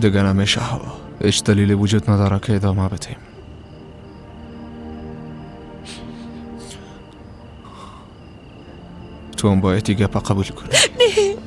دیگه نمیشه. هیچ دلیلی وجود نداره که ادامه بدیم. تو هم باید دیگه پا قبول کنی. نه،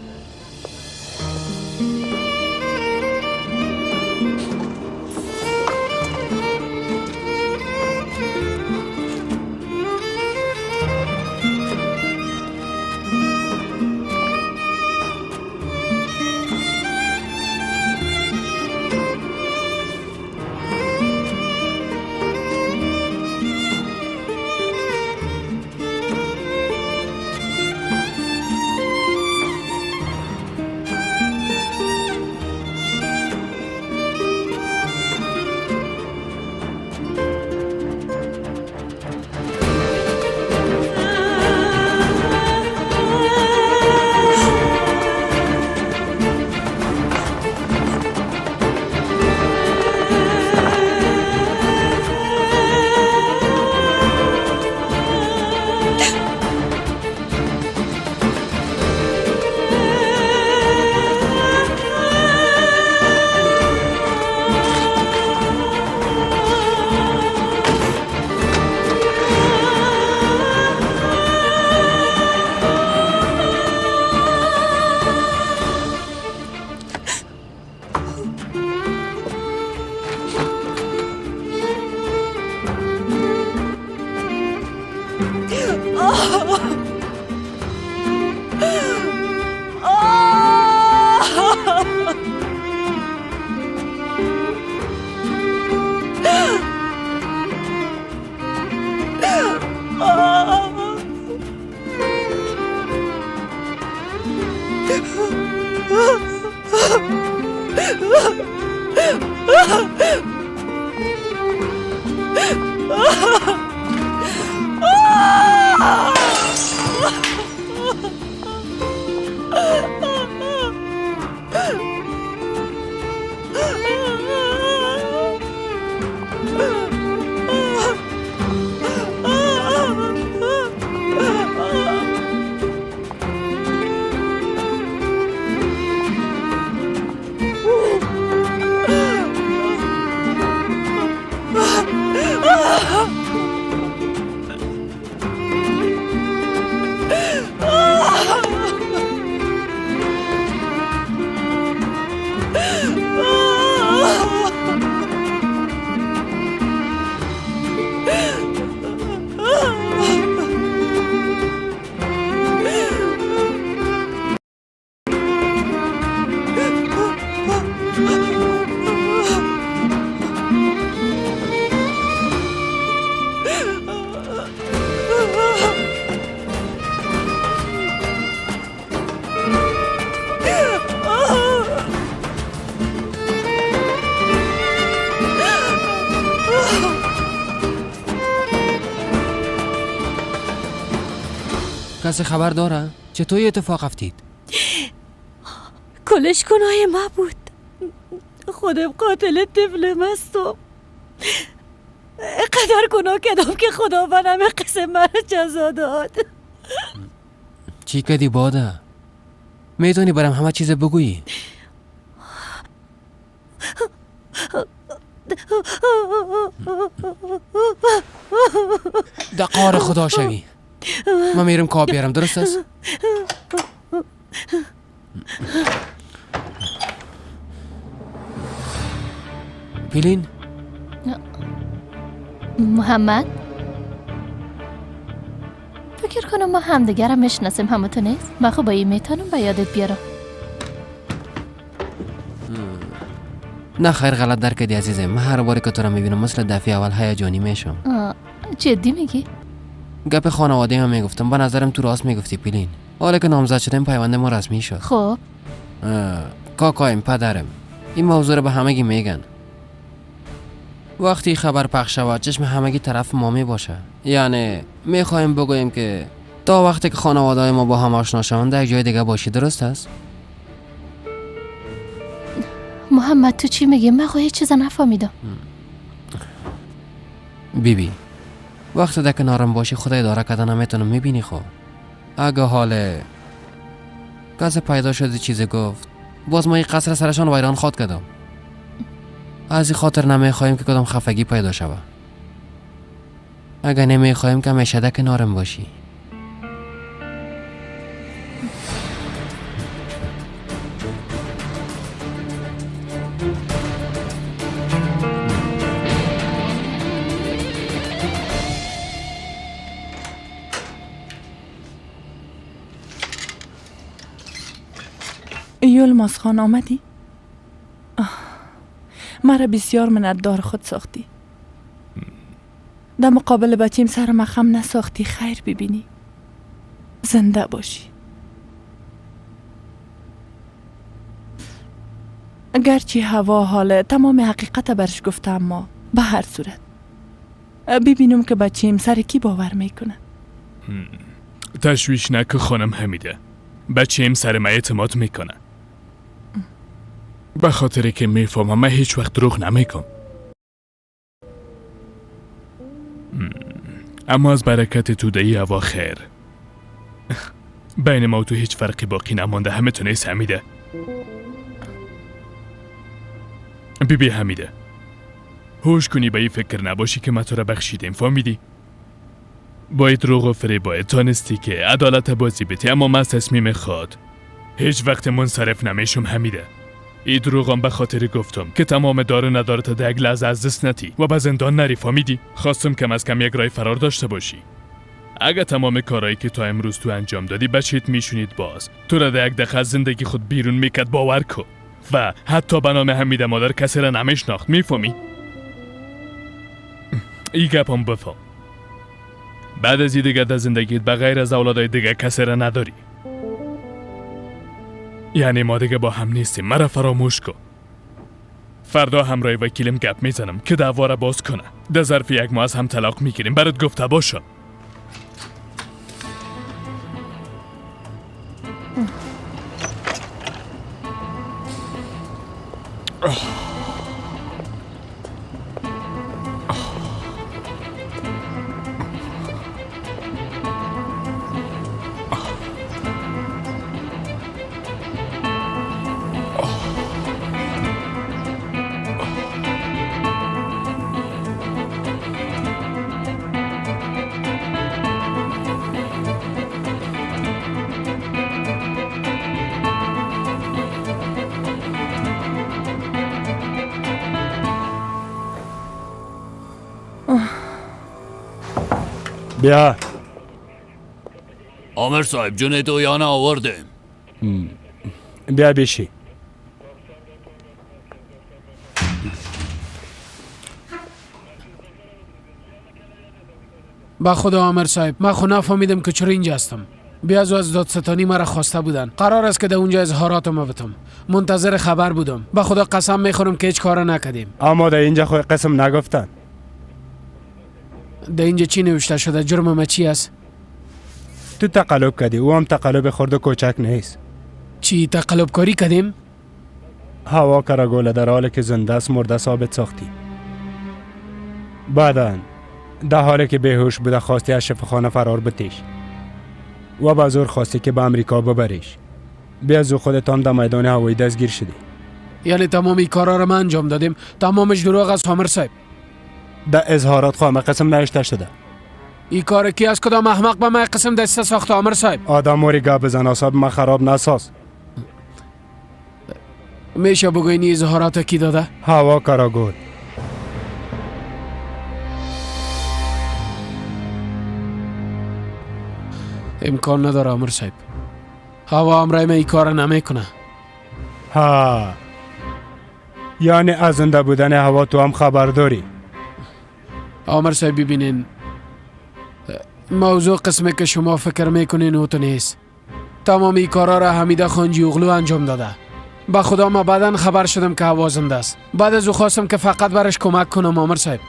کسی خبر داره؟ چطور اتفاق افتید؟ کلش گناه ما بود. خودم قاتل طفلم هستم. قدر گناه کردم که خداوند همه قسم مرا جزا داد. چی کدی باده؟ میتونی برام همه چیز بگویی؟ دقار خدا شوی. من میرم کاب بیارم، درست است؟ پیلین؟ محمد؟ فکر کنم ما همدیگر هم میشناسیم، همه تو نیست؟ من خب با این میتونم به یادت بیارم. نه خیر، غلط درک کردی عزیزم. من هر باری که تو را میبینم مثل دفعه اول هیجانی میشم. جدی میگی؟ گپ خانواده هم میگفتم، به نظرم تو راست میگفتی پیلین. حالا که نامزد شدیم پیوند ما رسمی شد. خب کاکایم، پدرم این موضوع رو به همگی میگن. وقتی خبر پخش شود چشم همگی طرف ما می باشه. یعنی میخوایم بگوییم که تا وقتی که خانواده ما با هم آشنا شوند در جای دیگه باشی، درست است؟ محمد تو چی میگی؟ من خو هیچ چیز نفهمیدم. بیبی بی. وقتی در کنارم باشی خدا اداره کردن نمیتونم، میبینی خب. اگه حال کسی پیدا شده چیزی گفت باز ما این قصر سرشان ویران خواد کردم. از این خاطر نمیخواهیم که کدام خفگی پیدا شوه. اگر نمیخواهیم که همیشه در کنارم باشی. یلماز خان آمدی؟ مرا بسیار منتدار خود ساختی. در مقابل بچیم سر مخم نساختی. خیر ببینی، زنده باشی. گرچه هوا حال تمام حقیقت برش گفته، اما به هر صورت ببینم که بچیم سر کی باور میکنه. تشویش نکن خانم حمیده، بچیم سر من اعتماد میکنه. به خاطر که میفهمم من هیچ وقت دروغ نمیکم. اما از برکت توده هوا خیر بین ما و تو هیچ فرقی باقی نمانده. همه تو نیست حمیده. بی بی حمیده، هوش کنی به این فکر نباشی که ما تو را بخشیدیم، فهمیدی؟ باید دروغ و فریب باید تانستی که عدالت بازی بتی، اما من از تصمیم خود هیچ وقت منصرف نمیشم حمیده. ای دروغم به خاطر گفتم که تمام دار و ندارت در یک لحظه از دست نتی و به زندان نری، فهمیدی؟ خواستم کم از کم یک راه فرار داشته باشی. اگه تمام کارهایی که تا امروز تو انجام دادی بچیت میشونید باز تو را در یک دقیقه از زندگی خود بیرون میکرد، باور کن. و حتی به نام حمیده مادر کسی را نمیشناخت، میفهمی؟ ای گپم بفهم. بعد از این دیگه در زندگیت به غیر از اولادای دیگه کسی را نداری. یعنی ما دیگه با هم نیستیم، مرا فراموش کن. فردا همراه وکیلم گپ میزنم که دعوا را باز کنه. در ظرف یک ماه از هم طلاق میگیریم، برات گفته باشم. بیا آمر صاحب جون تو یانه آوردیم. بیا بشی. با خدا آمر صاحب، من خو نفهمیدم که چرا اینجا هستم. بیازو از دادستانی مرا خواسته بودن. قرار است که در اونجا اظهاراتم بتم. منتظر خبر بودم. با خدا قسم میخورم که هیچ کار نکردیم. اما در اینجا خو قسم نگفتن. در اینجا چی نوشته شده؟ جرم ما چی است؟ تو تقلب کردی، او هم تقلب خرد و کوچک نیست. چی تقلب کاری کردیم؟ هوا کراگوله در حالی که زنده است مرده ثابت ساختی. بعدا در حالی که بیهوش بوده خواستی از شفاخانه فرار بتیش و به زور خواستی که به امریکا ببریش. بیا از خودت هم در میدان هوایی دستگیر شدی. یعنی تمام این کارا رو من انجام دادیم؟ تمامش دروغ است آمر صاحب. در اظهارات خواهم قسم نوشته شده. این کار کی از کدام احمق به من قسم دسته ساخته آمر صاحب؟ آدم موری گپ بزن، اعصاب من خراب نساز. میشه بگوین این اظهارات کی داده؟ هوا کاراگول. امکان نداره آمر صاحب. هوا امرای من این کار نمیکنه. ها، یعنی از زنده بودن هوا تو هم خبر داری؟ آمر صاحب ببینین، موضوع قسمه که شما فکر میکنین او تو نیست. تمام این کارا را حمیده خانجی اغلو انجام داده. با خدا ما بعدا خبر شدم که هوا زنده است. بعد از او خواستم که فقط برش کمک کنم آمر صاحب.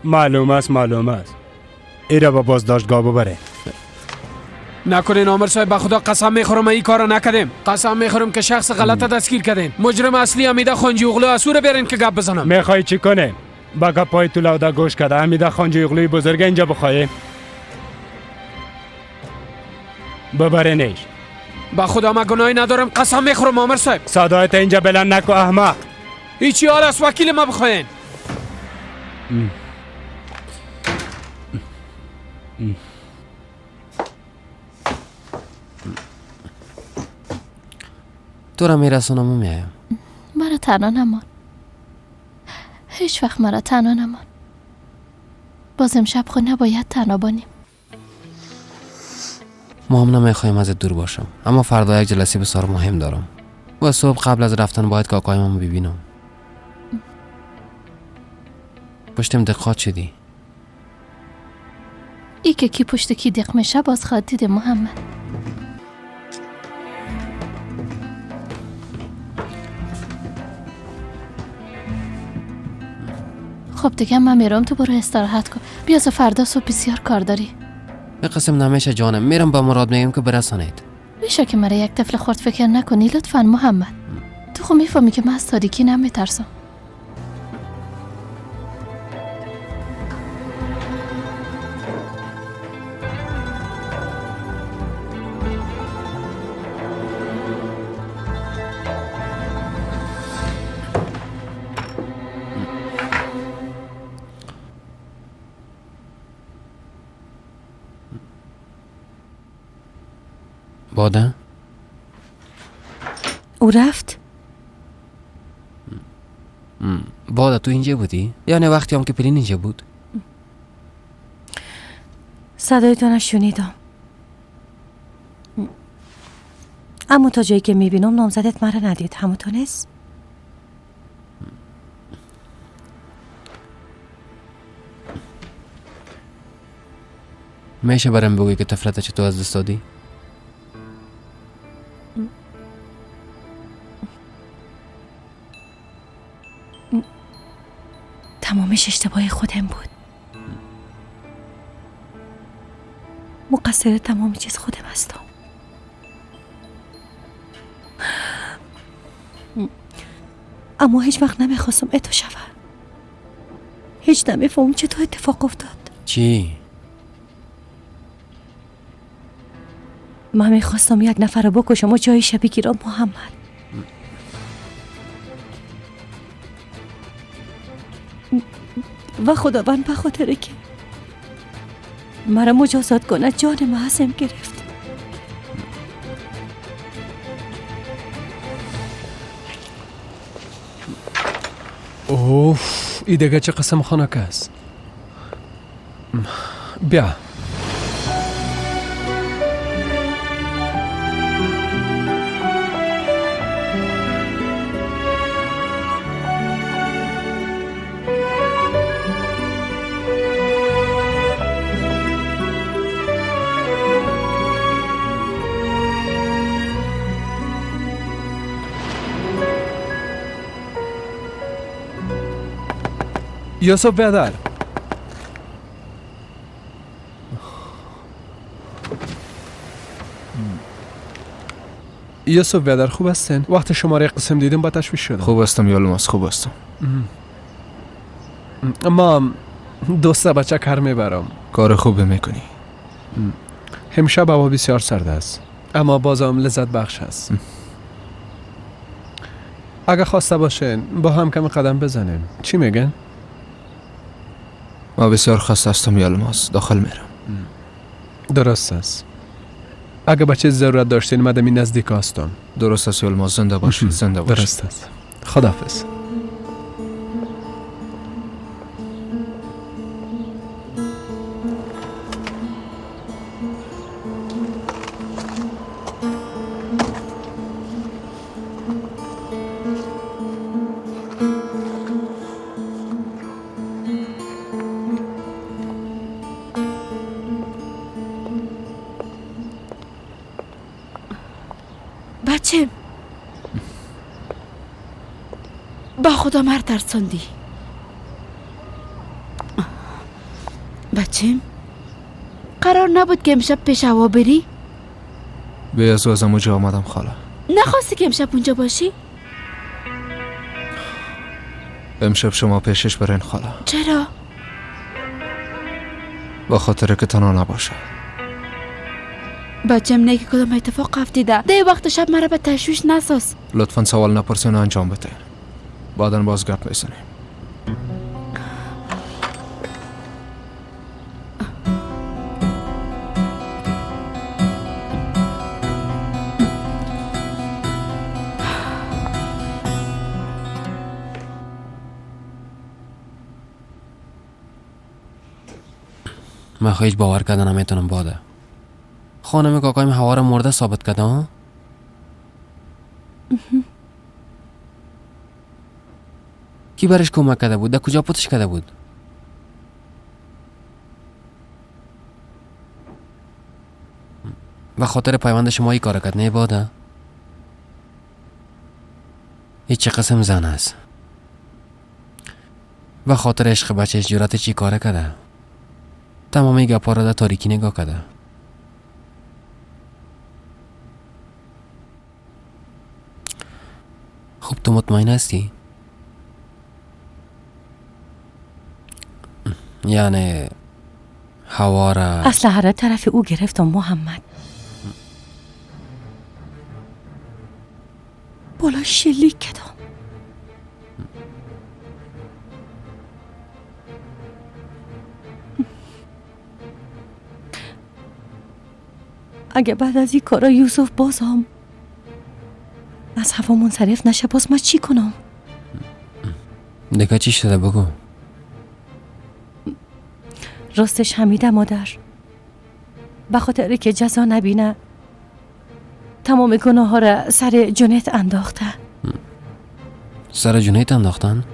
معلوم است، معلوم است. ایرا با بازداشتگاه ببره. نکنین آمر صاحب، به خدا قسم میخورم این کارو نکردیم. قسم میخورم که شخص غلط دستگیر کردین. مجرم اصلی حمیده خانجی اغلو است، او را بیارین که گپ بزنم. میخوای چی کنیم؟ با گپای تو لوده گوش کرده. حمیده خانجی اغلوی بزرگ اینجا بخواهیم ببرینش. با خدا من گناهی ندارم، قسم میخورم آمر صاحب. صدایت اینجا بلند نکو احمق. هیچی حال است وکیل ما بخواین. تو را میرسونم و میایم. مرا تنها نمان، هیچ وقت مرا تنها نمان. باز امشب خود نباید تنها بانیم. ما هم نمیخوایم ازت دور باشم، اما فردا یک جلسه بسیار مهم دارم و صبح قبل از رفتن باید کاکایم ببینم. پشتم دقت شدی؟ ای که کی پشت کی دق میشه باز خواهد دید محمد. خب دیگه من میرم، تو برو استراحت کن. بیا فردا صبح بسیار کار داری. به قسم نمیشه جانم، میرم با مراد میگم که برسانید. میشه که مرا یک طفل خرد فکر نکنی لطفا محمد. تو خب میفهمی که من از تاریکی نمیترسم. باده؟ او رفت؟ باده تو اینجا بودی؟ یعنی وقتی هم که پلین اینجا بود؟ صدای تو نشنیدم، اما تا جایی که میبینم نامزدت مرا ندید. همون تو نیست؟ میشه برام بگویی که طفلت چطور از دست دادی؟ تمامش اشتباه خودم بود. مقصر تمام چیز خودم هستم. اما هیچ وقت نمیخواستم اتو شود. هیچ نمیفهمم چطور اتفاق افتاد. چی؟ من میخواستم یک نفر رو بکشم و جایش بگیرم محمد. و خداوند به خاطر که مرا مجازات کنه جان من ازم گرفت. اوف، ای دیگه چه قسم خانک است. بیا یوسف بیادر. یوسف بیادر خوب هستین؟ وقت شماره قسم دیدم با تشویش شدم. خوب هستم یالماز، خوب هستم. ما دوست بچه کار میبرم. کار خوب میکنی. امشب هوا بسیار سرد است، اما بازم لذت بخش است. اگه خواسته باشین با هم کمی قدم بزنیم. چی میگن؟ ما بسیار خسته هستم یالماز، داخل میرم. درست است. اگه به چیز ضرورت داشتین من دمی نزدیک هستم. درست است یالماز، زنده باشید. زنده باشید. درست است. خداحافظ. بچه با خدا مرد ترساندی. بچه قرار نبود که امشب پیش هوا بری؟ به از از اونجا آمدم خاله. نخواستی که امشب اونجا باشی؟ امشب شما پیشش برین خاله. چرا؟ با خاطر که تنها نباشه. بچم نه که کدام اتفاق افتیده. ده وقت شب مرا به تشویش نساز. لطفا سوال نپرسین و انجام بده. بعدا باز گپ میزنیم. من هیچ باور کردن نمیتونم باده. خانم کاکایم هوا را مرده ثابت کرده ها؟ کی برش کمک کرده بود؟ در کجا پتش کرده بود؟ به خاطر پیوند شما ای کار کرد نه باده؟ هیچ چه قسم زن است. به خاطر عشق بچهش جرأت چی کار کرده؟ تمامی گپا را در تاریکی نگاه کرده. خب تو مطمئن هستی؟ یعنی هوا را اسلحه را طرف او گرفتم محمد. بالا شلیک کردم. اگه بعد از این کارا یوسف بازم از هوا منصرف نشه باز من چی کنم؟ دیگه چی شده بگو. راستش حمیده مادر به خاطر که جزا نبینه تمام گناه ها را سر جنیت انداخته. سر جنیت انداختن؟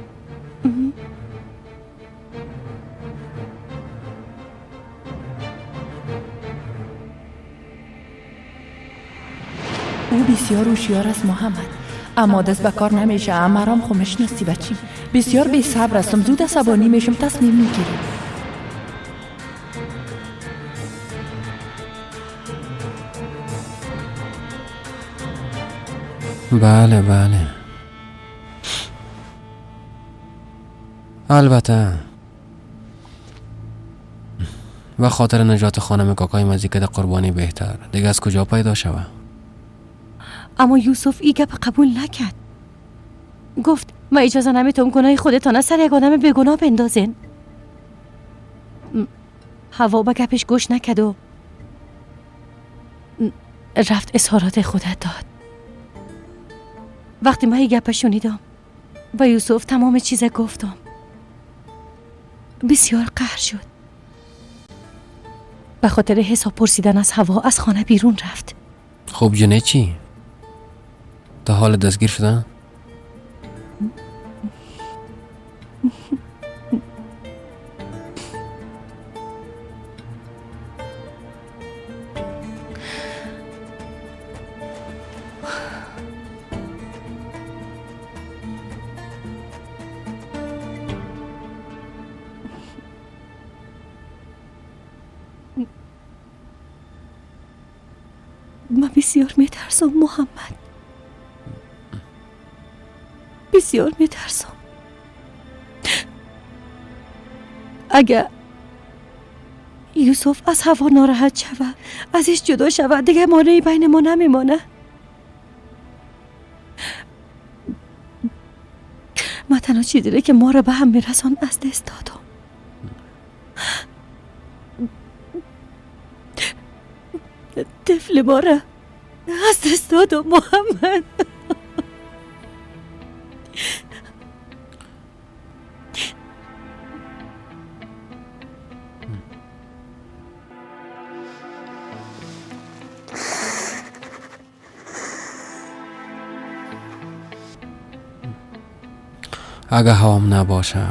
او بسیار هوشیار است محمد، اما دست به کار نمیشه. مرام خو میشناسی بچیم، بسیار بی صبر هستم، زود عصبانی میشم، تصمیم میگیرم. بله بله، البته و خاطر نجات خانم کاکای مزیکه قربانی بهتر دیگه از کجا پیدا شوه. اما یوسف ای گپ قبول نکرد. گفت ما اجازه نمیتونم گناه خودتان سر یک آدم بیگناه بندازین. هوا به گپش گوش نکرد و رفت اظهارات خودت داد. وقتی من ای گپ شنیدم با یوسف تمام چیز گفتم، بسیار قهر شد. به خاطر حساب پرسیدن از هوا از خانه بیرون رفت. خب جنه چی؟ تا حال دستگیر شدن؟ من بسیار میترسم محمد، بسیار میترسم. اگر یوسف از هوا ناراحت شود، ازش جدا شود، دیگه مانعی بین ما نمیمانه. من تنها چیزی که ما را به هم میرسان از دست دادم. طفل ما را از دست دادم محمد. اگه هوام نباشه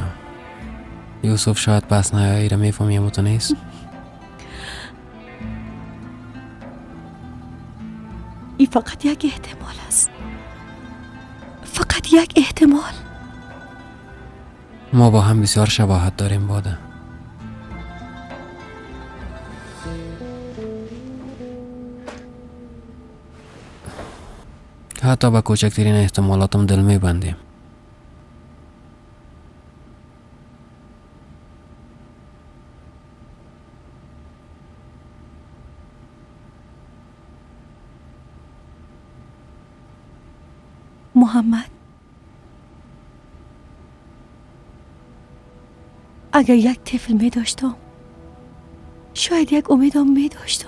یوسف شاید پس نیایی را میفهمی، اما تو نیست. این فقط یک احتمال است، فقط یک احتمال. ما با هم بسیار شباهت داریم باده. حتی به کوچکترین احتمالاتم دل میبندیم. محمد، اگر یک طفل می داشتم شاید یک امیدم می داشتم.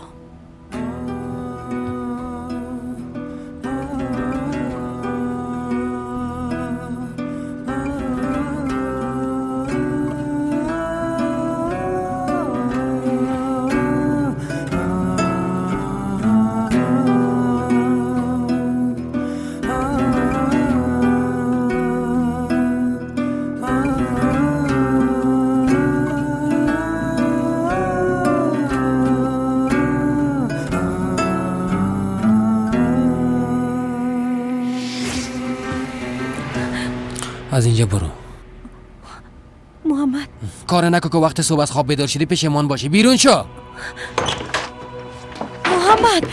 از اینجا برو محمد. کار نکن که وقت صبح از خواب بیدار شدی پشیمان باشی. بیرون شو محمد.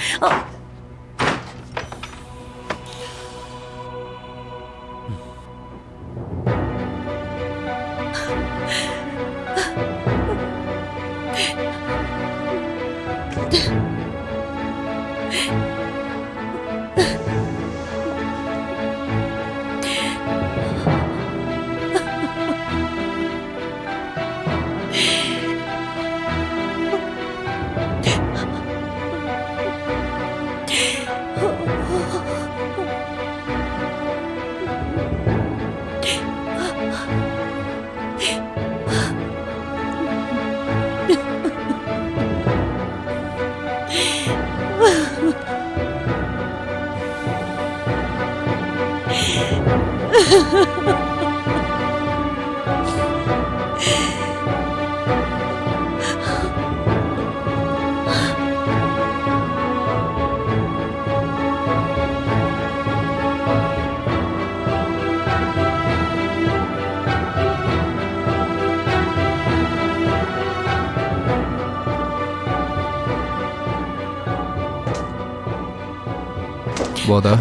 باده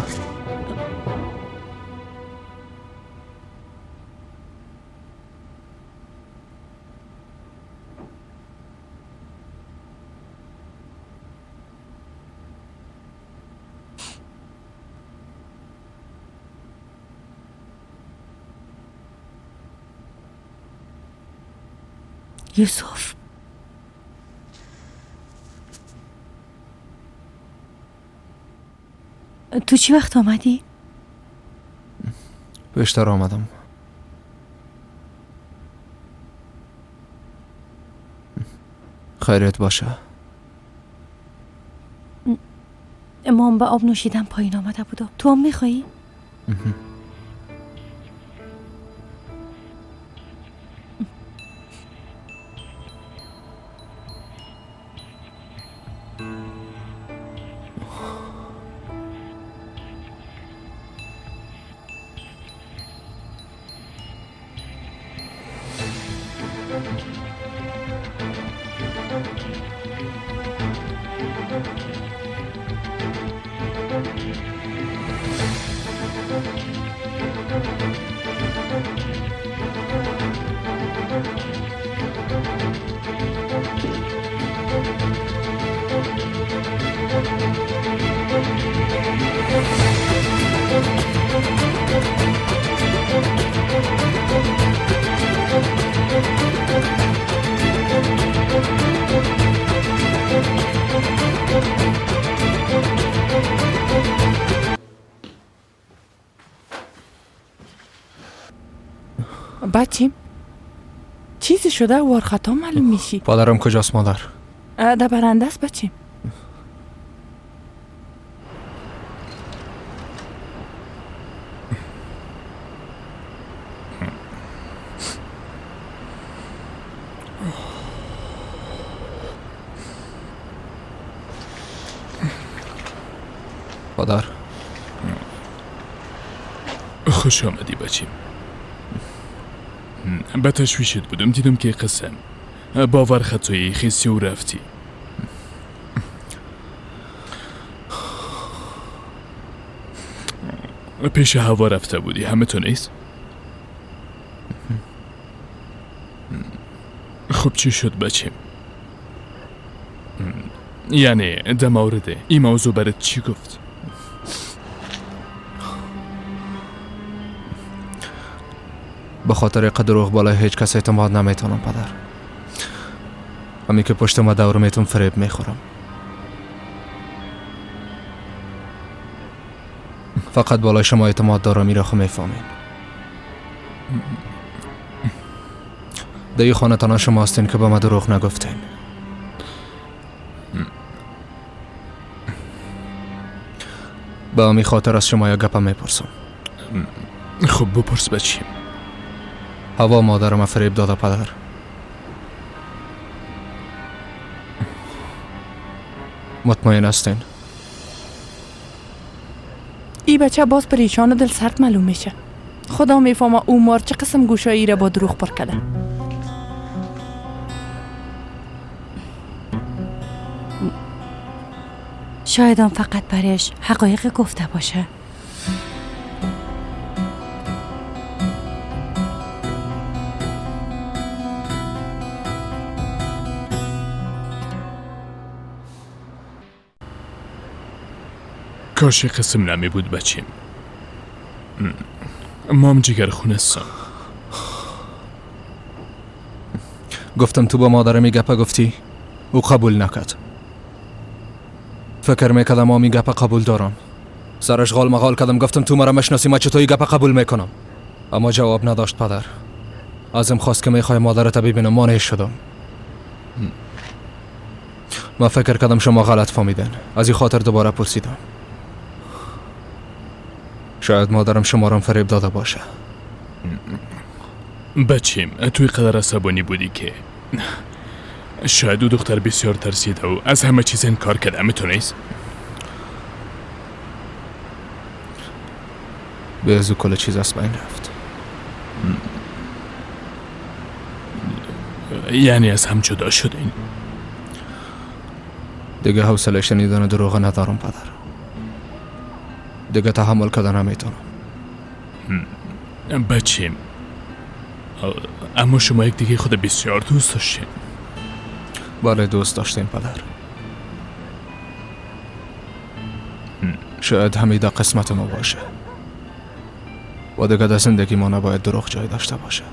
یوسف، تو چی وقت آمدی؟ بیشتر آمدم. خیریت باشه. امام به آب نوشیدن پایین آمده بودم. تو هم میخوایی؟ بچیم چیزی شده وار خطا معلوم میشی. پدرم کجاست مادر؟ در برنده است بچیم. پدر خوش آمدی بچیم. به تشویشت بودم، دیدم که قسم باور خطایی خیسی و رفتی. پیش هوا رفته بودی، همه تو نیست؟ خب چی شد بچیم؟ یعنی در مورد این موضوع برات چی گفت؟ به خاطر دروغ بالای هیچ کس اعتماد نمیتونم پدر. همی که پشت ما دور میتون فریب میخورم. فقط بالای شما اعتماد دارم، میره خو میفهمین. در این خانه تنها شما هستین که به ما دروغ نگفتین. به همی خاطر از شما یک گپه میپرسم. خب بپرس بچیم. هوا مادرم فریب داده پدر. مطمئن هستین؟ ای بچه باز پریشان و دل سرد معلوم میشه. خدا میفهمه او مار چه قسم گوشایی را با دروغ پر کرده. شاید هم فقط برش حقایق گفته باشه. کاش قسم نمی بود بچیم. مام جگر خونستم. گفتم تو با مادرم می گپه گفتی، او قبول نکرد. فکر میکردم ما می گپه قبول دارم. سرش غال مغال کردم، گفتم تو مرا مشناسی، ما چطوری گپه قبول میکنم؟ اما جواب نداشت پدر. ازم خواست که میخوای مادرت ببینم، مانع شدم. ما فکر کردم شما غلط فهمیدن، از این خاطر دوباره پرسیدم. شاید مادرم شما را فریب داده باشه. بچیم توی قدر عصبانی بودی که شاید او دختر بسیار ترسیده و از همه چیز انکار کرده. میتونیست؟ به از او کل چیز از بین رفت. یعنی از هم جدا شدین؟ دیگه حوصله شنیدن دروغ ندارم پدر. دیگه تحمل کردن نمیتونم. بچیم اما شما یک دیگه خود بسیار دوست داشتین. بله دوست داشتیم پدر. شاید همیده قسمت ما باشه و دیگه در زندگی ما نباید دروغ جای داشته باشه.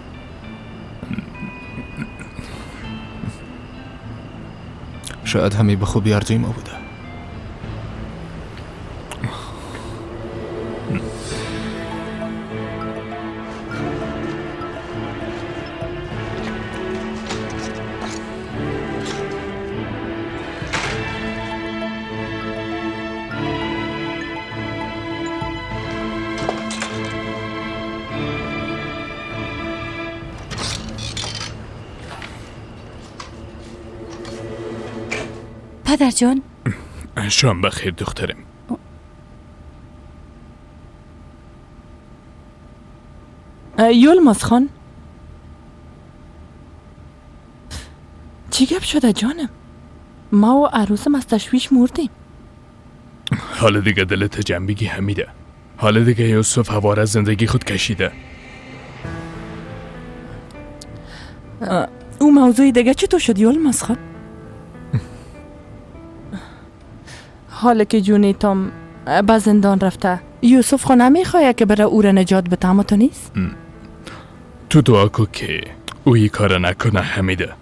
شاید همی به خوبی ارزوی ما بوده. پدر جان. شام بخیر دخترم. یلماز خان چی گپ شده جانم؟ ما و عروسم از تشویش مردیم. حالا دیگه دلت جنبگی حمیده. حالا دیگه یوسف هواره از زندگی خود کشیده. او موضوع دیگه چطور شد یلماز خان؟ حالا که جونیتام به زندان رفته، یوسف خو نمیخواه که برای او را نجات بده، اما تو نیست؟ تو دعا کو که او این کار نکنه حمیده.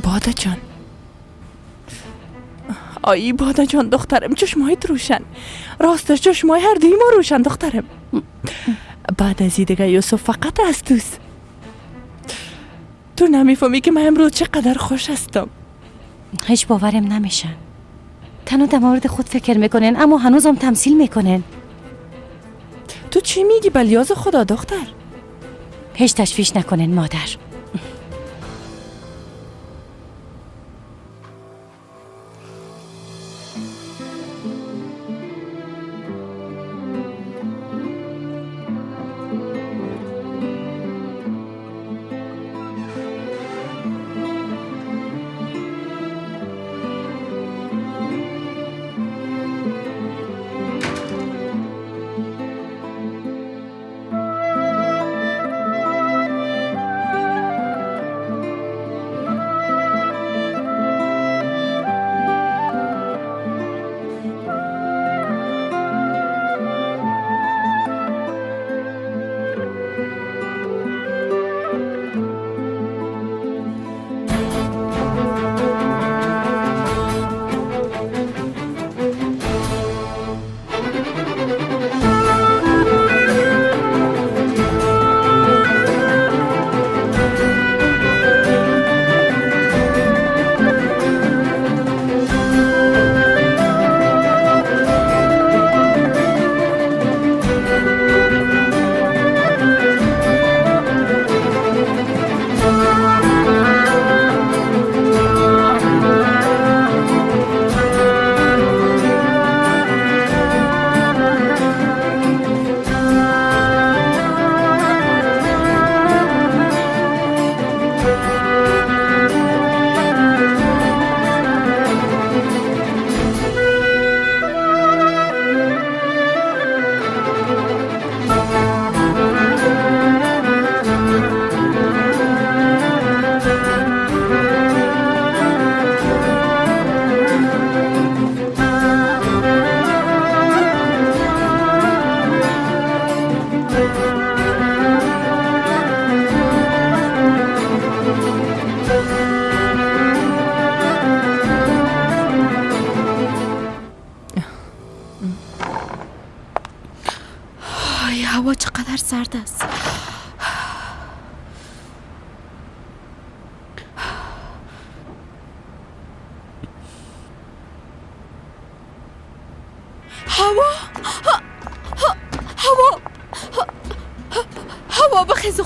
باده جان، آی باده جان دخترم، چشمایت روشن. راستش چشمای هر دوی ما روشن دخترم. بعد از این دیگه یوسف فقط از توست. تو نمیفهمی که من امروز چقدر خوش هستم. هیچ باورم نمیشه. تنها در مورد خود فکر میکنن اما هنوزم تمثیل میکنن. تو چی میگی بلیاز خدا دختر؟ هیچ تشویش نکنن مادر.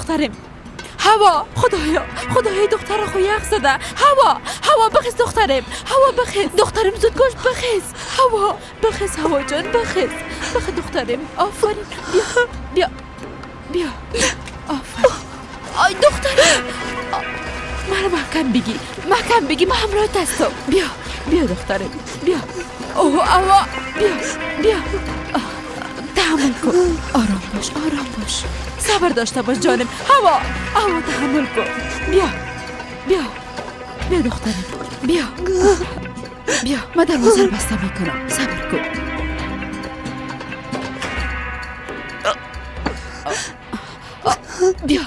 دخترم. هوا، خدایا، خدایا دختر خو یخ زده. هوا، هوا بخیز دخترم. هوا بخیز دخترم، زود باش بخیز. هوا بخیز، هوا جان بخیز، بخیز دخترم. آفرین، بیا بیا بیا، آفرین. آی دخترم، مرا محکم بگی، محکم بگی، من همراه هستم. بیا بیا دخترم، بیا. اوه هوا، بیا بیا. تحمل کن، آرام باش، آرام باش، صبر داشته باش جانم. هوا، هوا تحمل کن. بیا بیا بیا دخترم، بیا بیا. من دروازه رو بسته میکنم، صبر کن. بیا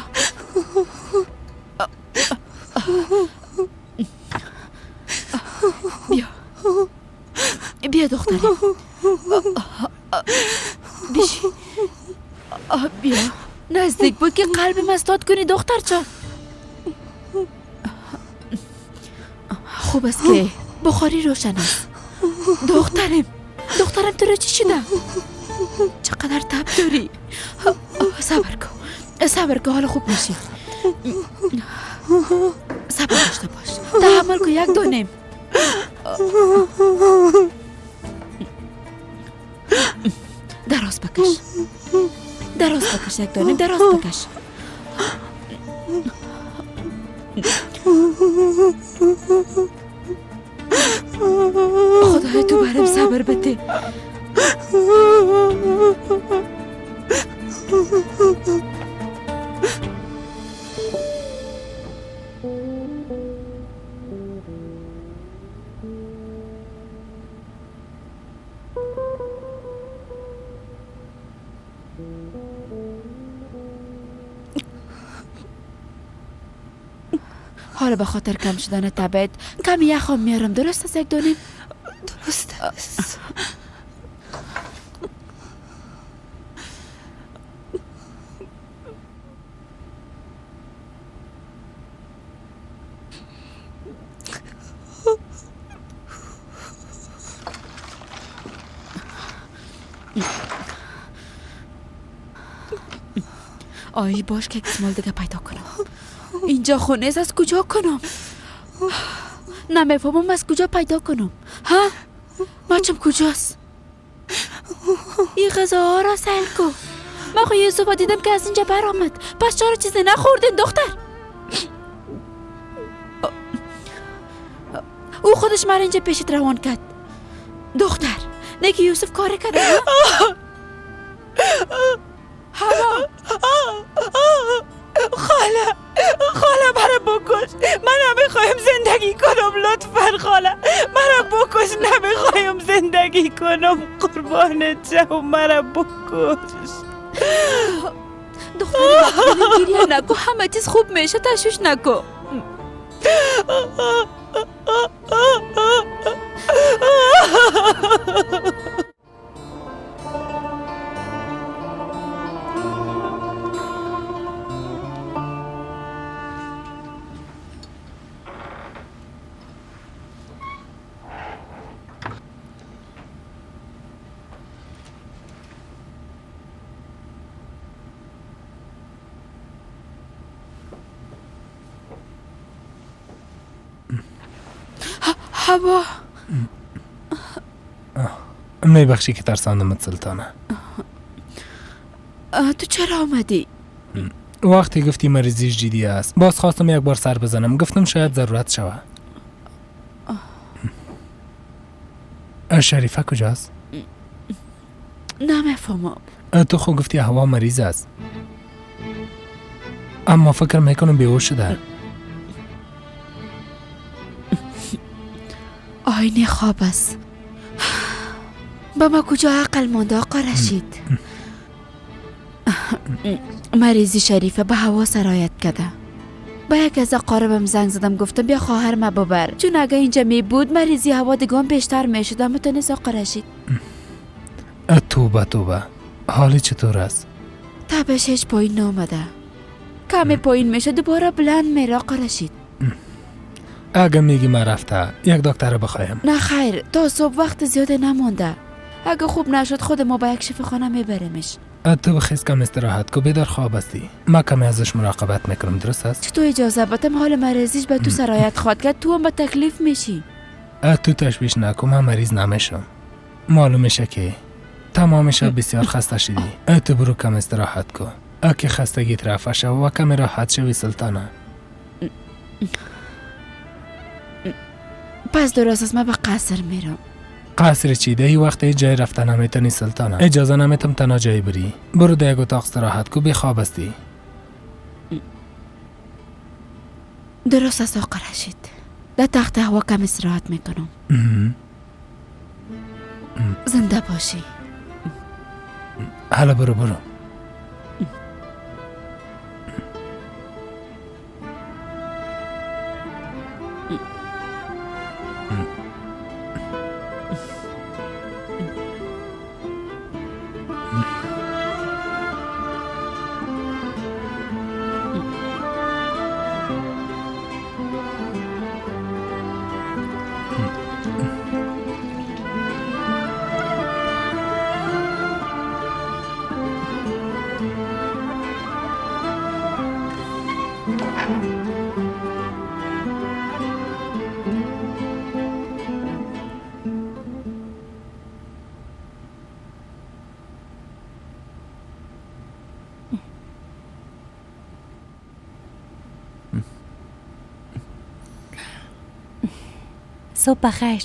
بیا بیا دخترم، بیشی. بیا نزدیک بود که قلبم استاد کنی دختر جان. خوب است که بخاری روشن است. دخترم، دخترم تو را چی شده؟ چقدر تب داری؟ صبر کن، صبر کن، حال خوب میشی. صبر داشته باش، تحمل کن یک دونیم. دراز بکش، دراز بکش یک دانه، دراز بکش. خدای تو برم صبر بده. حالا به خاطر کم شدن تبت کمی یخم میارم. درست است یک دانیم؟ درست است. آی باش که یک مال دیگه پیدا کنم. اینجا خونه است، از کجا کنم؟ نمیفهمم از کجا پیدا کنم. ها؟ بچم کجاست؟ این غذاها را سیل کن. من خو یوسف دیدم که از اینجا برآمد. پس چرا چیزی نخوردین دختر؟ او خودش مرا اینجا پیشت روان کرد دختر. نه که یوسف کار کرده. هوا، خاله، خاله مرا بکش، من نمیخوایم زندگی کنم. لطفا خاله مرا بکش، نمیخوایم زندگی کنم. قربانت شم، مرا بکش. دختر گریه نکن، همه چیز خوب میشه، تشویش نکن. هوا، میبخشی که ترساندمت سلطانه. تو چرا آمدی؟ وقتی گفتی مریضیش جدی است باز خواستم یک بار سر بزنم، گفتم شاید ضرورت شوه. شریفه کجاست؟ نمیفهمم. تو خو گفتی هوا مریض است، اما فکر میکنم بیهوش شده. آینه خواب است. با ما کجا عقل مانده آقا رشید؟ مریضی شریفه به هوا سرایت کرده. با یک از اقاربم زنگ زدم، گفتم بیا خواهر ما ببر، چون اگه اینجا می بود مریضی هوا دیگه بیشتر میشد. اما تو نیست آقا رشید. توبه توبه، حالی چطور است؟ تبش هیچ پایین نامده، کمی پایین میشه دوباره بلند میره آقا رشید. اگه میگی من رفته یک دکتر بخوایم. نه خیر، تا صبح وقت زیاد نمانده. اگه خوب نشد خود ما به یک شفاخانه میبریمش. تو بخیز کم استراحت کو، بیدار خواب هستی. ما کمی ازش مراقبت میکنم، درست است؟ چطور اجازه بدم حال مریضیش به تو سرایت خواد کرد، تو هم به تکلیف میشی. تو تشویش نکن، من مریض نمیشم. معلوم میشه که تمام شب بسیار خسته شدی. تو برو کم استراحت کو، اگه خستگیت رفع شو و کمی راحت شوی سلطانه. پس درست است، من به قصر میرم. قصر چی؟ ده ای وقت جای رفتن نمیتونی سلطانه. اجازه نمیتم تنها جای بری. برو در یک اتاق استراحت کو، بیخواب هستی. درست است آقا رشید، در تخت هوا کم استراحت میکنم. زنده باشی. حالا برو برو. صبح بخیر.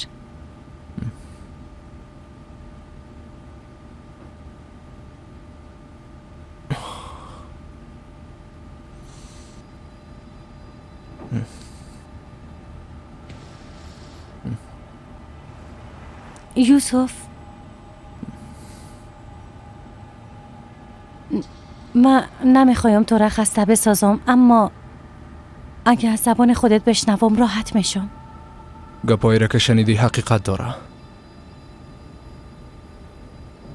یوسف، من نمیخوایم تو را خسته بسازم، اما اگه از زبان خودت بشنوم راحت میشم. گپایی را که شنیدی حقیقت داره.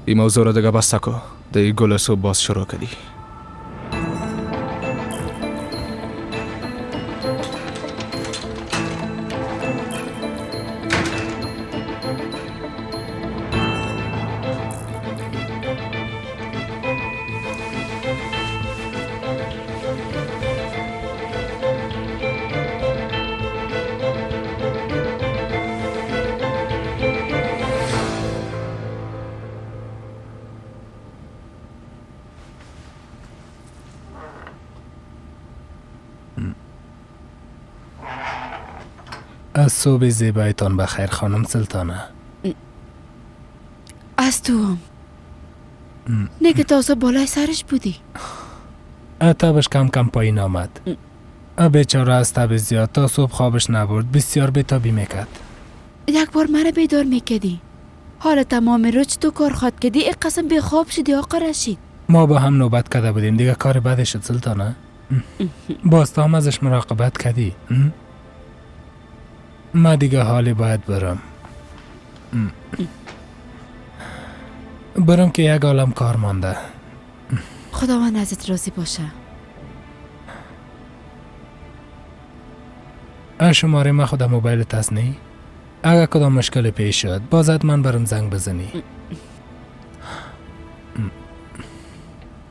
این موضوع را دیگه بسته کو، دیگه گل صبح باز شروع کردی. از صبح زیبایتان بخیر خانم سلطانه. از تو هم نه که تازه بالای سرش بودی. تبش کم کم پایین آمد. بیچاره از تب زیاد تا صبح خوابش نبرد، بسیار بی‌تابی میکرد. یک بار مرا بیدار میکردی. حالا تمام روز تو کار خواد کردی، یک قسم بیخواب شدی آقا رشید. ما با هم نوبت کرده بودیم دیگه، کار بدی شد سلطانه. باز تو هم ازش مراقبت کردی. ما دیگه حالی باید برم. برم که یک عالم کار مانده. خداوند ازت راضی باشه. شماره ما خود موبایل هست نی؟ اگر کدام مشکل پیش شد باز من برم زنگ بزنی.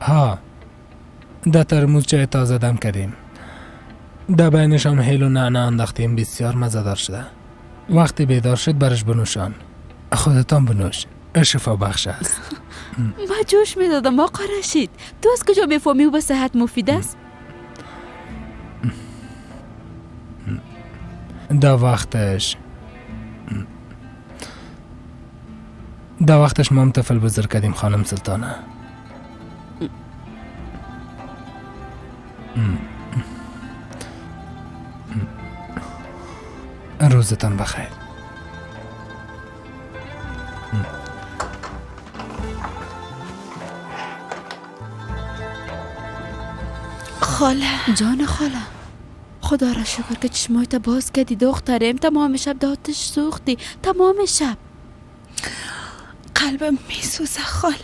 ها، در ترموز چای تازه دم کردیم. در بینش هم هیل و نعناع انداختیم، بسیار مزه‌دار شده. وقتی بیدار شد برش بنوشان. خودتان بنوش، شفا بخش است. ما جوش میدادم آقا رشید. تو از کجا میفهمی او به صحت مفید است؟ در وقتش ما هم طفل بزرگ کردیم خانم سلطانه. روزتان بخیر. خاله جان خاله، خدا را شکر که چشمایت باز کردی دخترم. تمام شب داتش سوختی، تمام شب. قلبم میسوزه خاله،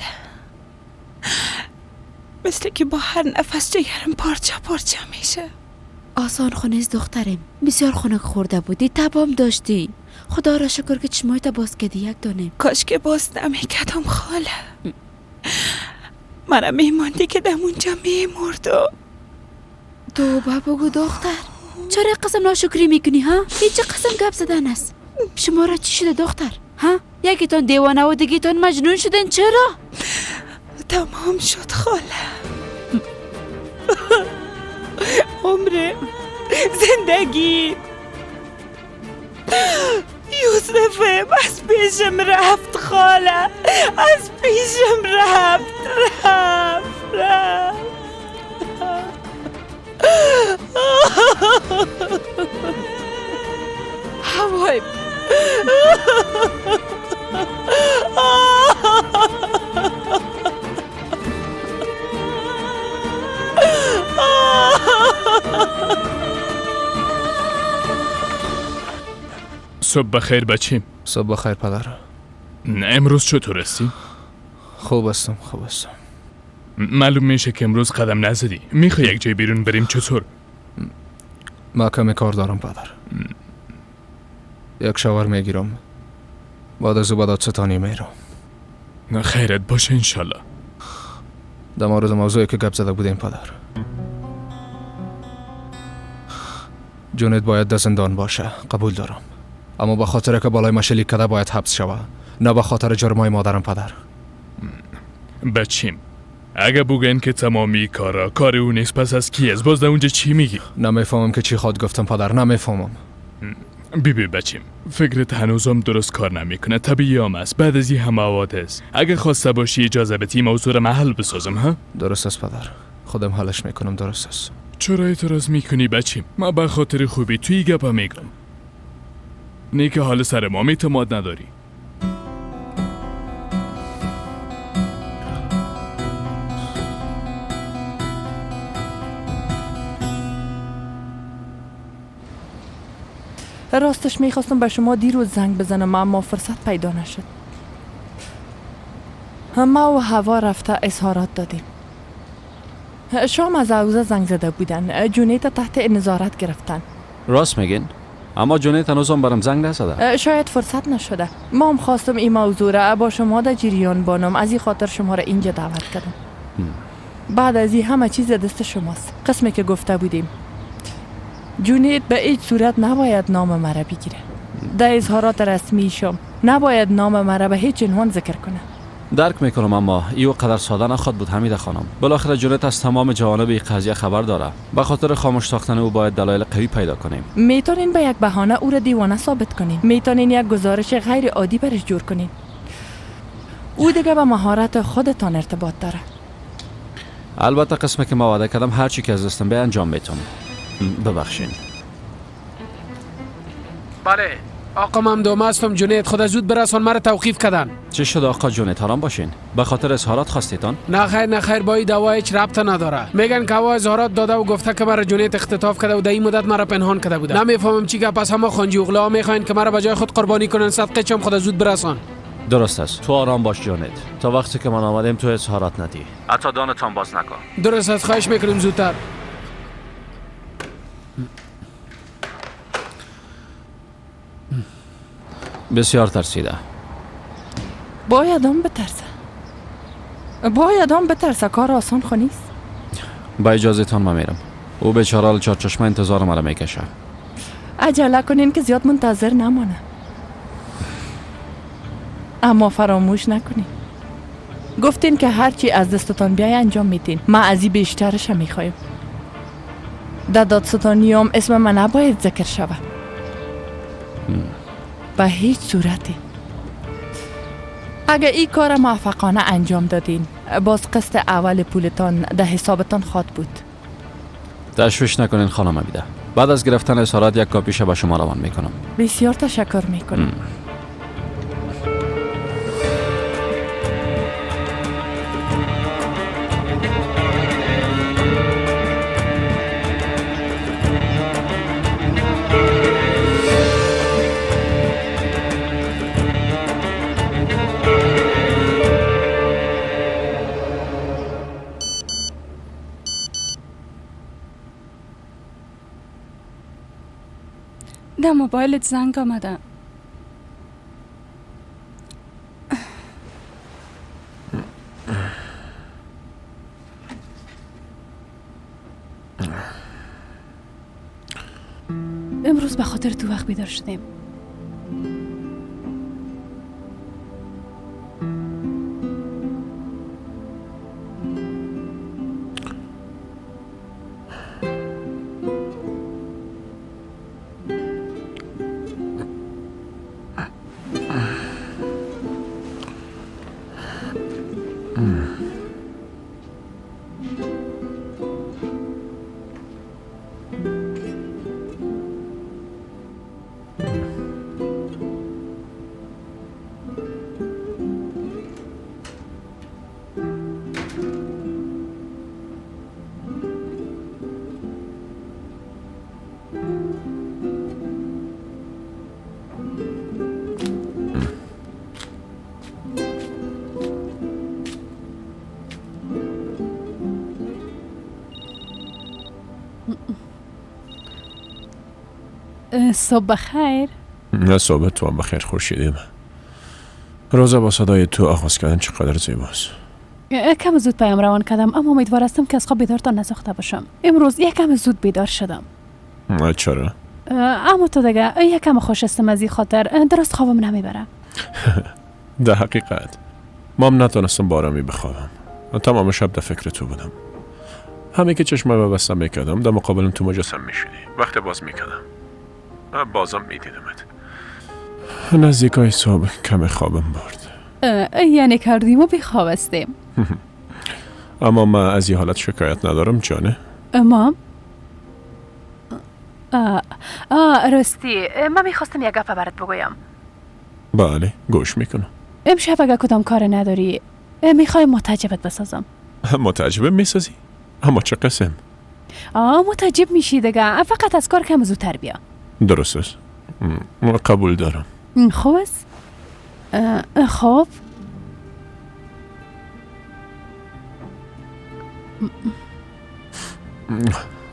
مثل که با هر نفس جگرم پارچه پارچه میشه. آسان خونیز دخترم، بسیار خنک خورده بودی، تبام داشتی. خدا را شکر که چشمایت باز کردی یک دانه. کاش که باز نمیکردم خاله. مرا میماندی که دم اونجا میمردم. توبه بگو دختر، چرا قسم ناشکری میکنی ها؟ هیچ قسم گپ زدن است. شما را چی شده دختر ها؟ یکیتون دیوانه و دیگیتون مجنون شدن چرا؟ تمام شد خاله. عمر زندگی یوسف از پیشم رفت خاله، از پیشم رفت رفت رفت. هوای صبح بخیر بچیم. صبح بخیر پدر. امروز چطور هستی؟ خوب هستم، خوب هستم. معلوم میشه که امروز قدم نزدی. میخوای یک جای بیرون بریم چطور؟ ما کمی کار دارم پدر. یک شاور میگیرم، بعد از او به دادستانی میرم. خیرت باشه انشالله. در مورد موضوعی که گپ زده بودیم پدر، جونید باید در زندان باشه، قبول دارم، اما به خاطر که بالای ما شلیک کرده باید حبس شوه، نه به خاطر جرمای مادرم پدر. بچیم اگه بگن که تمامی کارا کار او نیست، پس از کی است؟ باز در اونجا چی میگی؟ نمیفهمم که چی خواد گفتم پدر، نمیفهمم. بیبی بچیم، فکرت هنوزم درست کار نمیکنه. طبیعی هم است، بعد از این همه حوادث اگه خواسته باشی اجازه بدی موضوع را محل بسازم. ها درست است پدر، خودم حلش میکنم. درست است. چرا اعتراض میکنی بچیم؟ ما به خاطر خوبی توی گپا میگم، نه که حال سر ما اعتماد نداری. راستش میخواستم به شما دیروز زنگ بزنم اما فرصت پیدا نشد. ما و هوا رفته اظهارات دادیم. شام از عوضه زنگ زده بودن، جونیت تحت نظارت گرفتن. راست میگین؟ اما جونیت هنوزم برام زنگ نزده. شاید فرصت نشده. ما هم خواستم این موضوع را با شما در جریان بانم، از این خاطر شما را اینجا دعوت کردم. بعد از این همه چیز دست شماست. قسمی که گفته بودیم، جونید به هیچ صورت نباید نام مرا بگیره. در اظهارات رسمی شم نباید نام مرا به هیچ عنوان ذکر کنه. درک میکنم، اما ایو قدر ساده نخواد بود حمیده خانم. بالاخره جونید از تمام جوانب این قضیه خبر داره. به خاطر خاموش ساختن او باید دلایل قوی پیدا کنیم. میتونین به یک بهانه او را دیوانه ثابت کنین. میتونین یک گزارش غیر عادی برش جور کنین. او دیگه به مهارت خودتان ارتباط داره. البته قسمی که ما وعده کردم هر چی که از دستم به انجام میتم. ببخشین. بله آقا ممدوم هستم. جونید خدا زود برسان، مرا توقیف کردن. چه شد آقا جونید؟ آرام باشین. به خاطر اظهارات خواستیتان؟ نه خیر نه خیر، با این دعوا هیچ ربط نداره. میگن که او اظهارات داده و گفته که مرا جونید اختطاف کرده و در این مدت مرا پنهان کرده بوده. نمیفهمم چی گپ است. همه خانجی اغلا میخواین که مرا به جای خود قربانی کنن. صدقه چم خدا زود برسان. درست است. تو آرام باش جونید. تا وقتی که من آمدیم تو اظهارات ندی. حتی دانتان باز نکن. درست است، خواهش میکنیم زودتر. بسیار ترسیده. باید هم بترسه، باید هم بترسه. کار آسان خو نیست. با اجازه تان من میرم. او بیچاره چهار چشمه انتظار مرا میکشه. عجله کنین که زیاد منتظر نمانه. اما فراموش نکنین، گفتین که هرچی از دستتان بیای انجام میدین. ما از این بیشترش هم میخوایم. در دادستانیام اسم من نباید ذکر شود به هیچ صورتی. اگه این کار موفقانه انجام دادین، باز قسط اول پولتان در حسابتان خواد بود. تشویش نکنین خانم حمیده. بعد از گرفتن اظهارات یک کاپیش به شما روان میکنم. بسیار تشکر میکنم. در موبایلت زنگ آمده. امروز به خاطر تو وقت بیدار شدیم. صبح بخیر. نه صبح تو هم بخیر خورشیدیم. روزا با صدای تو آغاز کردن چقدر زیباست. کم زود پیام روان کردم، اما امیدوار هستم که از خواب بیدارتان نساخته باشم. امروز یکم زود بیدار شدم. چرا؟ اما تو دیگه یکم خوش هستم، از این خاطر درست خوابم نمیبره. در حقیقت ما هم نتونستم با آرامی بخوابم. تمام شب در فکر تو بودم. همه که چشمم بستم میکردم در مقابلم تو مجسم میشدی. وقت باز میکردم بازم میدیدمت. نزدیکای صبح کم خوابم برد. یعنی کردیم و بیخواب هستیم. اما من از این حالت شکایت ندارم جانه. اما راستی من میخواستم یک گپ برات بگویم. بله گوش میکنم. امشب اگه کدام کار نداری میخوایم متعجبت بسازم. متعجب میسازی؟ اما چه قسم؟ متعجب میشی دیگه. فقط از کار کم زودتر بیا. درست است، قبول دارم. خوب است. خب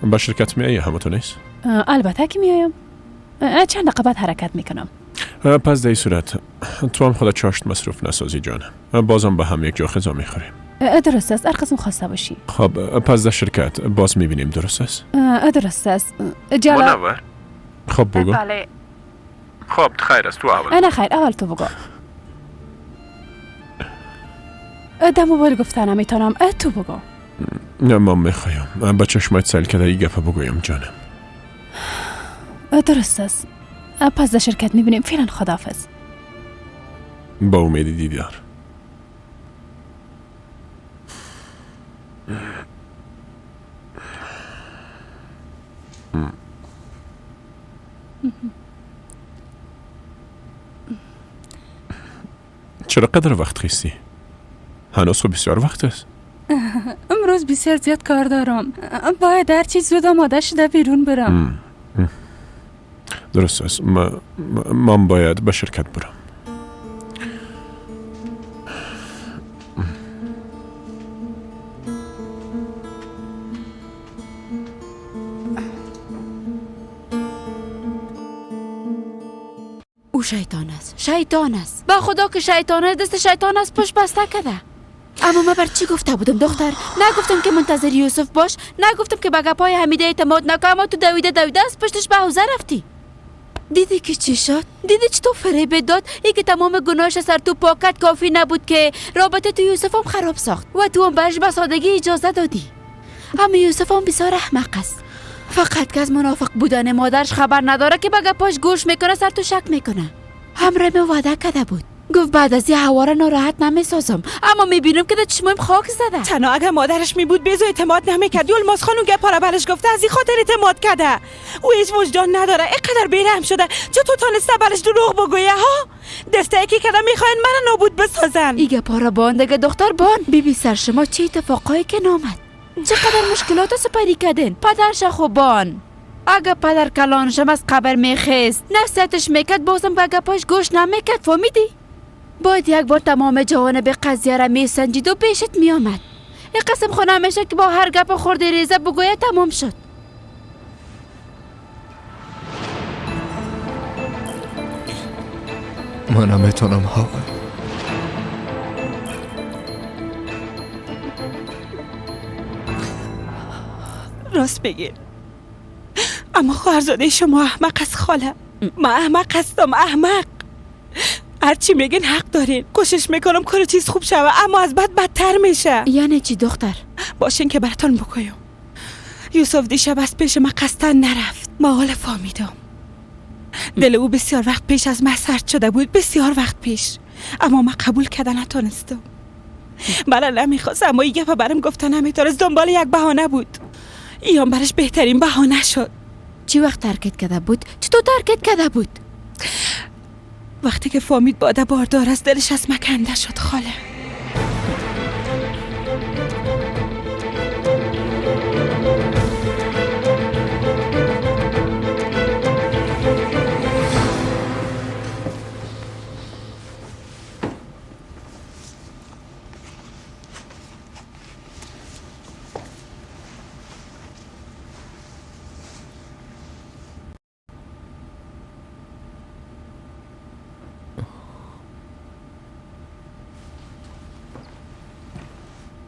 با شرکت میایی همتو نیست؟ البته که میایم. چند دقیقه بعد حرکت میکنم. پس در این صورت تو هم خودت چاشت مصروف نسازی جانم. بازم به هم یک جا غذا میخوریم. درست است، هر قسم خواسته باشی. خب پس در شرکت باز میبینیم. درست است؟ درست است. جلال منور. خب بگو. بله. خب خیر است، تو اول. نه خیر، اول تو بگو. در موبایل گفتن نمیتونم، تو بگو. نه من میخوایم با چشمت سیل کرده ای گپه بگویم جانم. درست است، پس در شرکت میبینیم. فعلا خداحافظ. با امید دیدار. چرا قدر وقت خیستی؟ هنوز خب بسیار وقت است. امروز بسیار زیاد کار دارم. باید هر چیز زود آماده شده بیرون برم. درست است. من باید به شرکت برم. او شیطان است، شیطان است. با خدا که شیطان است، دست شیطان است پشت بسته کرده. اما من بر چی گفته بودم دختر؟ نگفتم که منتظر یوسف باش، نگفتم که به گپای حمیده اعتماد نکن، اما تو دویده دویده از پشتش به حوزه رفتی. دیدی که چی شد؟ دیدی چطور تو فریب داد؟ ای که تمام گناهش سر تو پاکت کافی نبود که رابطه تو یوسف هم خراب ساخت و تو هم برش به سادگی اجازه دادی. اما یوسف هم بسیار احمق است. فقط که از منافق بودن مادرش خبر نداره که به گپاش گوش میکنه، سر تو شک میکنه. همراه من وعده کرده بود، گفت بعد از یه هواره ناراحت نمیسازم، اما میبینم که در چشمایم خاک زده. تنها اگر مادرش میبود بزو اعتماد نمیکرد. یلماز خانم گپا را برش گفته، از این خاطر اعتماد کرده. او هیچ وجدان نداره، اینقدر بیرحم شده. چطور تانسته برش دروغ بگویه ها؟ دسته یکی کرده میخواین مرا نابود بسازن. ای گپا را بان دیگه دختر بان. بیبی سر شما چه اتفاقایی که نامد، چقدر مشکلات سپری کردین. پدرش خوبان، اگه پدر کلانشم از قبر میخیست نصیحتش میکرد، بازم به گپاش گوش نمیکرد. فهمیدی؟ باید یک بار تمام جوانب قضیه را میسنجید و پیشت میآمد. این قسم خونه همیشه که با هر گپ خورده ریزه بگوید تمام شد. من نمیتونم هوای. راست بگیر، اما خواهرزاده شما احمق است خاله. من احمق هستم، احمق. هرچی میگین حق دارین. کوشش میکنم کل چیز خوب شوه، اما از بد بدتر میشه. یعنی چی دختر؟ باشین که براتون بگویم. یوسف دیشب از پیش من قصداً نرفت. ما حالا فهمیدم دل او بسیار وقت پیش از من سرد شده بود، بسیار وقت پیش. اما من قبول کرده نتونستم. بله نمیخواست، اما این گپ برام گفته نمیتونست. دنبال یک بهانه بود. ایام برش بهترین بهانه شد. چی وقت ترکت کرده بود؟ چطور ترکت کرده بود؟ وقتی که فهمید باده باردار است، دلش از من کنده شد خاله.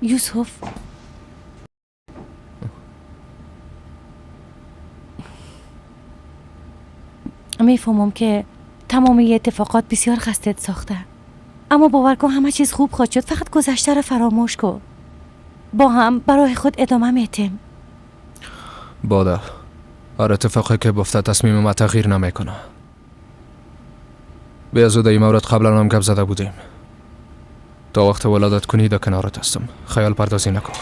یوسف، میفهمم که تمام اتفاقات بسیار خستت ساخته، اما باور کن همه چیز خوب خواهد شد. فقط گذشته را فراموش کن. با هم برای خود ادامه میتیم. باده، هر اتفاقی که بفته تصمیم ما تغییر نمیکنه. به از این مورد قبلا هم گپ زده بودیم. تا وقت ولادت کنی در کنارت هستم. خیال پردازی نکن.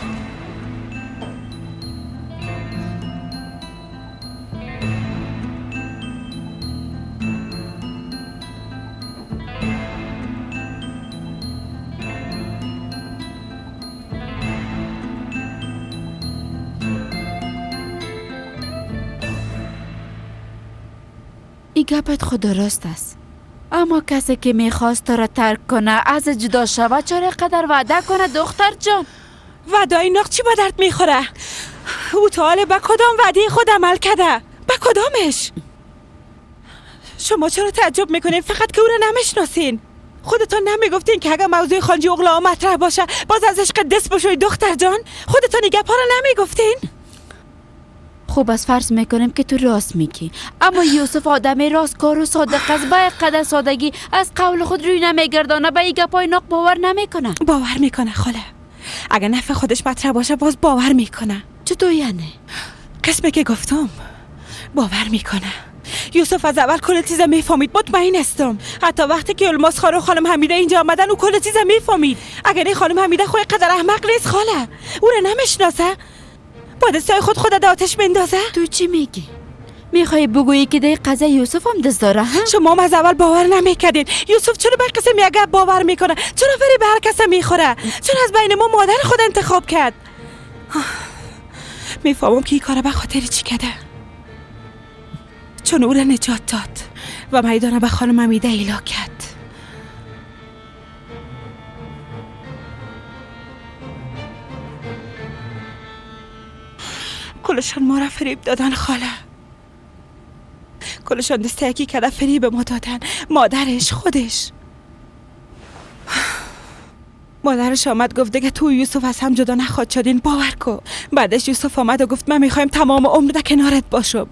این گپت خود درست است، اما کسی که میخواست تو را ترک کنه، از جدا شود، چرا قدر وعده کنه دختر جان؟ وعده ناق چی با درد میخوره؟ او تا حالا به کدام وعده خود عمل کرده؟ به کدامش؟ شما چرا تعجب میکنین؟ فقط که او را نمیشناسین. خودتان نمیگفتین که اگر موضوع خانجی اغلا مطرح باشه باز از عشق دست بشوی دختر جان؟ خودتان این گپ‌ها را نمیگفتین؟ خوب از فرض میکنیم که تو راست میگی، اما یوسف آدم راستکار و صادق است. با قدر سادگی از قول خود روی نمیگردانه. به این گپای ناق باور نمیکنه. باور میکنه خاله، اگر نفع خودش مطرح باشه باز باور میکنه. چطور یعنی؟ قسمه که گفتم باور میکنه. یوسف از اول کل چیز میفهمید، مطمئن هستم. حتی وقتی که الماس خانم و خانم حمیده اینجا آمدن او کل چیز میفهمید. اگر این خانم حمیده خود قدر احمق نیست خاله، او را نمیشناسه، با دستای خود خود در آتش بندازه. تو چی میگی؟ میخوای بگویی که در قضیه یوسف هم دست داره؟ شما هم از اول باور نمیکردین. یوسف چرا به قسم یک باور میکنه؟ چرا فری به هر کس میخوره؟ چرا از بین ما مادر خود انتخاب کرد؟ میفهمم که این کار به خاطر چی کرده. چون او را نجات داد و میدانه به خانم حمیده ایلا کرد. کلشان ما را فریب دادن خاله. کلشان دست یکی کرده فریب ما دادن. مادرش خودش، مادرش آمد گفت دیگه تو یوسف از هم جدا نخواد شدین، باور کن. بعدش یوسف آمد و گفت من میخوایم تمام عمر در کنارت باشم.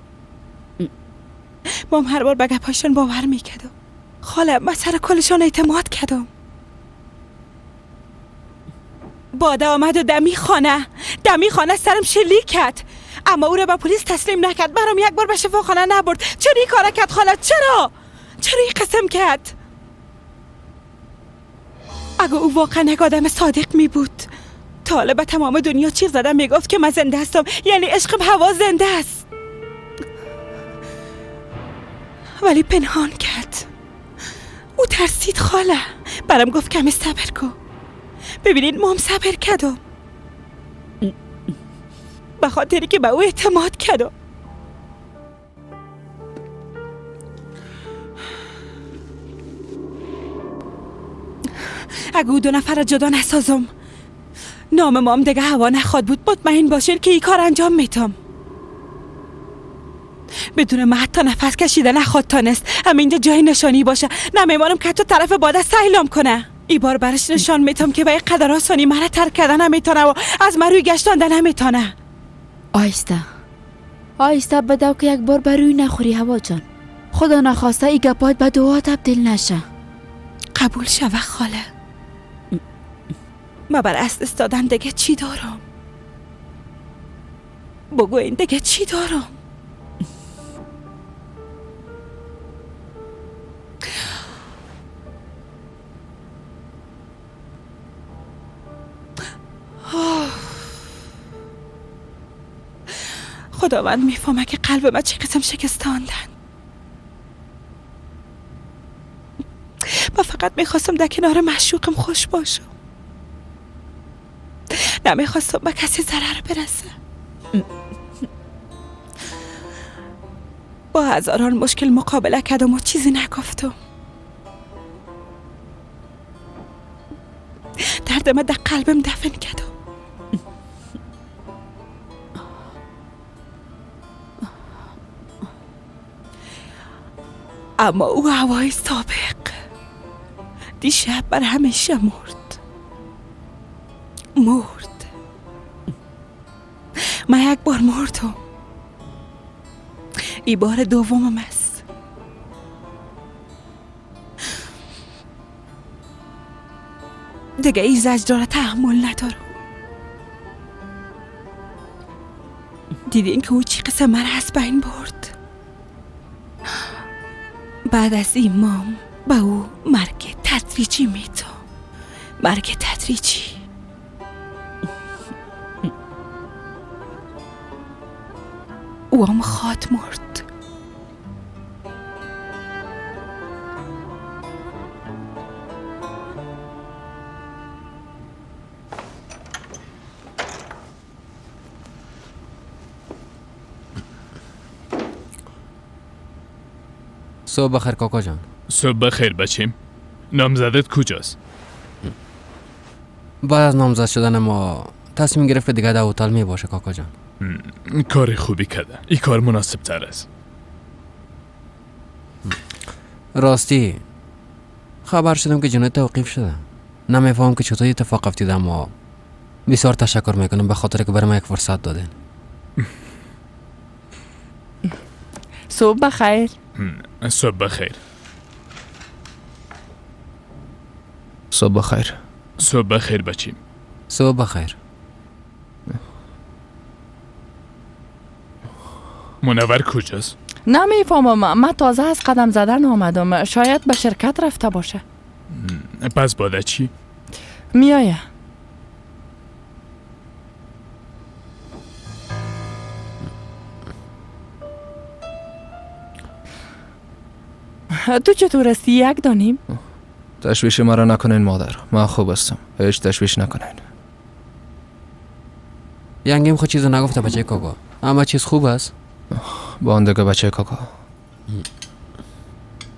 مام هر بار به گپاشون باور میکردم خاله. من سر کلشان اعتماد کردم. باده آمد و دمی خانه سرم شلیک کرد، اما او را به پلیس تسلیم نکرد. برام یک بار به شفاخانه نبرد. چرا این کار کرد خاله؟ چرا این قسم کرد؟ اگه او واقعا یک آدم صادق می بود، تا حالا به تمام دنیا چیغ زدم میگفت که من زنده هستم، یعنی عشقم هوا زنده است. ولی پنهان کرد. او ترسید خاله. برام گفت کمی صبر کن. ببینید ما هم صبر کردم، به خاطری که به او اعتماد کردم. اگه او دو نفر جدا نسازم، نام مام دیگه هوا نخواد بود. مطمئن باشین که این کار انجام میتم. بدون من حتی نفس کشیده نخواد تانست. همینجا جای نشانی باشه. نمیمانم که تو طرف باده سیلام کنه. ای بار برش نشان میتم که به یک قدر آسانی مرا ترک کرده نمیتونه و از من روی گشتانده نمیتونه. آیسته آهسته بدو که یک بار بروی نخوری هوا جان. خدا نخواسته ای گپات به دعا تبدیل نشه. قبول شوه خاله. ما بر از استادن دیگه چی دارم؟ بگو این دیگه چی دارم؟ خداوند میفهمه که قلب من چه قسم شکستاندن. من فقط میخواستم در کنار معشوقم خوش باشم، نمیخواستم به کسی ضرر برسه. با هزاران مشکل مقابله کردم و چیزی نگفتم. درد من در قلبم دفن کردم. اما او هوای سابق دیشب بر همیشه مرد. من یک بار مردم، ای بار دومم است. دیگه ای زجر را تحمل ندارم. دیدین که او چی قسم من از بین برد. بعد از امام به او مرگ تدریجی میتم. مرگ تدریجی. او هم خواد مرد. صبح بخیر کاکا جان. صبح بخیر بچیم. نامزدت کجاست؟ بعد از نامزد شدن ما تصمیم گرفت که دیگه در هتل می باشه کاکا جان. کار خوبی کرده. این کار مناسب تر است. راستی خبر شدم که جنایت توقیف شده. نمیفهم که چطور اتفاق افتیده، اما بسیار تشکر میکنم به خاطر که برای ما یک فرصت دادین. صبح بخیر. صبح بخیر. صبح بخیر. صبح بخیر بچیم. صبح بخیر. منور کجاست؟ نمیفهمم، من تازه از قدم زدن آمدم. شاید به شرکت رفته باشه. پس باده چی؟ میایه. تو چطور هستی؟ یک دانیم؟ تشویش مرا نکنین مادر، من خوب هستم. هیچ تشویش نکنین. ینگیم خود چیزو نگفته بچه کاکا. اما چیز خوب است؟ با آن دیگه بچه کاکا.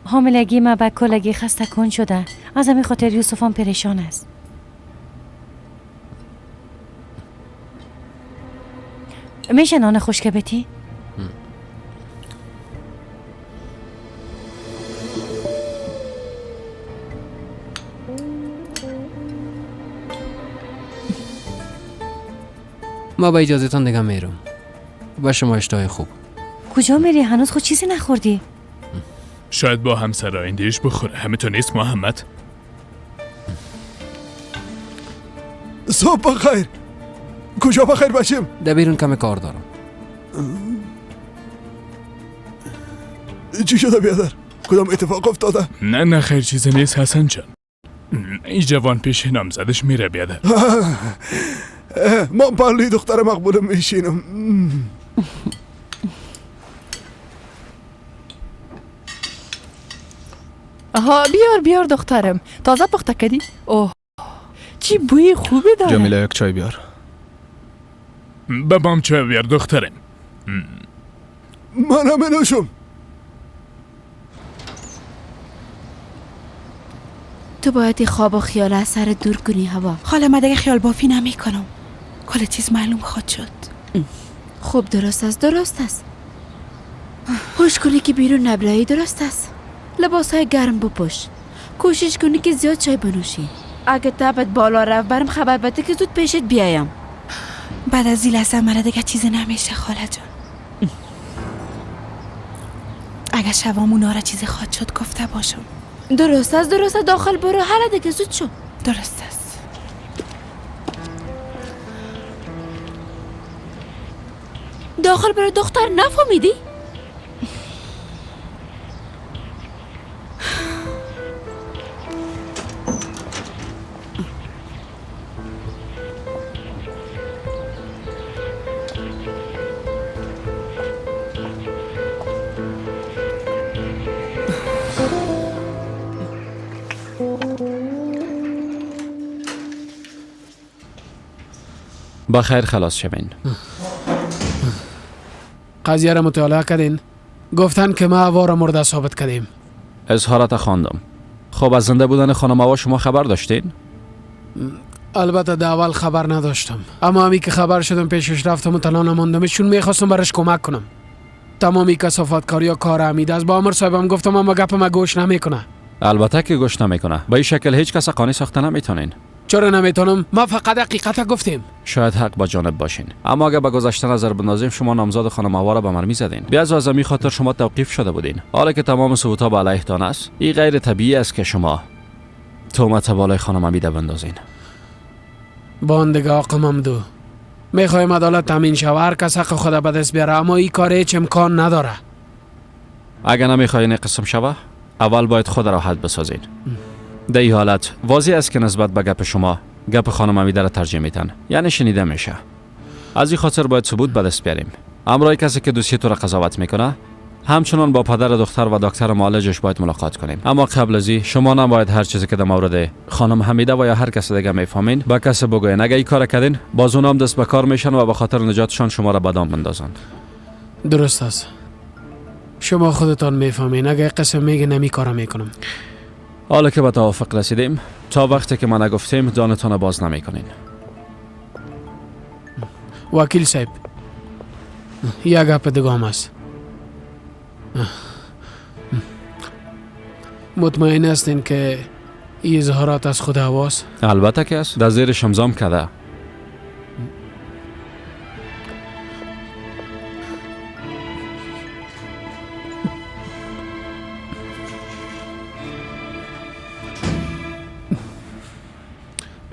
حاملگی ما به کلگی خسته کن شده. از همین خاطر یوسف هم پریشان است. میشه نان خشک بتی؟ ما با اجازهتان دیگه میرم. با شما اشتهای خوب. کجا میری؟ هنوز خود چیزی نخوردی. شاید با همسر آیندهش بخوره. همه تو نیست محمد. صبح بخیر. کجا بخیر باشیم؟ در بیرون کم کار دارم. چی شده بیادر؟ کدام اتفاق افتاده؟ نه نه خیر چیزی نیست حسن جان. این جوان پیش نامزدش میره بیادر. من پهلوی دختر مقبولم میشینم. آها بیار بیار دخترم، تازه پخته کردی؟ اوه چی بوی خوبی داره. جمیله یک چای بیار. بابام چای بیار دخترم. منم نوشم. تو باید خواب و خیال از سر دور کنی هوا. خاله من دیگه خیال بافی نمی کنم. کل چیز معلوم خواهد شد. خوب درست است، درست است. هوش کنی که بیرون نبرایی، درست است. لباس های گرم بپوش. کوشش کنی که زیاد چای بنوشی. اگه تبت بالا رفت برم خبر بده که زود پیشت بیایم. بعد از این لحظه مرا دیگه چیزی نمیشه خاله جان. اگه شوام اونا را چیزی خواد شد گفته باشم. درست است، درست است، داخل برو، حالا دیگه زود شو. درست است. داخل برو دختر، نفهمیدی؟ بخیر خلاص شوین. قضیه را مطالعه کردین؟ گفتن که ما هوا را مرده ثابت کردیم. اظهارات خواندم. خب از زنده بودن خانم هوا شما خبر داشتین؟ البته در اول خبر نداشتم، اما همی که خبر شدم پیشش رفتم و تنها نماندم، چون میخواستم برش کمک کنم. تمامی کثافتکاری ها کار حمید است. با آمر صاحبم گفتم اما گپ ما گوش نمیکنه. البته که گوش نمیکنه. با این شکل هیچ کس قانع ساخته نمیتونین. چرا نمیتونم؟ ما فقط حقیقت گفتیم. شاید حق با جانب باشین، اما اگه به گذشته نظر بندازیم شما نامزاد خانم هوا را به مرمی زدین. بیاز از همین خاطر شما توقیف شده بودین. حالا که تمام ثبوت‌ها به علیهتان است، این غیر طبیعی است که شما تهمت بالای خانم حمیده بندازین. باندگاه آقا ممدو، میخوایم عدالت تامین شود، هر کس حق خود به دست بیاره، اما این کار هیچ امکان نداره. اگه نمیخواین قسم شوه، اول باید خود راحت بسازین. در این حالت واضح است که نسبت به گپ شما گپ خانم حمیده را ترجیح میتن، یعنی شنیده میشه. از این خاطر باید ثبوت به دست بیاریم. همراه کسی که دوسیه تو را قضاوت میکنه، همچنان با پدر دختر و دکتر معالجش باید ملاقات کنیم. اما قبل از این شما نباید هر چیزی که در مورد خانم حمیده و یا هر کس دیگه میفهمین با کسی بگوین. اگه این کار کردین باز اونام دست به کار میشن و به خاطر نجاتشان شما را به دام بندازن. درست است. شما خودتان میفهمین. اگه قسم میگه نمی کارا میکنم. حالا که به توافق رسیدیم، تا وقتی که ما نگفتیم دانتان باز نمیکنین. وکیل صاحب، یک گپ دیگه هم است. مطمئن هستین که این اظهارات از خود هواست؟ البته که است. در زیر شمزام کرده.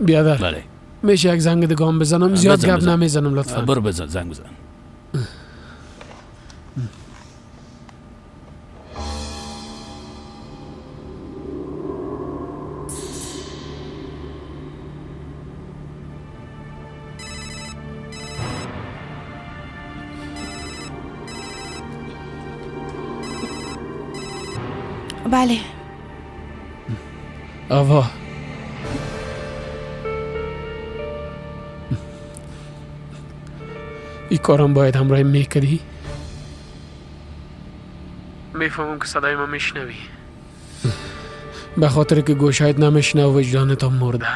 بیادر، بله، میشه یک زنگ دیگه هم بزنم؟ زیاد گپ نمیزنم لطفا. برو بزن، زنگ بزن. بله. آوا، این کارم باید همراه میکردی؟ میفهمم که صدای ما میشنوی، به خاطر که گوشایت نمیشنو وجدانت هم مرده.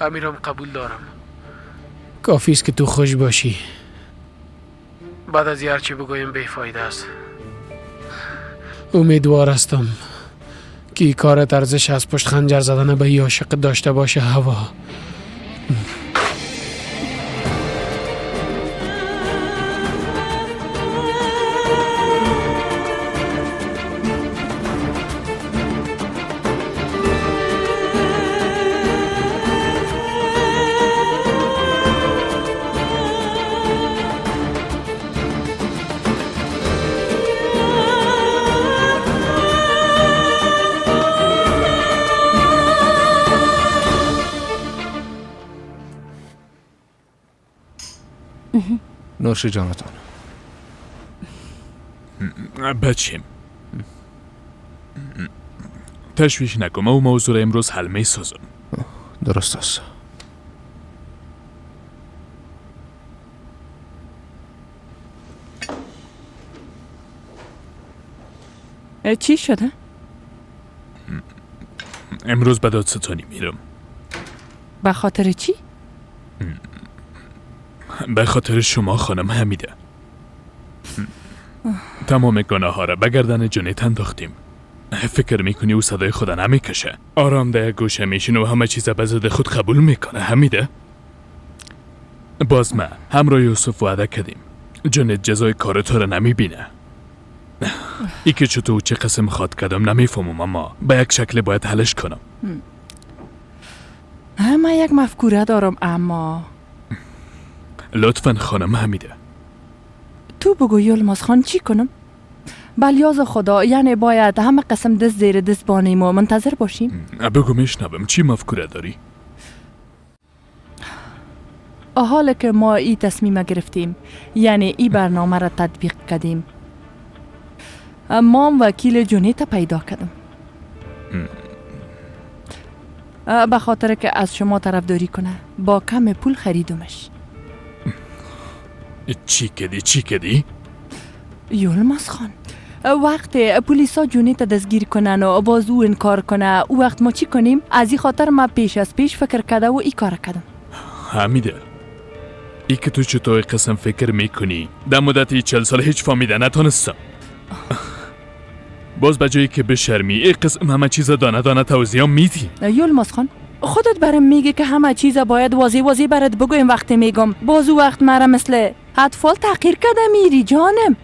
امیرم قبول دارم، کافی است که تو خوش باشی. بعد از هرچی بگویم بیفایده است. امیدوار هستم که این کارت ارزش از پشت خنجر زدن به یه عاشق داشته باشه. هوا. نوش جانتان. بچیم، تشویش نکن، او موضوع امروز حل می سازم. درست است. چی شده؟ امروز به دادستانی میرم. به خاطر چی؟ به خاطر شما خانم حمیده. تمام گناه ها را به گردن جنیت انداختیم. فکر میکنی او صدای خود نمیکشه؟ آرام در یک گوشه میشینه و همه چیز به ضد خود قبول میکنه. حمیده، باز ما همراه یوسف وعده کردیم جنیت جزای کار تو را نمیبینه. ای که چطور چه قسم خواد کردم نمیفهمم، اما به یک شکل باید حلش کنم. من یک مفکوره دارم، اما لطفا خانم حمیده تو بگو یلماز خان چی کنم؟ بلیاز خدا، یعنی باید همه قسم دست زیر دست بانیم و منتظر باشیم. بگو میشنوم، چی مفکوره داری؟ حالا که ما ای تصمیم گرفتیم، یعنی ای برنامه را تطبیق کردیم، ما وکیل جونیت پیدا کردم به خاطر که از شما طرفداری کنه. با کم پول خریدمش. چی کدی؟ چی کدی؟ یلماز خان، وقت پلیسا جونیت دستگیر کنن و باز او انکار کنه، او وقت ما چی کنیم؟ از این خاطر ما پیش از پیش فکر کرده و ای کار کردم. حمیده، ای که تو چطور قسم فکر میکنی در مدت 40 سال هیچ فهمیده نتونستم. باز به جایی که بشرمی ای قسم همه چیز دانه دانه توضیح میدی. یلماز خان، خودت برم میگه که همه چیز باید واضح واضح برات بگویم. وقتی میگم باز او وقت مرا مثل اطفال تحقیر کرده میری جانم.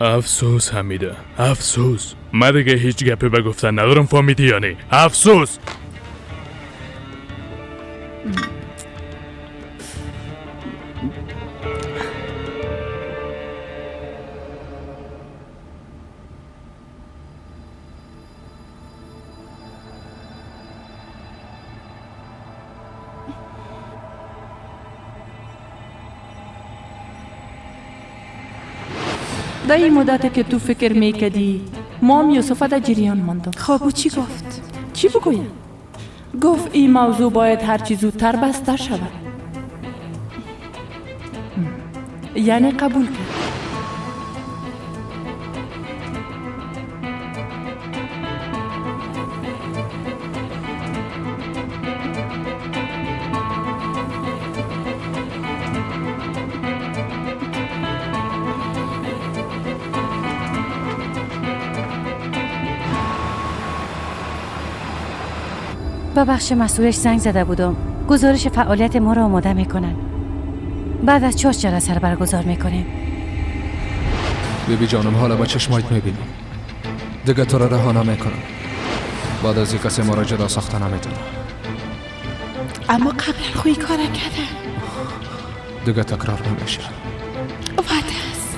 افسوس حمیده، افسوس. من دیگه هیچ گپی به گفتن ندارم، فهمیدی یا نه؟ افسوس. در این مدت که تو فکر میکردی مام یوسف در جریان ماندم. خب او چی گفت؟ چی بگویم؟ گفت این موضوع باید هرچی زودتر بسته شود. یعنی قبول کرد. به بخش مسئولش زنگ زده بودم. گزارش فعالیت ما را آماده میکنن. بعد از 4 جلسه را برگزار میکنیم. بیبی جانم، حالا با چشمایت میبینم. دیگه تو را رها نمیکنم. بعد از این کسی ما را جدا ساخته نمیتونه. اما قبلا خوی کار کرده. دیگه تکرار نمیشه. وعده است.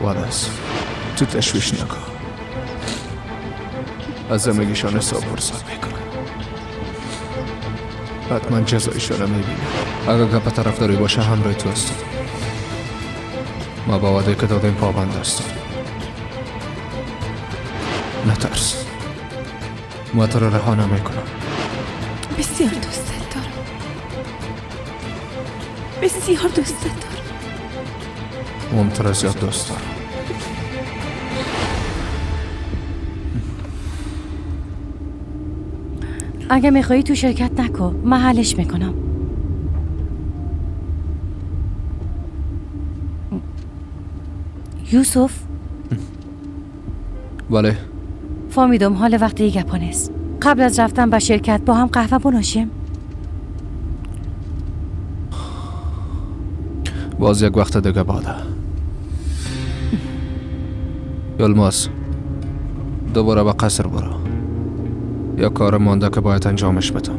وعده است. تو تشویش نکن. از زمگیشان حساب پرسان میکنم. حتما جزایشان میبینم. اگر گپ طرفداری باشه همراه تو هستم. ما با وعده که دادیم پابند هستم. نترس، ما تو را رها نمیکنم. بسیار دوستت دارم، بسیار دوستت دارم. مم تو را زیاد دوست دارم. اگه میخوایی تو شرکت نکن، من حلش میکنم. یوسف؟ بله. فهمیدم حال وقتی گپا نیست. قبل از رفتن به شرکت با هم قهوه بنوشیم. باز یک وقت دیگه باده. یلماز، دوباره به قصر برو. یا کار مانده که باید انجامش بدم.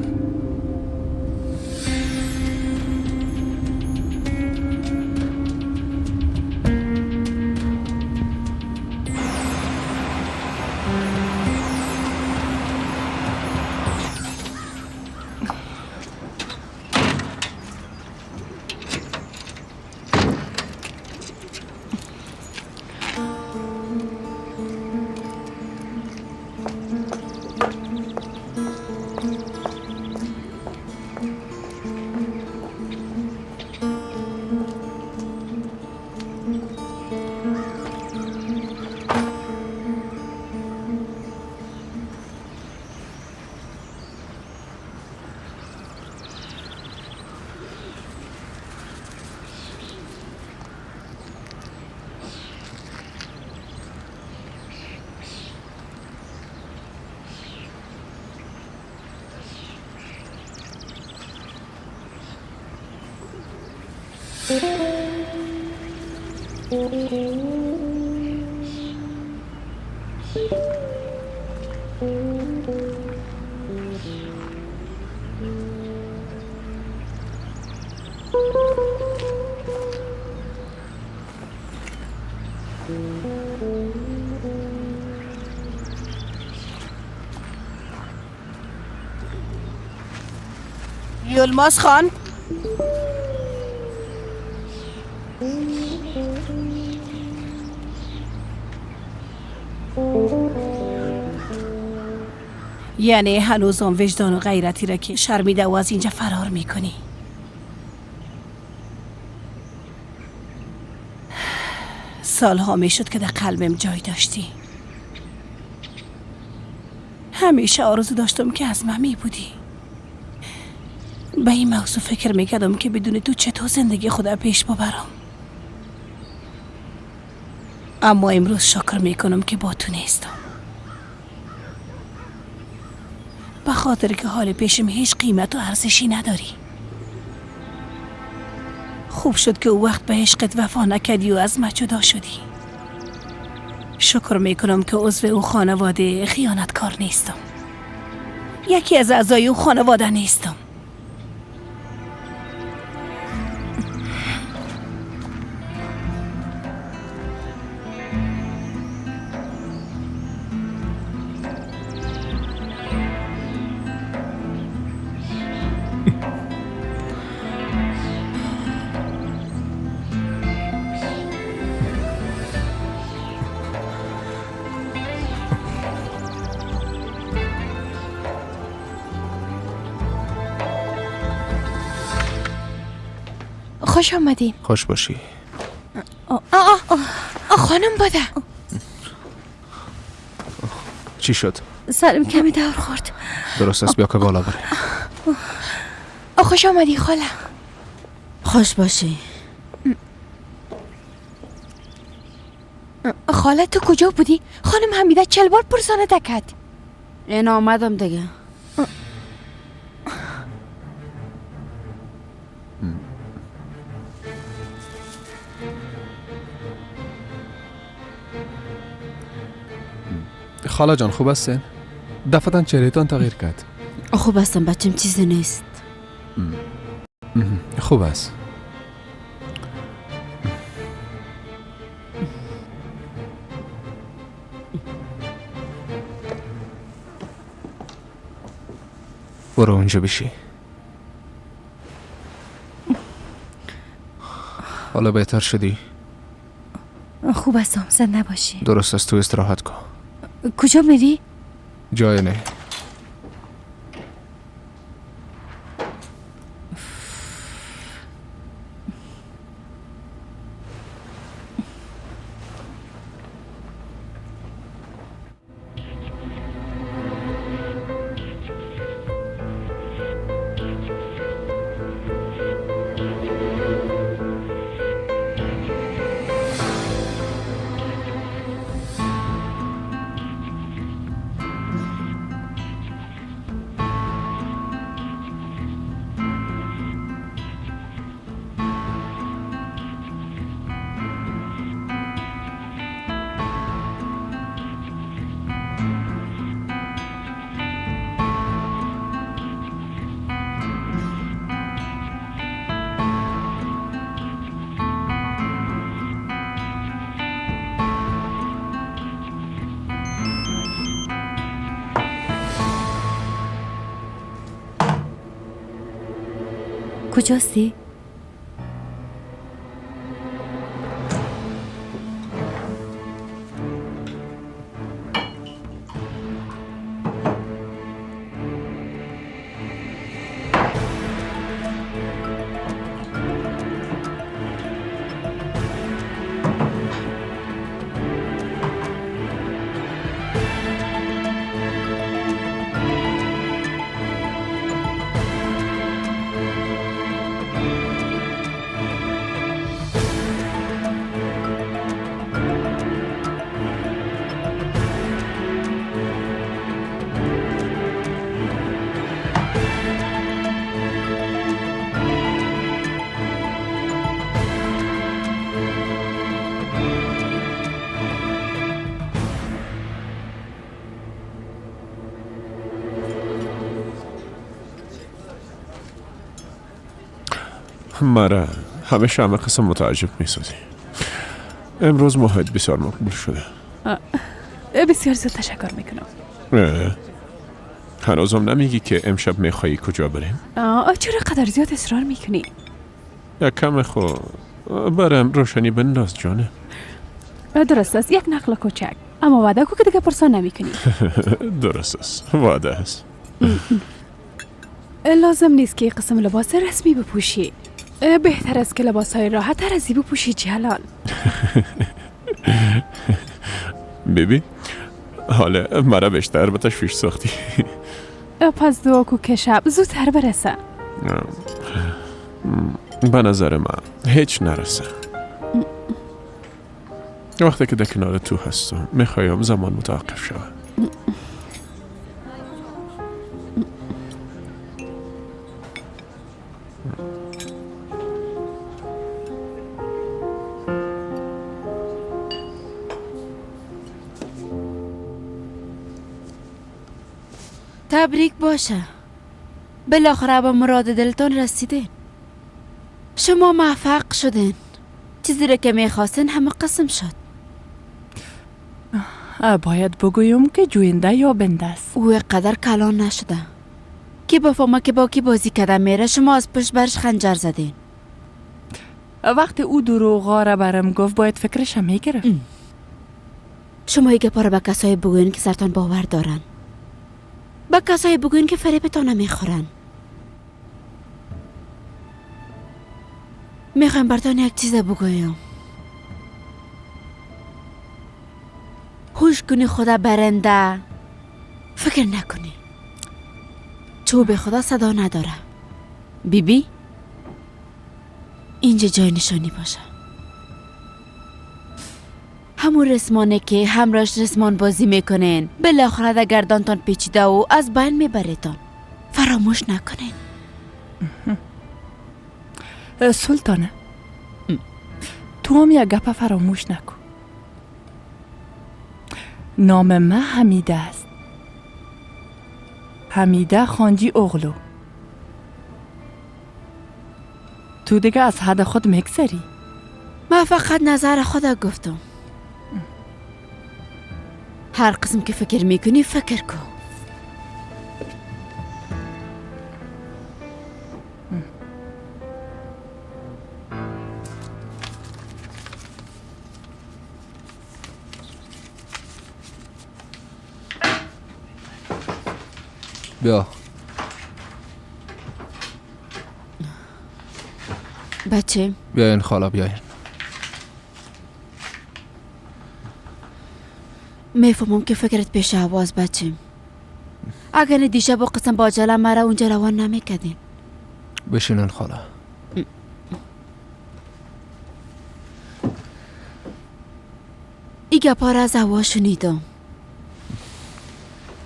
یلماز خان، یعنی هنوز آن وجدان و غیرتی را که شرمیده و از اینجا فرار میکنی. سالها میشد که در قلبم جای داشتی. همیشه آرزو داشتم که از من می بودی. به این موضوع فکر میکردم که بدون تو چطور زندگی خدا پیش ببرم. اما امروز شکر میکنم که با تو نیستم، به خاطر که حال پیشم هیچ قیمت و ارزشی نداری. خوب شد که او وقت به عشقت وفا نکردی و از من جدا شدی. شکر میکنم که عضو او خانواده خیانتکار نیستم، یکی از اعضای او خانواده نیستم. خوش آمدین. خوش باشی. خانم بوده. چی شد؟ سرم کمی دور خورد. درست است، بیا که بالا بریم. خوش آمدی خاله. خوش باشی. خاله تو کجا بودی؟ خانم حمیده 40 بار پرسانه کرد. این آمدم دیگه. خاله جان خوب هستین؟ دفعتا چهرهتان تغییر کرد. خوب هستم بچم، چیزی نیست. خوب است. برو اونجا بشی. حالا بهتر شدی؟ خوب هستم، زنده باشی. درست است، تو استراحت کن. کجا میری؟ جای نه. کجاستی؟ مرا همیشه همه قسم متعجب میسازی. امروز موهایت بسیار مقبول شده. بسیار زیاد تشکر میکنم. هنوزم نمیگی که امشب میخوایی کجا بریم؟ چرا قدر زیاد اصرار میکنی؟ یک کم خو برم روشنی بنداز جانه. درست است، یک نقل کوچک، اما وعده کو که دیگه پرسان نمیکنی. درست است، وعده است. لازم نیست که قسم لباس رسمی بپوشی. بهتر است که لباس های راحت تر از بپوشی جلال. بیبی حالا مرا بیشتر به تشویش ساختی. پس دعا کو که شب زودتر برسه. به نظر من هیچ نرسه. وقتی که در کنار تو هستم میخوایم زمان متوقف شود. تبریک باشه، بالاخره به مراد دلتان رسیدین. شما موفق شدین. چیزی را که میخواستین همه قسم شد. باید بگویم که جوینده یا بنده است. او قدر کلان نشده که بفهمه که با کی بازی کده میره. شما از پشت برش خنجر زدین. وقتی او دروغا را برم گفت باید فکرش هم میگرفت. شما این گپا را به کسایی بگوین که سرتان باور دارن، به کسایی بگوین که فریبتان نمیخورن. میخوایم برتان یک چیز بگویم. هوش کنی خدا برنده، فکر نکنی چوب خدا صدا نداره. بی بی اینجا جای نشانی باشه. همون رسمانه که همراش رسمان بازی میکنین بالاخره در گردانتان پیچیده و از بین میبریتان. فراموش نکنین. سلطانه تو هم یک گپ فراموش نکن. نام من حمیده است. حمیده خانجی اغلو. تو دیگه از حد خود میگذری. من فقط نظر خود گفتم. هر قسم که فکر میکنی فکر کن. بیا بچه، بیاین خاله، بیاین. میفهمم که فکرت پیش آواز بچه. اگر دیشب با قسم با عجله مرا اونجا روان نمیکردین. بشینن خاله. ای گپا را از هوا شنیدم.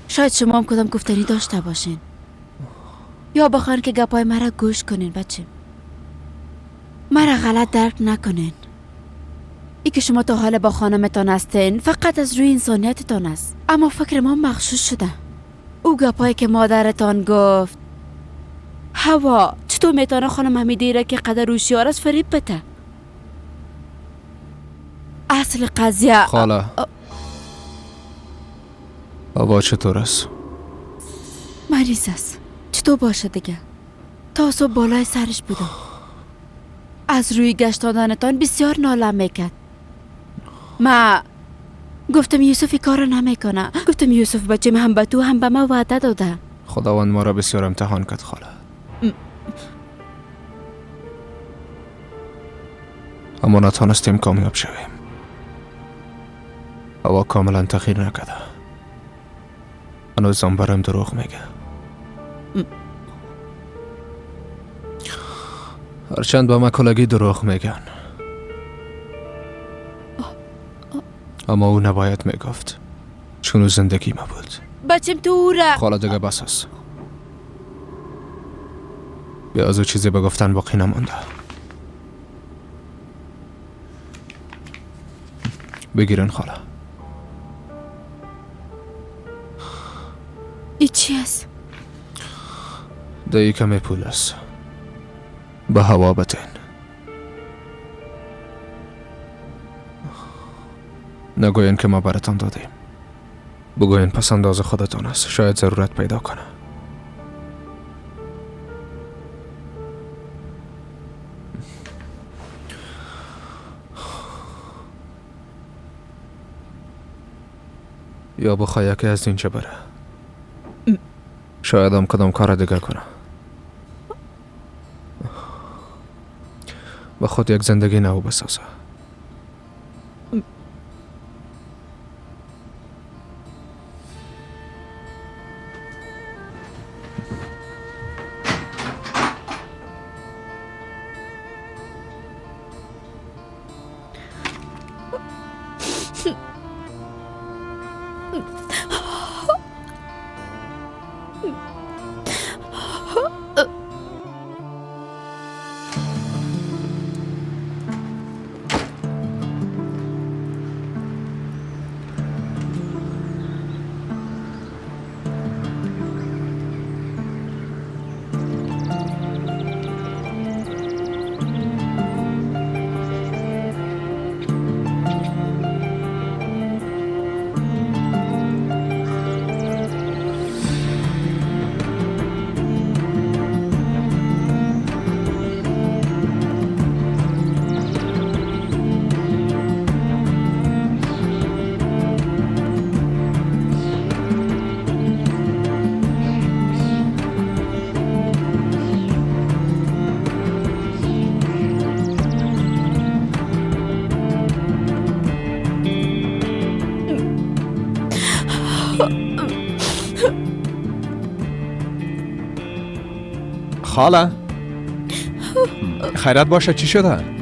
شاید شما هم کدام گفتنی داشته باشین یا بخواین که گپای مرا گوش کنین. بچه مرا غلط درک نکنین. ای که شما تا حال با خانمتان هستین فقط از روی انسانیتتان است، اما فکر ما مغشوش شده. او گپایی که مادرتان گفت، هوا چطور میتونه خانم حمیده را که قدر هوشیار است فریب بده؟ اصل قضیه خاله هوا چطور است؟ مریض است. چطور باشه دیگه؟ تا صبح بالای سرش بودم. از روی گشت دادنتان بسیار ناله میکرد. ما گفتم یوسف کارو نمیکنه. گفتم یوسف بچه هم به تو هم به ما وعده داده. خداوند ما را بسیار امتحان کرد خاله. اما نتانستیم کامیاب شویم. هوا کاملا تغییر نکرده. هنوزم برام دروغ میگه. هرچند با مکلگی دروغ میگن، اما او نباید میگفت، چون او زندگی ما بود. بچم تو او را خاله دیگه بس است. بیا از او چیزی به گفتن باقی نمانده. بگیرن خاله. ای چی است؟ دایی کمی پول است. به هوا بتین. نگوین که ما براتان دادیم. بگوین پس انداز خودتان است. شاید ضرورت پیدا کنه. یا بخواه یکی از اینجا بره. شاید هم کدام کار دیگه کنه. و خود یک زندگی نو بسازه. خاله خیرت باشه، چی شده؟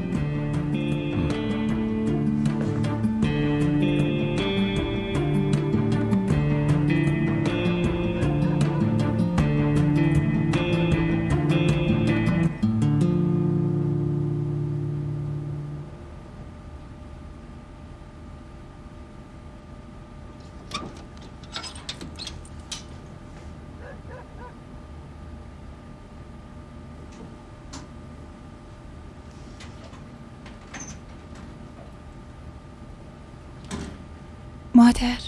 مادر،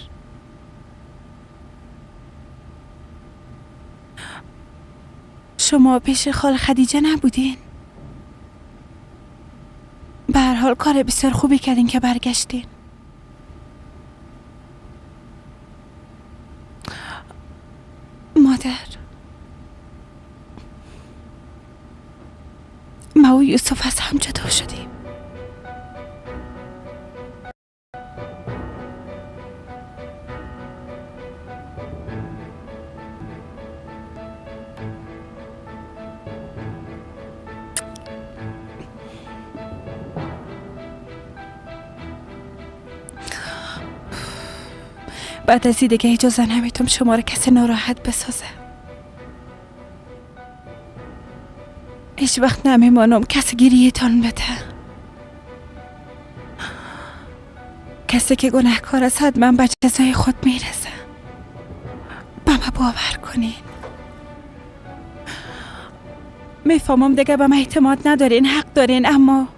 شما پیش خاله خدیجه نبودین؟ به هر حال کار بسیار خوبی کردین که برگشتین. مادر، ما و یوسف از هم جدا شدیم. بعد از دیگه اجازه نمیتم شما رو کسی ناراحت بسازه. هیچ وقت نمیمانم کسی گریه‌تان بده. کسی که گناهکار است حتما به جزای خود میرسه. به من باور کنین. میفهمم دیگه به من اعتماد ندارین، حق دارین، اما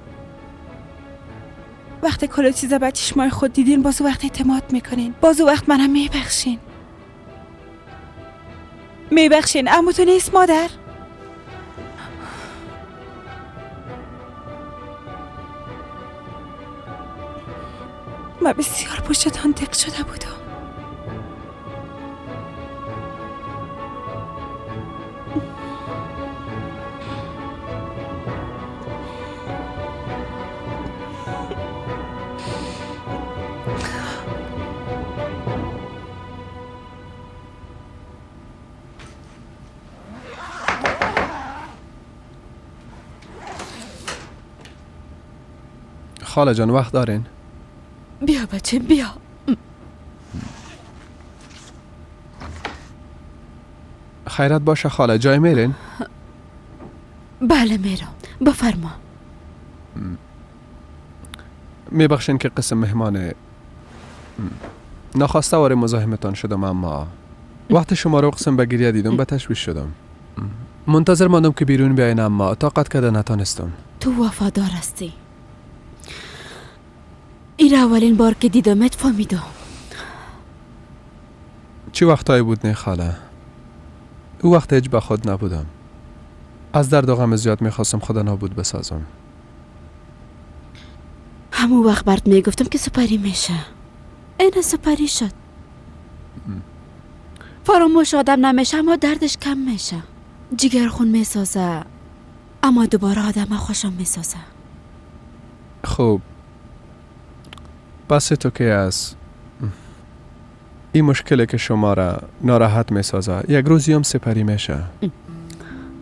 وقتی کل چیزا به چشمای خود دیدین باز وقت اعتماد میکنین، باز وقت منم میبخشین. میبخشین. اما تو نیست مادر. من بسیار پشتتان دق شده بودم. خاله جان وقت دارین؟ بیا بچه بیا. خیرت باشه خاله، جای میرین؟ بله میرم، بفرما. میبخشین که قسم مهمان ناخواسته وارد مزاحمتان شدم، اما وقتی شما رو قسم به گریه دیدم به تشویش شدم. منتظر ماندم که بیرون بیاین، اما طاقت کرده نتانستم. تو وفادار هستی. این اولین بار که دیدمت فهمیدم. چی وقتایی بود نه خاله؟ او وقت هیچ به خود نبودم. از درد و غم زیاد میخواستم خدا نابود بسازم. همون وقت برات میگفتم که سپری میشه. این سپری شد. فراموش آدم نمیشه، اما دردش کم میشه. جگر خون میسازه، اما دوباره آدم خوشم میسازه. خب بس تو که از این مشکلی که شما را ناراحت میسازه یک روزی هم سپری میشه.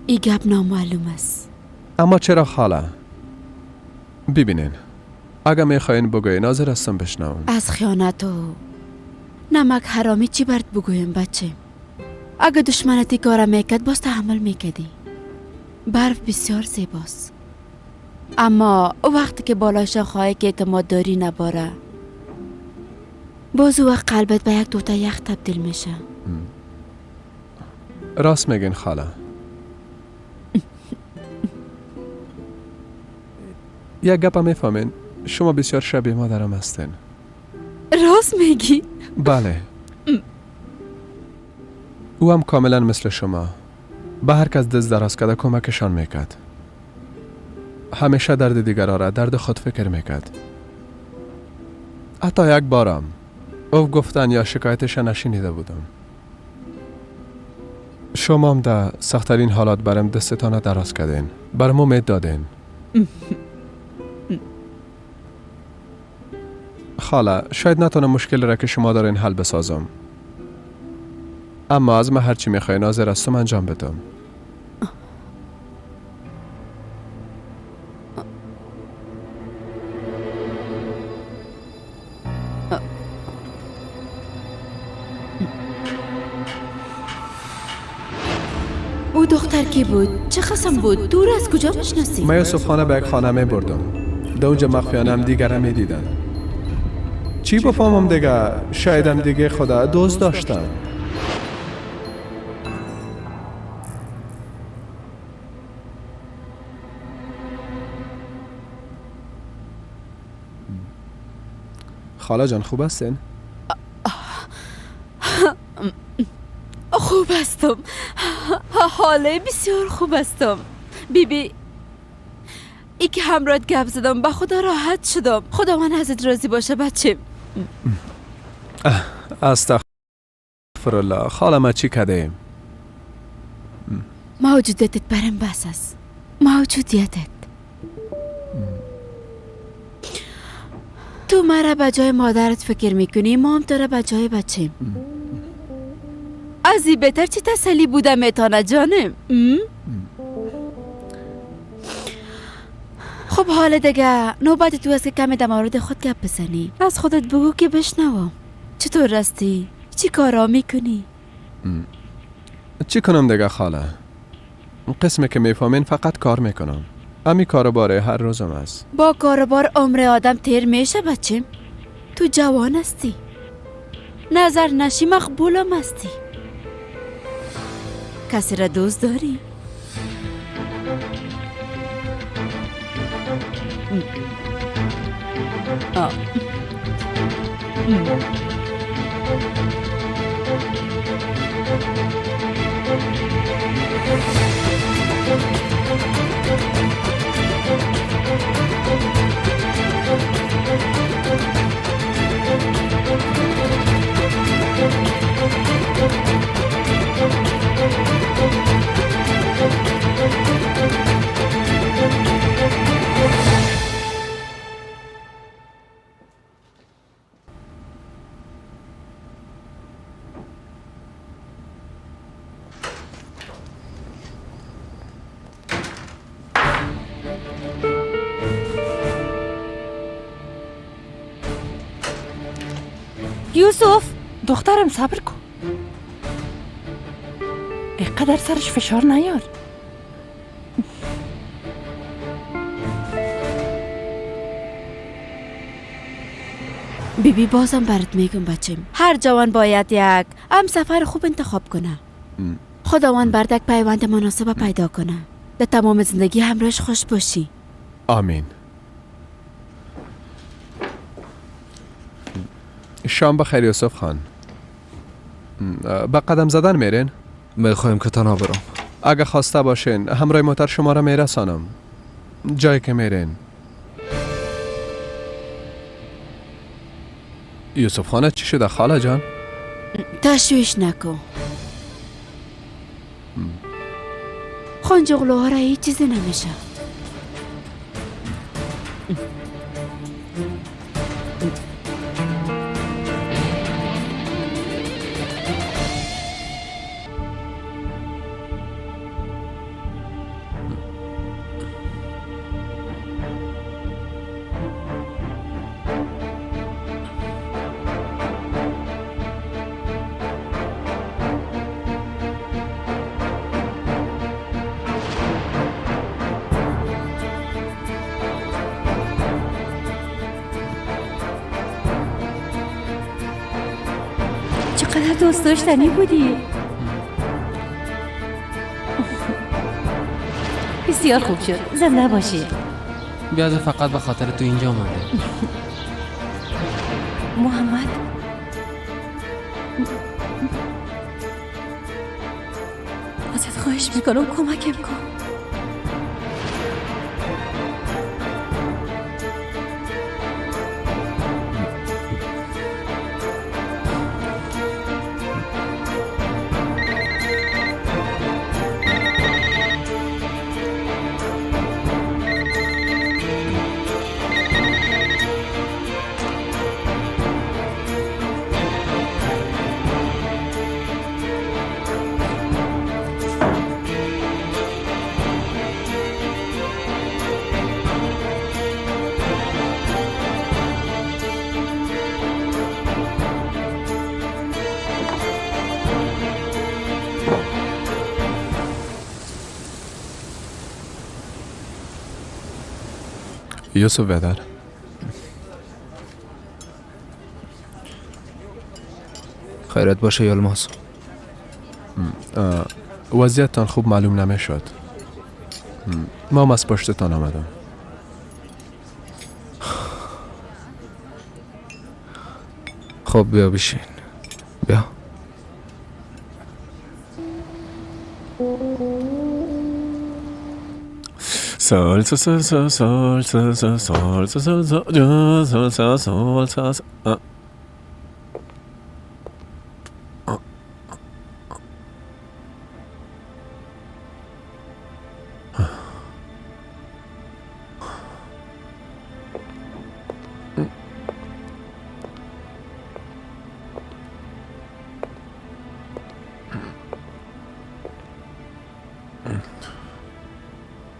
این گپ نامعلوم است. اما چرا خاله؟ ببینین، اگه میخواین بگوین حاضر هستم بشنوم. از خیانت و نمک حرامی چی برد بگویم بچه؟ اگه دشمنت ای کار میکرد باز تحمل میکردی. برف بسیار زیباست، اما وقتی که بالایش خواهی که اعتماد داری نباره، باز وقت قلبت به یک دوتا یخ تبدیل میشه. راست میگین خاله. یک گپ میفهمین، شما بسیار شبیه مادرم هستین. راست میگی؟ بله. او هم کاملا مثل شما، به هر کس دست دراز کرده کمکشان میکرد. همیشه درد دیگران را درد خود فکر میکرد. حتی یک بارم او گفتن یا شکایتش نشنیده بودم. شما هم در سخت‌ترین حالات برم دستتان دراز کردین، برم امید دادین. خاله، شاید نتونم مشکل را که شما دارین حل بسازم، اما از من هرچی میخواین حاضر هستم انجام بدم. او دختر کی بود؟ چه قسم بود؟ دور از کجا میشناسی؟ من یوسف خانه به یک خانه می بردم. در اونجا مخفیانه هم دیگر می دیدن. چی بفهمم دیگه؟ شایدم دیگه خدا دوست داشتم. خاله جان خوب هستین؟ خوب هستم، حاله بسیار خوب هستم. بیبی ای که همراهت گپ زدم به خدا راحت شدم. خدا من ازت راضی باشه بچه. استغفر الله. خاله ما چی کردیم؟ موجودیتت برم بس است. موجودیتت. تو مرا به جای مادرت فکر میکنی، ما هم تو را به جای بچیم. از این بهتر چی تسلی بوده میتانه جانم؟ خب حال دیگه نوبت تو است که کمی در مورد خود گپ بزنی. از خودت بگو که بشنوم. چطور راستی؟ چی کارا میکنی؟ چی کنم دیگه خاله؟ قسمی که میفهمین فقط کار میکنم. امی کاروباره هر روزم است. با کاروبار عمر آدم تیر میشه بچیم. تو جوان هستی، نظر نشی مقبولم هستی. کسی را دوست داری؟ یوسف دخترم صبر کن، اینقدر سرش فشار نیار. بیبی بازم برات میگم بچم، هر جوان باید یک هم سفر خوب انتخاب کنه. خداوند بردک پیوند مناسب پیدا کنه، در تمام زندگی همراهش خوش باشی. آمین. شام بخیر یوسف خان. به قدم زدن میرین؟ میخوایم که تنها برم. اگه خواسته باشین همراه موتر شما را میرسانم جایی که میرین. یوسف خانه چی شده خاله جان؟ تشویش نکن. خانجوغلوها را هیچ چیزی نمیشه. چقدر دوست داشتنی بودی. بسیار خوب شد. زنده باشی. بیازه فقط به خاطر تو اینجا آمده. محمد، ازت خواهش میکنم کمکم کن. یوسف بدر، خیرت باشه یلماز. وضعیتتان خوب معلوم نمیشد. ما از پشتتان آمدم. خب بیا بشین. بیا. سال سال سال سال سال سال سال سال سال سال سال سال سال.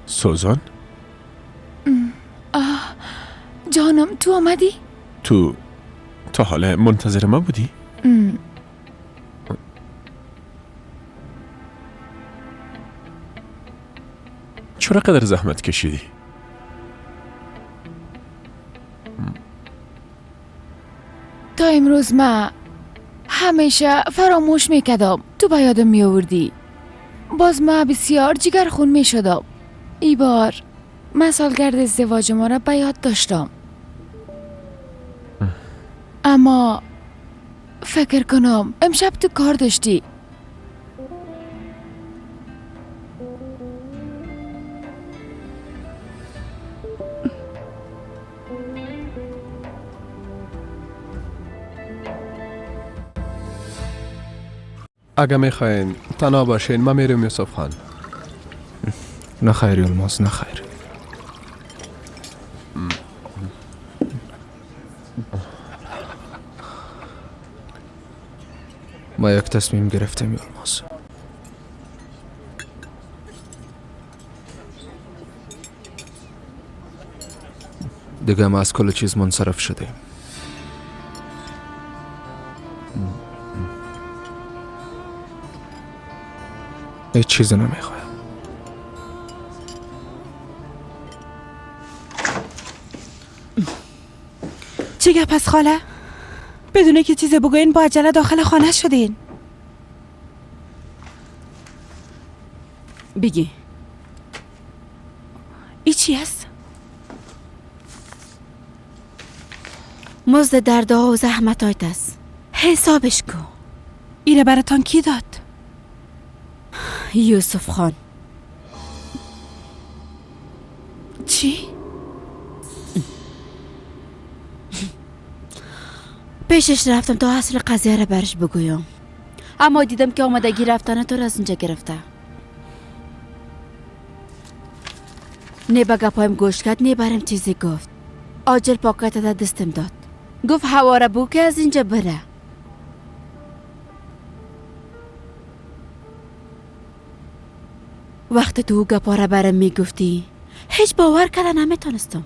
سوزان؟ جانم تو آمدی؟ تو تا حالا منتظر ما بودی؟ چرا قدر زحمت کشیدی؟ تا امروز ما همیشه فراموش میکردم، تو به یادم میآوردی. باز ما بسیار جگر خون میشدم. ای بار من سالگرد ازدواج ما را به یاد داشتم، اما فکر کنم امشب تو کار داشتی. اگه میخواین تنها باشین من میرم یوسف خان. نه خیر یلماز، نه خیر. ما یک تصمیم گرفتیم یلماز. دیگه ما از کل چیز منصرف شدیم. هیچ چیزی نمیخوایم. چی گپ از خاله؟ بدونه که چیز بگوین با عجله داخل خانه شدین. بگی ای چی هست؟ مزد دردها و زحمتایت است. حسابش کو. ایره براتان کی داد؟ یوسف خان. چی؟ پیشش رفتم تا اصل قضیه را برش بگویم، اما دیدم که آمادگی رفتن تو را از اینجا گرفته. نه به گپایم گوش کرد، نه برم چیزی گفت. آجل پاکت را دستم داد. گفت هوا را بو که از اینجا بره. وقتی تو گپا را برم میگفتی هیچ باور کرده نمیتونستم.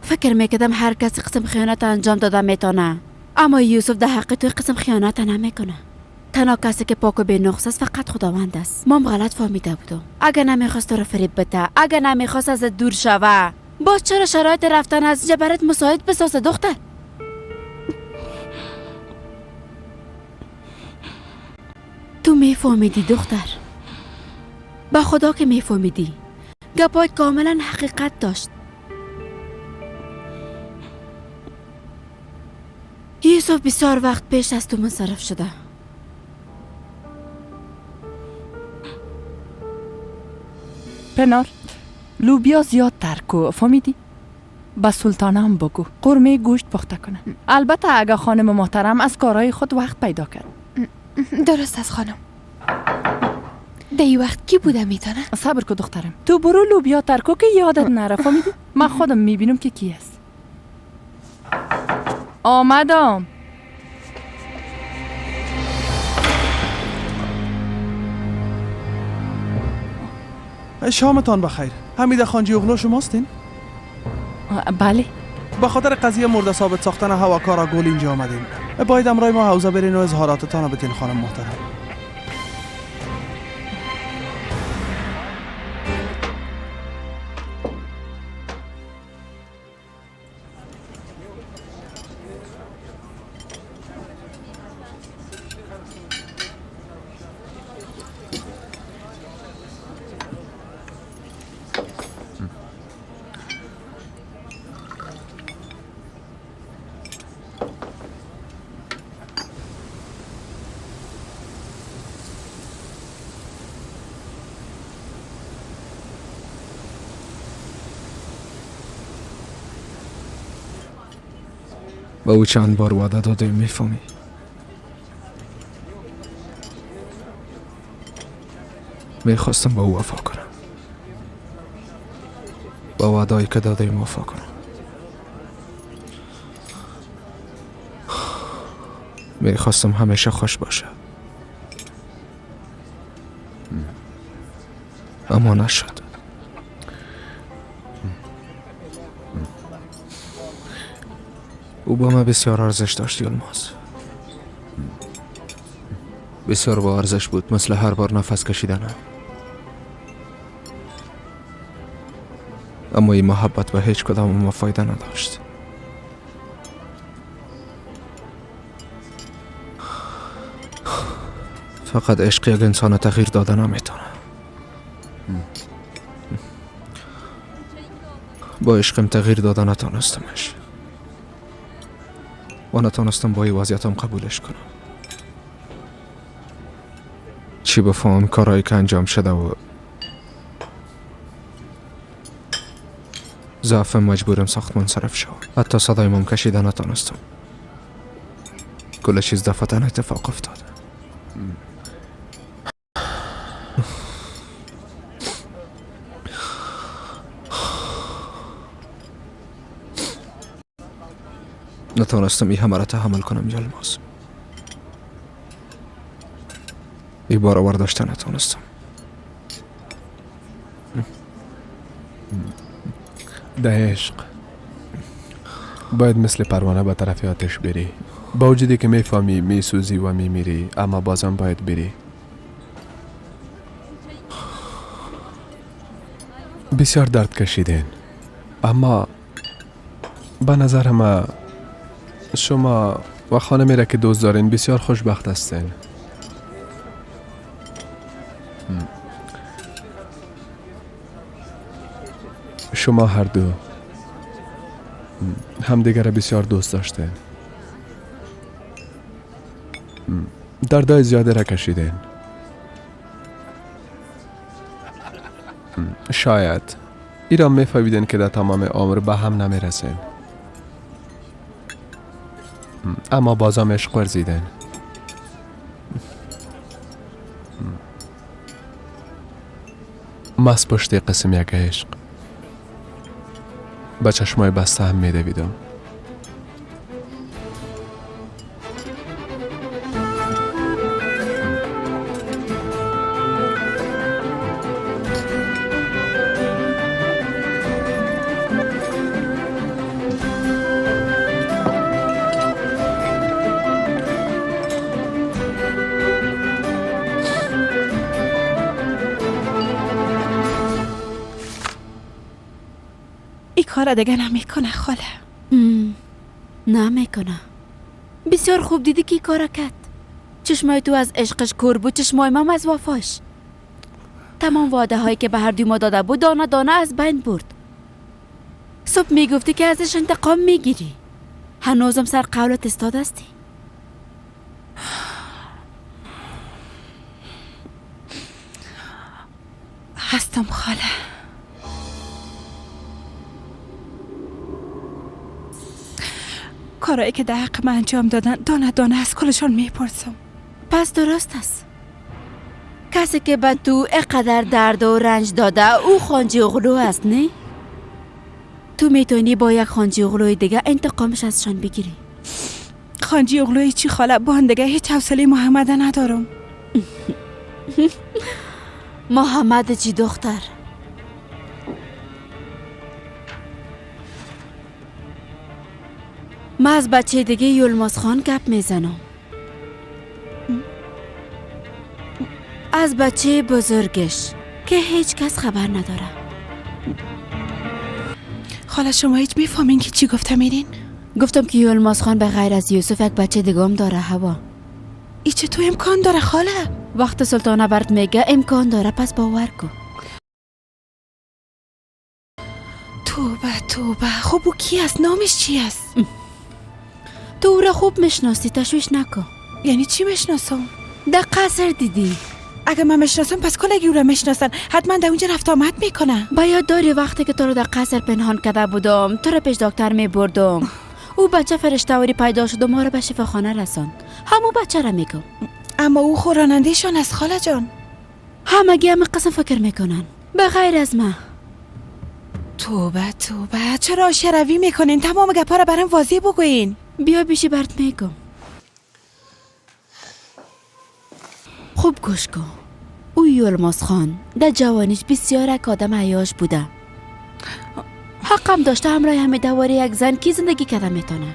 فکر میکردم هر کسی قسم خیانت انجام داده میتونه، اما یوسف در حق تو قسم خیانت نمیکنه. تنها کسی که پاک و بی نقص است فقط خداوند است. مام غلط فهمیده بودم. اگه نمیخواست تو را فریب بده، اگه نمیخواست ازت دور شوه، باز چرا شرایط رفتن از اینجا برات مساعد بسازه دختر؟ تو میفهمیدی دختر، با خدا که میفهمیدی. گپایت کاملا حقیقت داشت. یوسف بسیار وقت پیش از تو منصرف شده. پنار، لوبیا زیاد ترکو، فهمیدی؟ به سلطانه هم بگو قرمه گوشت پخته کنه. البته اگه خانم محترم از کارهای خود وقت پیدا کرد. درست از خانم. در وقت کی بوده میتونه؟ صبر کو دخترم، تو برو لوبیا ترکو که یادت نره، فهمیدی؟ من خودم میبینم که کی است. آمدم. شامتان بخیر. حمیده خانجی اغلو شماستین؟ بله. به خاطر قضیه مرده ثابت ساختن هواکارا گل اینجا آمدیم. باید امرای ما حوزه برین و اظهاراتتان رو بتین خانم محترم. با او چند بار وعده دادیم، میفهمی؟ میخواستم با او وفا کنم، با وعده‌ای که دادیم وفا کنم. میخواستم همیشه خوش باشه، اما نشد. او با من بسیار ارزش داشت یلماز، بسیار با ارزش بود، مثل هر بار نفس کشیدنم. اما این محبت به هیچ کدام ما فایده نداشت. فقط عشق یک انسان تغییر داده نمیتونه. با عشقم تغییر داده نتانستمش و نتانستم با این وضعیتم قبولش کنم. چی بفهم کارهایی که انجام شده و ضعفم مجبورم ساخت منصرف شو. حتی صدای مام کشیده نتانستم. کل چیز دفعتا اتفاق افتاد. نتانستم این همه را تحمل کنم یلماز. این بار برداشته نتانستم. ده عشق باید مثل پروانه به طرف آتش بری. با وجودی که میفهمی میسوزی و میمیری، اما بازم باید بری. بسیار درد کشیدین، اما به نظر ما شما و خانمی را که دوست دارین بسیار خوشبخت هستین. شما هر دو همدیگر را بسیار دوست داشتین، دردای زیاده را کشیدین. شاید ایران میفهمیدین که در تمام عمر به هم نمیرسین، اما بازم عشق ورزیدین. مس پشت قسم یک عشق به چشمای بسته هم میدویدم. کار دیگه نمیکنه خاله. نمیکنه. بسیار خوب دیدی که کار کرد. چشمای تو از عشقش کور بود، چشمای مام از وفاش. تمام وعده هایی که به هر دوی ما داده بود دانه دانه از بین برد. صبح میگفتی که ازش انتقام میگیری، هنوزم سر قولت استاد هستی. هستم خاله. کارایی که در حق من انجام دادن دانه دانه از کلشان میپرسم. پس درست است. کسی که به تو اقدر درد و رنج داده او خانجی اغلو است، نه؟ تو میتونی با یک خانجی اغلوی دیگه انتقامش ازشان بگیری. خانجی اغلوی چی خاله؟ با هم دیگه هیچ حوصله محمد ندارم. محمد چی دختر؟ من از بچه دیگه یلماز خان گپ میزنم، از بچه بزرگش که هیچ کس خبر نداره. خاله شما هیچ میفهمین که چی گفتم ایرین؟ گفتم که یلماز خان به غیر از یوسف یک بچه دیگه هم داره. هوا ای چطور امکان داره خاله؟ وقت سلطانه برات میگه امکان داره، پس باور کن. توبه توبه. خب او کی است؟ نامش چی است؟ تو او را خوب میشناسی، تشویش نکن. یعنی چی میشناسم؟ در قصر دیدی. اگه من میشناسم پس کلگی او را میشناسن، حتما در اونجا رفت آمد میکنه. باید داری وقتی که تو رو در قصر پنهان کرده بودم، تو را پیش دکتر میبردم. او بچه فرشته‌واری پیدا شد و ما را به شفاخانه رساند. همون بچه را میگم. اما او خورانندهشان است خاله جان. همگی همه قسم فکر میکنن به غیر از من. توبه توبه، چرا شروی میکنین؟ تمام گپا را برام واضح بگوین. بیا بیشی برات میگم. خوب گوش کن. او یلماز خان در جوانیش بسیار یک آدم عیاش بوده. حقم داشته همراه همه دواره یک زن کی زندگی کرده میتونه.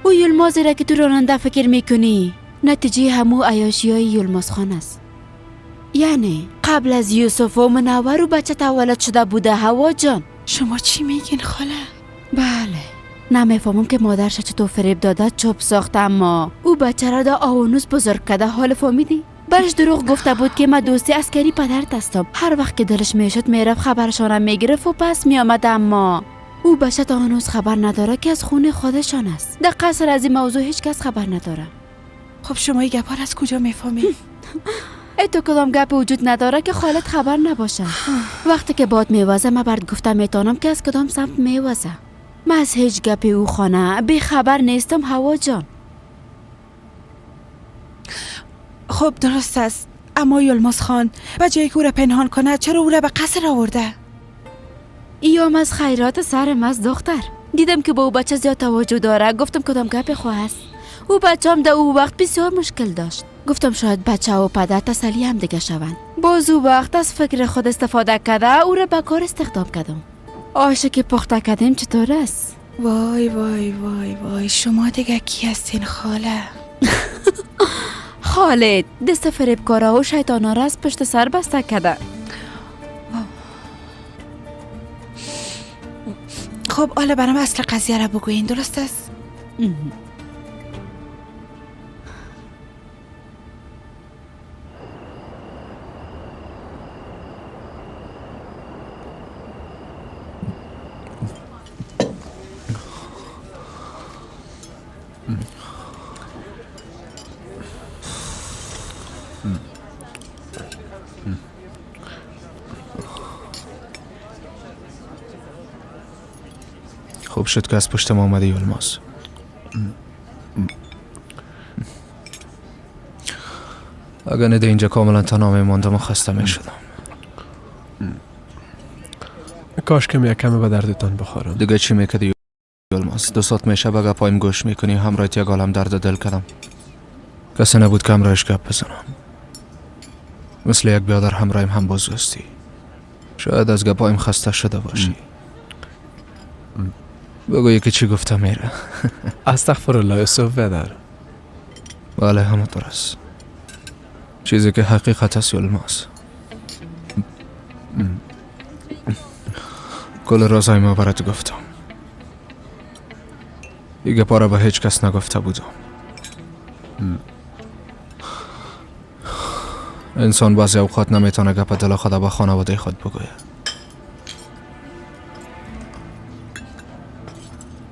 او یلمازی را که تو راننده فکر میکنی نتیجه همو عیاشی های یلماز خان است. یعنی قبل از یوسف و منور و بچه تولد شده بوده. هوا جان شما چی میگین خاله؟ بله، نمیفهمم که مادرش چطور فریب داده چوب ساخته، اما او بچه را در آونوس بزرگ کرده. حال فهمیدی؟ برش دروغ گفته بود که من دوستی عسکری پدرت هستم. هر وقت که دلش میشد میرفت خبرشان میگرفت و پس میآمد، اما او بچه تا هنوز خبر نداره که از خون خودشان است. در قصر از این موضوع هیچ کس خبر نداره. خب شما این گپا از کجا میفهمید؟ ای تو کدام گپ وجود نداره که خالد خبر نباشه. وقتی که باد میوزه من برات گفتم میتونم که از کدام سمت میوزه. من از هیچ گپی او خانه بی خبر نیستم هوا جان. خب درست است، اما یلماز خان به جای که او را پنهان کنه چرا او را به قصر آورده؟ ایام از خیرات سرم از دختر. دیدم که با او بچه زیاد توجه داره، گفتم کدام گپ خواه است. او بچه هم در او وقت بسیار مشکل داشت. گفتم شاید بچه و پدر تسلی هم دیگه شوند. باز او وقت از فکر خود استفاده کرده او را به کار استخدام کردم. آشه که پخته کردیم چطور است؟ وای وای وای وای، شما دیگه کی هستین خاله؟ خالد دست فریبکارا و شیطانا را از پشت سر بسته کرده. خب حالا برام اصل قضیه را بگوین، درست است؟ خوب شد که از پشت ما آمدی یلماز. اگر نه اینجا کاملا تنها میماندم و خسته میشدم. کاش که یک کمی به دردتان بخورم. دیگه چی میکردی یلماز؟ 2 ساعت میشه به گپایم گوش میکنی، همراهت یک عالم درد دل کردم. کسی نبود که همراهش گپ بزنم. مثل یک بیادر همراهیم هم بازگستی. شاید از گپایم خسته شده باشی. بگو یکی چی گفته میره. استغفر الله یوسف بدر. بله همونطور است. چیزی که حقیقت است یلماز. کل رازهای ما برات گفتم. دیگه پارا به هیچ کس نگفته بودم. انسان بعضی اوقات نمیتونه گپ دل خود به خانواده خود بگوید.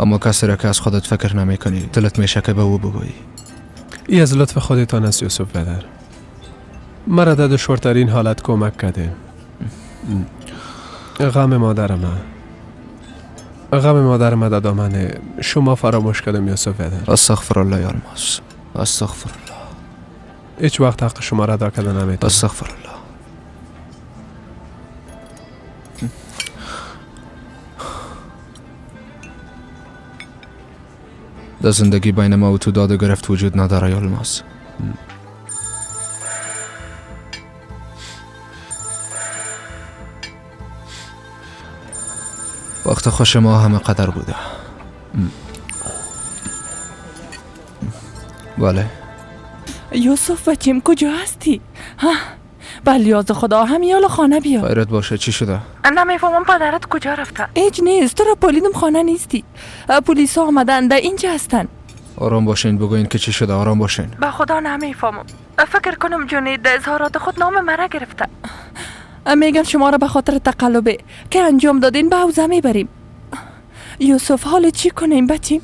اما کسی را که از خودت فکر نمی کنی دلت میشه که به او بگویی. ای از لطف خودتان است یوسف بدر. مرا در دشوارترین حالت کمک کرده. غم مادر من در دامن شما فراموش کردم یوسف بدر. استغفر الله یلماز، استغفر الله. هیچ وقت حق شما را ادا کرده نمیتونم. استغفر الله. در زندگی بین ما و تو داد و گرفت وجود نداره یلماز. وقت خوش ما همه قدر بوده. بله یوسف بچیم کجا هستی؟ ها بلیاز خدا همیال خانه بیا. خیرت باشه، چی شده؟ نمیفهمم پدرت کجا رفته. هیچ نیست، تو را پولیدم خانه نیستی. پلیس آمدن، در اینجا هستن. آرام باشین، بگوین که چی شده. آرام باشین. به خدا نمیفهمم. فکر کنم جونید در اظهارات خود نام مرا گرفته. میگن شما را به خاطر تقلبه که انجام دادین به حوزه میبریم. یوسف حال چی کنیم بچیم؟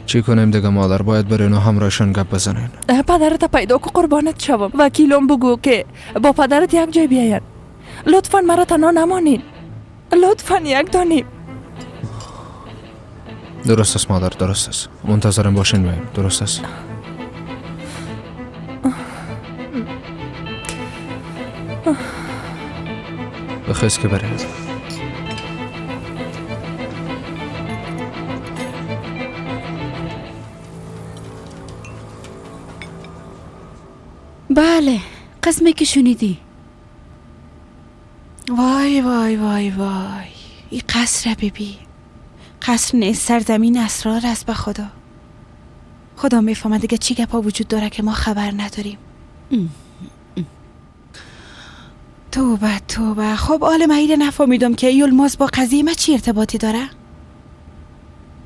چی کنیم دیگه مادر؟ باید برین و همراهشان گپ بزنین. پدرت پیدا کو قربانت شوم. وکیلم بگو که با پدرت یک جای بیاین. لطفا مرا تنها نمانین. لطفا یک دانیم. درست است مادر، درست است. منتظرم باشین میایم. درست است. بخیز که بریم. بله قسمی که شنیدی. وای وای وای وای، این قصر ببی. قصر نیست، سرزمین اسرار است. به خدا خدا میفهمد دیگه چی گپا وجود داره که ما خبر نداریم. توبه توبه. خب آل من نفهمیدم که یلماز با قضیه ما چی ارتباطی داره؟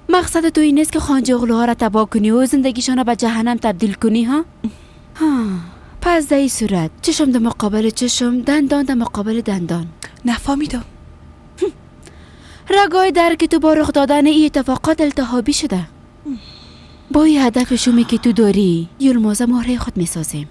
مقصد تو این نیست که خانجی اغلوها را تباه کنی و زندگیشان را به جهنم تبدیل کنی ها؟ ها پس در این صورت چشم در مقابل چشم، دندان در مقابل دندان. نفهمیدم. رگای درک تو با رخ دادن این اتفاقات التهابی شده. با این هدف شومی که تو داری یلماز مهره خود میسازیم.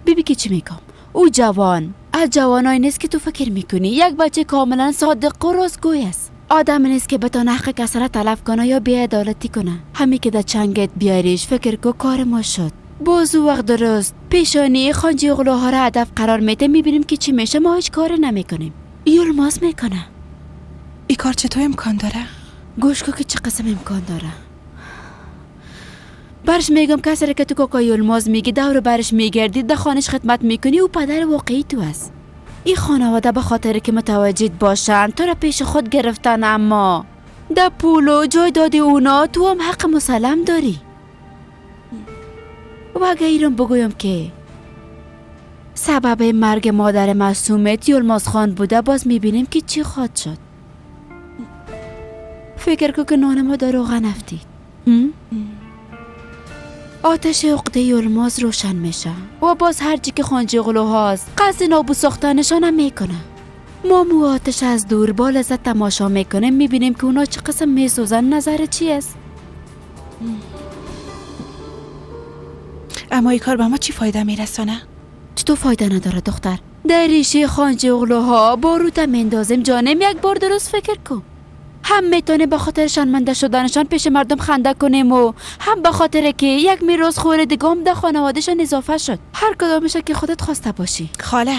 ببین که چی میگم. او جوان از جوانایی نیست که تو فکر میکنی. یک بچه کاملا صادق و راستگوی است. آدم نیست که بتونه حق کس را تلف کنه یا بی‌عدالتی کنه. همین که در چنگت بیاریش فکر کو کار ما شد. باز او وقت درست پیشانی خانجی اغلوها را هدف قرار میده. میبینیم که چی میشه. ما هیچ کاری نمیکنیم. یلماز میکنه. این کار چطور امکان داره؟ گوش کو که چه قسم امکان داره. برش میگم کسی را که تو کاکا یلماز میگی دور برش میگردی، در خانش خدمت میکنی، او پدر واقعی تو است. این خانواده به خاطر که متوجد باشن تو را پیش خود گرفتن، اما در پول و جای دادی اونا تو هم حق مسلم داری. و اگه ایران بگویم که سبب مرگ مادر معصومت یلماز خان بوده، باز میبینیم که چی خواهد شد. فکر کو که نان ما در روغن افتید. آتش عقده یلماز روشن میشه و باز هرچی که خانجی اغلوهاست قصد نابود ساختنشان هم میکنه. ما مو آتش از دور با لذت تماشا میکنه. میبینیم که اونا چه قسم میسوزن. نظر چی است؟ اما این کار به ما چی فایده میرسانه؟ چطور فایده نداره دختر؟ در ریشه خانجی اغلوها باروت مندازیم جانم. یک بار درست فکر کن. هم میتونه به خاطر شرمنده شدنشان پیش مردم خنده کنیم و هم به خاطر که یک میراث خور دیگه در خانوادهشان اضافه شد. هر کدامش که خودت خواسته باشی. خاله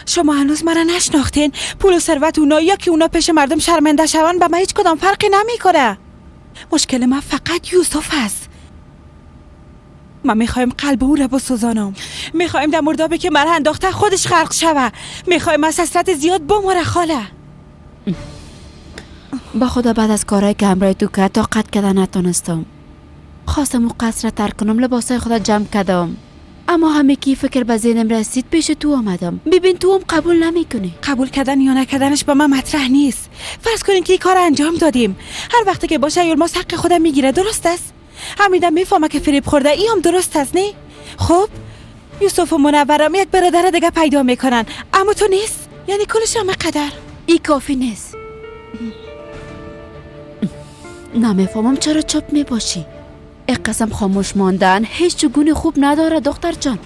شما هنوز مرا نشناختین. پول و ثروت اونا یا که اونا پیش مردم شرمنده شون به من هیچ کدام فرقی نمیکنه. مشکل من فقط یوسف است. من میخوایم قلب او را بسوزانم. میخوایم در مردابی که مرا انداخته خودش غرق شوه. میخوایم از حسرت زیاد بمره خاله. با خدا بعد از کارهایی که همراه تو کرد طاقت کردن نتونستم. خواستم او قصر را ترک کنم، لباسای خود جمع کردم، اما همه کی فکر به ذهنم رسید پیش تو آمدم. ببین تو هم قبول نمیکنی. قبول کردن یا نکردنش به من مطرح نیست. فرض کنین که این کار انجام دادیم، هر وقتی که باشه یلماس حق خودم میگیره. درست است؟ حمیدم میفهمه که فریب خورده، ای هم درست است نه؟ خب یوسف و منورم یک برادر دیگه پیدا میکنن، اما تو نیست. یعنی کلش هم قدر. ای کافی نیست. نمیفهمم چرا چپ میباشی. یک قسم خاموش ماندن هیچ گونه خوب نداره دختر جان.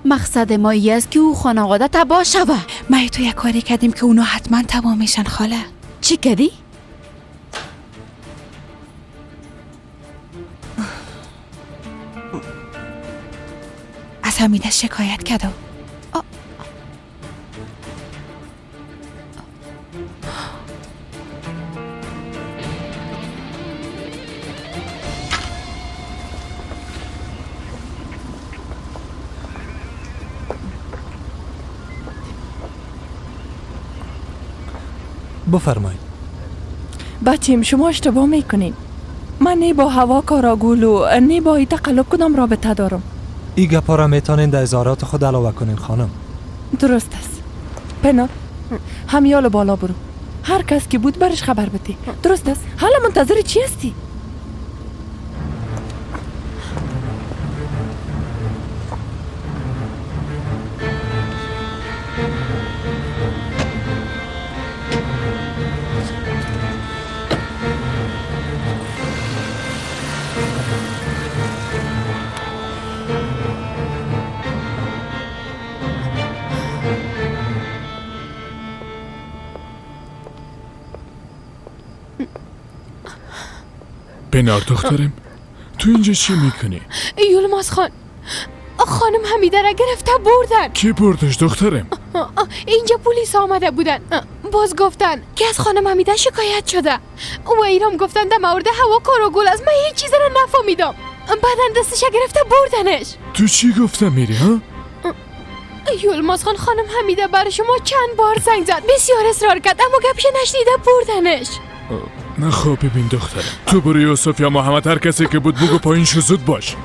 مقصد ما ای است که او خانواده تباه شوه. ما تو یک کاری کردیم که اونا حتما تباه میشن خاله. چی کردی؟ از حمیده شکایت کردم. بفرمایید. بچیم شما اشتباه میکنین. من نه با هوا کاراگول و نه با ای تقلب کدام رابطه دارم. این گپا را میتونین در اظهارات خود علاوه کنین خانم. درست است. پنار همیال بالا برو. هر کس که بود برش خبر بدی. درست است. حالا منتظر چی هستی؟ پنار دخترم تو اینجا چی میکنی؟ یلماز خان، خانم حمیده را گرفته بردن. کی بردش دخترم؟ اینجا پلیس آمده بودن. باز گفتن که از خانم حمیده شکایت شده و ایرام گفتن در مورد هوا کاراگول از من هیچ چیز را نفهمیدم. بعدن دستش گرفته بردنش. تو چی گفتم میری ها؟ یلماز خان، خانم حمیده برای شما چند بار زنگ زد، بسیار اصرار کرد، اما گپش نشنیده بردنش. نه خب ببین دخترم، تو برو یوسف یا محمد هر کسی که بود بگو پایین شو، زود باش.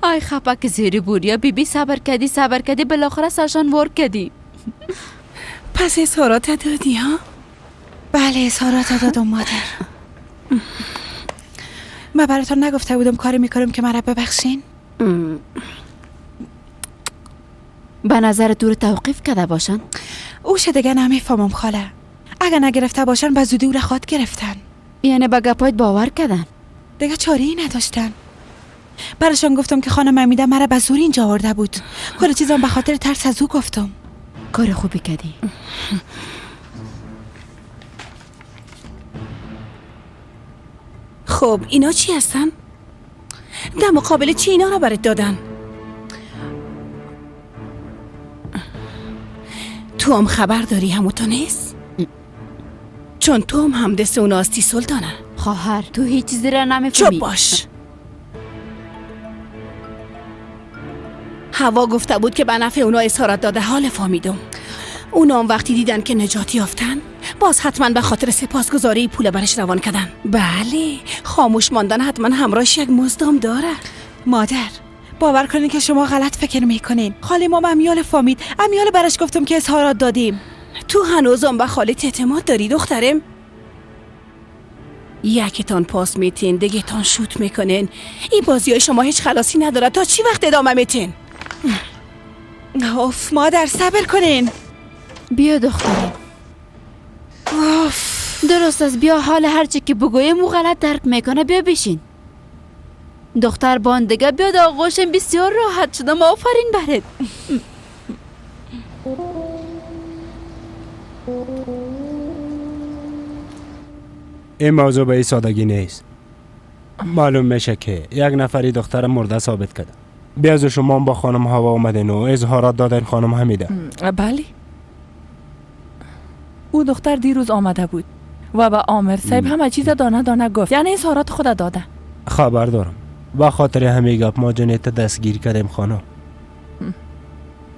آی خپک زیری بوریا بیبی، صبر کردی صبر کردی بالاخره سرشان ور کردی. پس اظهارات دادی ها؟ بله اظهارات دادم مادر. من براتون نگفته بودم کاری میکنم که مرا ببخشین؟ به نظر تو رو توقیف کرده باشن؟ اوش دیگه نمیفهمم خاله. اگه نگرفته باشن به زودی او را خواد گرفتن. یعنی به گپایت باور کردن؟ دیگه چاره ای نداشتن. براشان گفتم که خانم حمیده مرا به زور اینجا آورده بود. کل چیزم به خاطر ترس از او گفتم. کار خوبی کردی. خب اینا چی هستن؟ در مقابل چی اینا را برات دادن؟ تو هم خبر داری همو تو نیست؟ چون تو هم همدست اونا هستی سلطانه. خواهر تو هیچ چیزی را نمیفهمی. چپ باش. هوا گفته بود که به نفع اونا اظهارات داده. حال فهمیدم. اونا هم وقتی دیدن که نجات یافتن باز حتما به خاطر سپاسگزاری پول برش روان کردن. بله خاموش ماندن حتما همراهش یک مزدام داره. مادر باور کنین که شما غلط فکر میکنین. خاله ما امیال فامید، امیال برش گفتم که اظهارات دادیم. تو هنوزم به خالت اعتماد داری دخترم؟ یکتان پاس میتین دیگه‌تان شوت میکنین. این بازی های شما هیچ خلاصی نداره. تا چی وقت ادامه میتین؟ اوف مادر صبر کنین. بیا دخترم. اوف درست است، بیا حال هرچی که بگویم او غلط درک میکنه. بیا بشین دختر باندگه، بیا در آغوشم. بسیار راحت شدم، آفرین برت. این موضوع به این سادگی نیست. معلوم میشه که یک نفری دختر مرده ثابت کرده. بیاز شما با خانم هوا اومدین و اظهارات دادن خانم حمیده. بله، او دختر دیروز آمده بود و به آمر صاحب همه چیز دانه دانه گفت، یعنی اظهارات خود داده. خبر دارم. با خاطر همه گپ ما جنیت دستگیر کردیم خانم.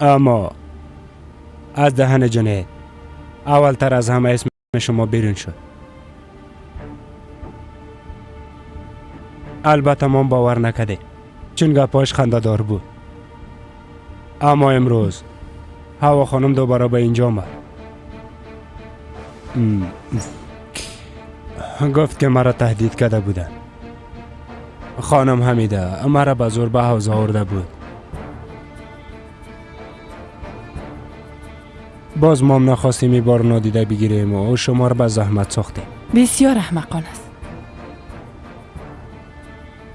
اما از دهن جنیت اولتر از همه اسم شما بیرون شد. البته ما باور نکردیم چون گپاش خنده دار بود. اما امروز هوا خانم دوباره به اینجا آمد. گفت که مرا تهدید کرده بودن. خانم حمیده مرا به زور به حوزه آورده بود. باز ما هم نخواستیم این بار نادیده بگیریم و شما را به زحمت ساختیم. بسیار احمقانه است،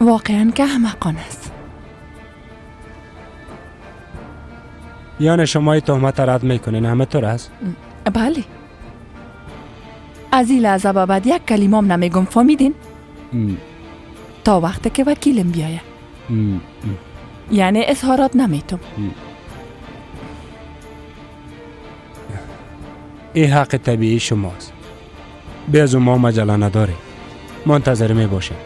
واقعا که احمقانه است. یعنی شما این تهمت رد میکنین، همه طور است؟ بله. از این لحظه به بعد یک کلمه هم نمیگم، فهمیدین؟ تا وقتی که وکیلم بیایه. یعنی اظهارات نمیتم. این حق طبیعی شماست. به از ما مجله نداریم، منتظر می باشیم.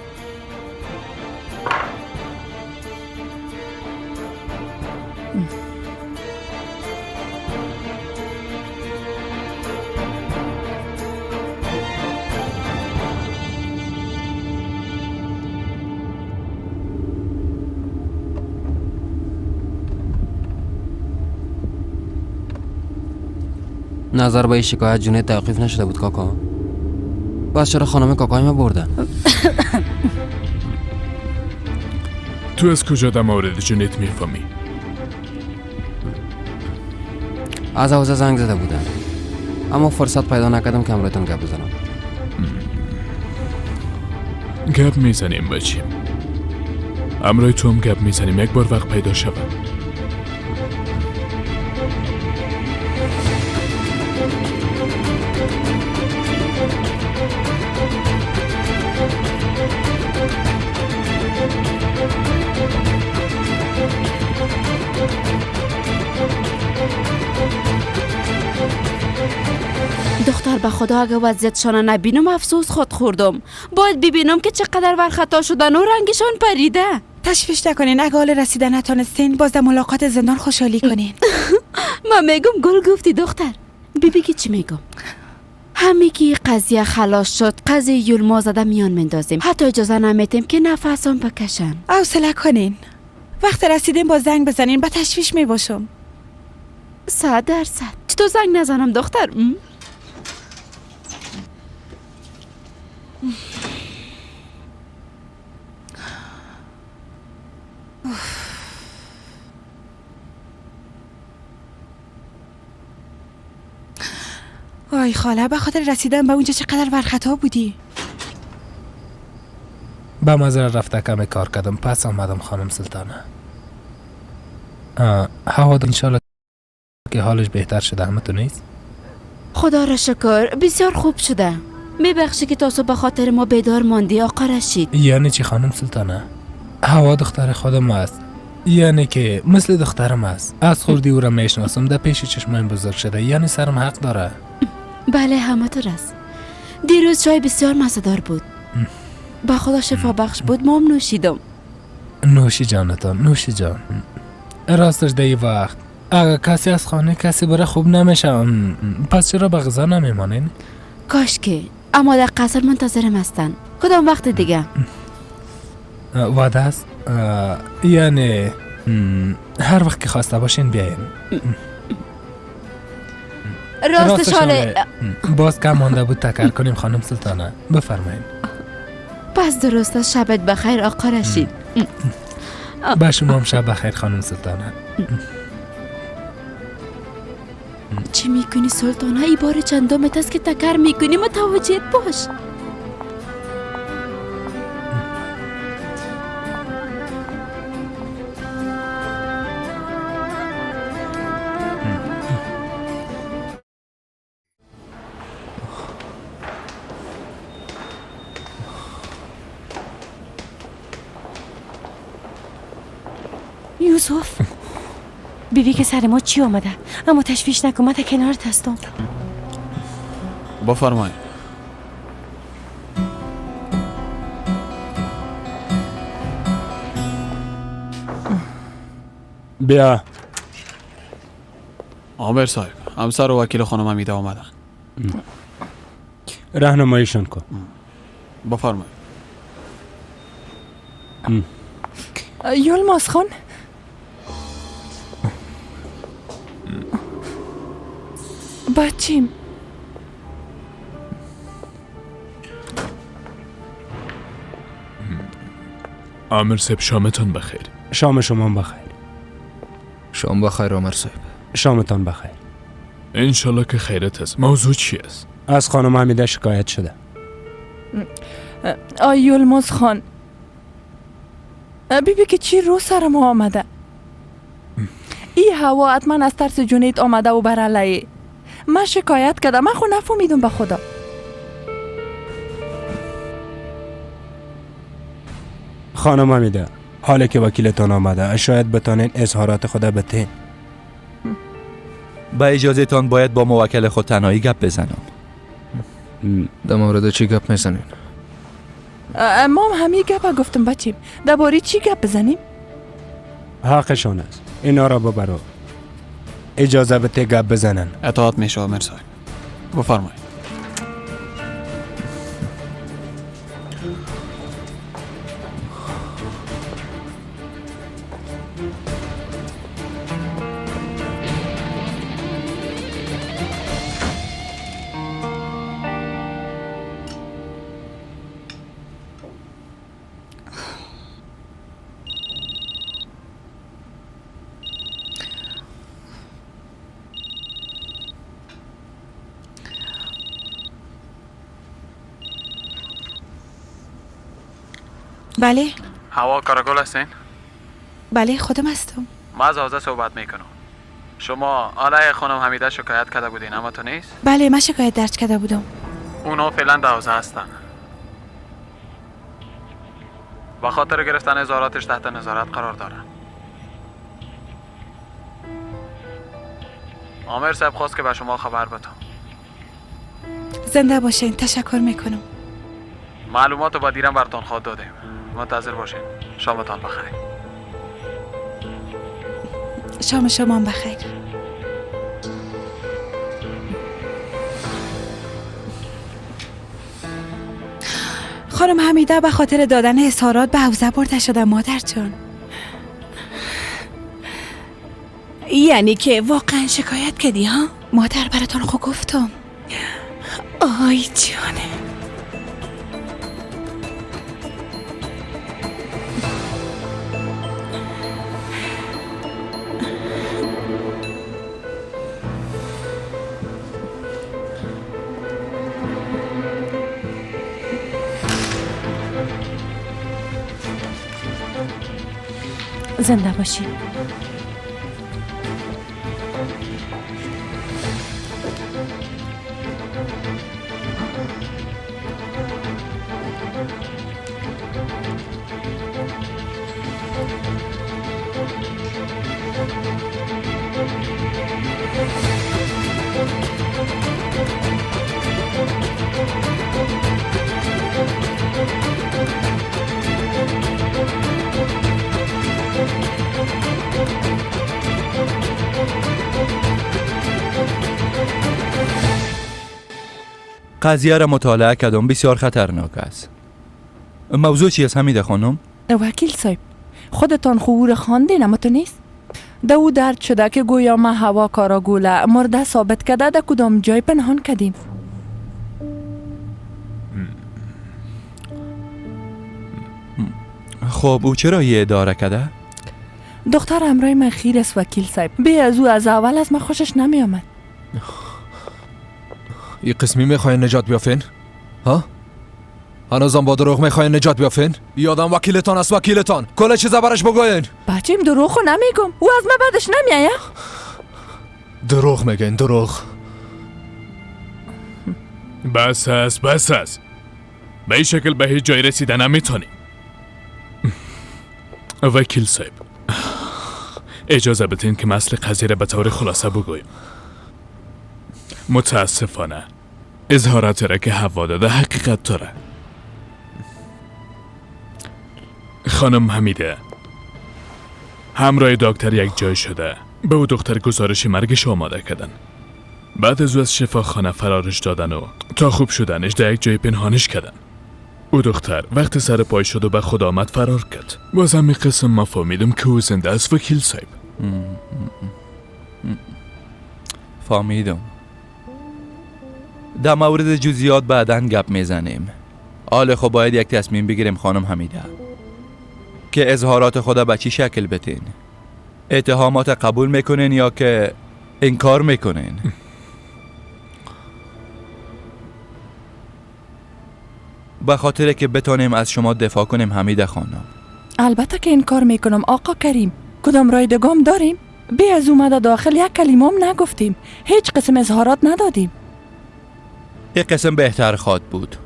نظر به این شکایت جنید توقیف نشده بود کاکا. پس چرا خانم کاکای ما بردن؟ تو از کجا در مورد جنید میفهمی؟ از حوزه زنگ زده بودن، اما فرصت پیدا نکردم که همراهتان گپ بزنم. گپ میزنیم بچیم، همراه تو هم گپ میزنیم، یک بار وقت پیدا شود. دختر به خدا اگه وضعیتشان نبینم افسوس خود خوردم. باید ببینم که چقدر ورخطا شدن و رنگشان پریده. تشویش نکنین، اگه حال رسیدن نتانستین باز در ملاقات زندان خوشحالی کنین. من میگم گل گفتی دختر. ببی که چی میگم. همه که قضیه خلاص شد، قضیه یلما زده میان مندازیم، حتی اجازه نمیتیم که نفسم بکشن. حوصله کنین، وقت رسیدین با زنگ بزنین، به تشویش میباشم. 100%. چطور زنگ نزنم دختر؟ آی خاله، به خاطر رسیدن به اونجا چقدر ورخطا بودی. به مزرعه رفته کمی کار کردم، پس آمدم خانم سلطانه. هوا انشالله که حالش بهتر شده، همه تو نیست؟ خدا را شکر بسیار خوب شده. میبخشی که تا صبح به خاطر ما بیدار ماندی آقا رشید. یعنی چی خانم سلطانه؟ هوا دختر خودم است، یعنی که مثل دخترم است. از خوردی او را میشناسم، در پیش چشمایم بزرگ شده، یعنی سرم حق داره. بله همه طور است. دیروز چای بسیار مزه‌دار بود، به خدا شفا بخش بود، ما هم نوشیدم. نوشی جانتان، نوشی جان. راستش در این وقت اگر کسی از خانه کسی بره خوب نمیشه، پس چرا به غذا نمیمانین؟ کاش که، اما در قصر منتظرم هستن. کدام وقت دیگه؟ وعده است، یعنی هر وقت که خواسته باشین بیاین. راستش حاله باز کم مانده بود تکر کنیم خانم سلطانه. بفرمایین. پس درست است، شبت بخیر آقا رشید. به شما هم شب بخیر خانم سلطانه. چی میکنی سلطانه؟ ای بار چندمت است که تکر میکنی، متوجه باش. یوسف بیبی که سر ما چی آمده، اما تشویش نکن، من تا کنارت هستم. بفرمایید. بیا. آمر صاحب، همسر و وکیل خانم حمیده آمدن. راهنماییشان کن. بفرمایید. یلماز خان، بچیم. آمر صاحب شامتان بخیر. شام شما بخیر. شام بخیر آمر صاحب. شامتان بخیر. انشالله که خیرت است. موضوع چی است؟ از خانم حمیده شکایت شده. آی یلماز خان، بیبی که چی رو سر ما آمده. ای هوا حتما از ترس جونیت آمده و بر علیه من شکایت کردم. من خو نفهمیدم به خدا. خانم حمیده، حالا که وکیلتان آمده شاید بتانین اظهارات خود بتین. با اجازه تان باید با موکل خود تنهایی گپ بزنم. در مورد چی گپ میزنین؟ ما هم همین گپ گفتم بچیم. درباره چی گپ بزنیم؟ حقشان است. اینا را ببرو. اجازه بده گپ بزنن. اطاعت میشه آمر صاحب. بفرمایید. بله. هوا کاراگل هستین؟ بله خودم هستم. ما از حوزه صحبت میکنم. شما علیه خانم حمیده شکایت کرده بودین اما تو نیست؟ بله من شکایت درج کرده بودم. اونا فعلا در حوزه هستن. با خاطر گرفتن اظهاراتش تحت نظارت قرار دارن. آمر صاحب خواست که به شما خبر بدم. زنده باشین، تشکر میکنم. معلومات با دیرم براتون خواد دادیم. منتظر باشین. شامتان بخیر. شام شما بخیر. خانم حمیده به خاطر دادن اظهارات به حوزه برده شده مادر جان. یعنی که واقعا شکایت کردی ها؟ مادر براتون خو گفتم. آی جانه. زنده باشی. قضیه را مطالعه کردم، بسیار خطرناک است. موضوع چی است حمیده خانم؟ وکیل صاحب، خودتان خو خواندین اما تو نیست؟ دو درد شده که گویا ما هوا کاراگوله مرده ثابت کرده در کدام جای پنهان کردیم. خب او چرا یه اداره کرده؟ دختر همراه من خیر است وکیل صاحب. بی از او از اول از من خوشش نمی آمد. این قسمی میخواین نجات بیافین؟ ها؟ هنوزم با دروغ میخواین نجات بیافین؟ یادم وکیلتان است، وکیلتان کل چیزا برش بگوین. بچیم دروغو نمیگم، او از من بعدش نمیایه. دروغ میگین، دروغ. بس است، بس است. به این شکل به هیچ جای رسیدن نمیتونیم. وکیل صاحب، اجازه بدین که اصل قضیه را به طور خلاصه بگویم. متاسفانه اظهارات را که هوا داده حقیقت داره. خانم حمیده همراه دکتر یک جای شده، به او دختر گزارش مرگش آماده کردن. بعد از او از شفاخانه فرارش دادن و تا خوب شدنش در یک جای پنهانش کردن. او دختر وقتی سر پای شد و به خود آمد فرار کرد. باز هم قسم ما فهمیدم که او زنده است وکیل صاحب. فهمیدم. در مورد جزئیات بعداً گپ میزنیم. حال خب باید یک تصمیم بگیریم خانم حمیده که اظهارات خود به چی شکل بتین. اتهامات قبول میکنین یا که انکار میکنین؟ به خاطر که بتانیم از شما دفاع کنیم حمیده خانم. البته که انکار میکنم آقا کریم. کدام رای دگام داریم؟ بی از اومده داخل یک کلمه هم نگفتیم، هیچ قسم اظهارات ندادیم. یک قسم بهتر خواد بود،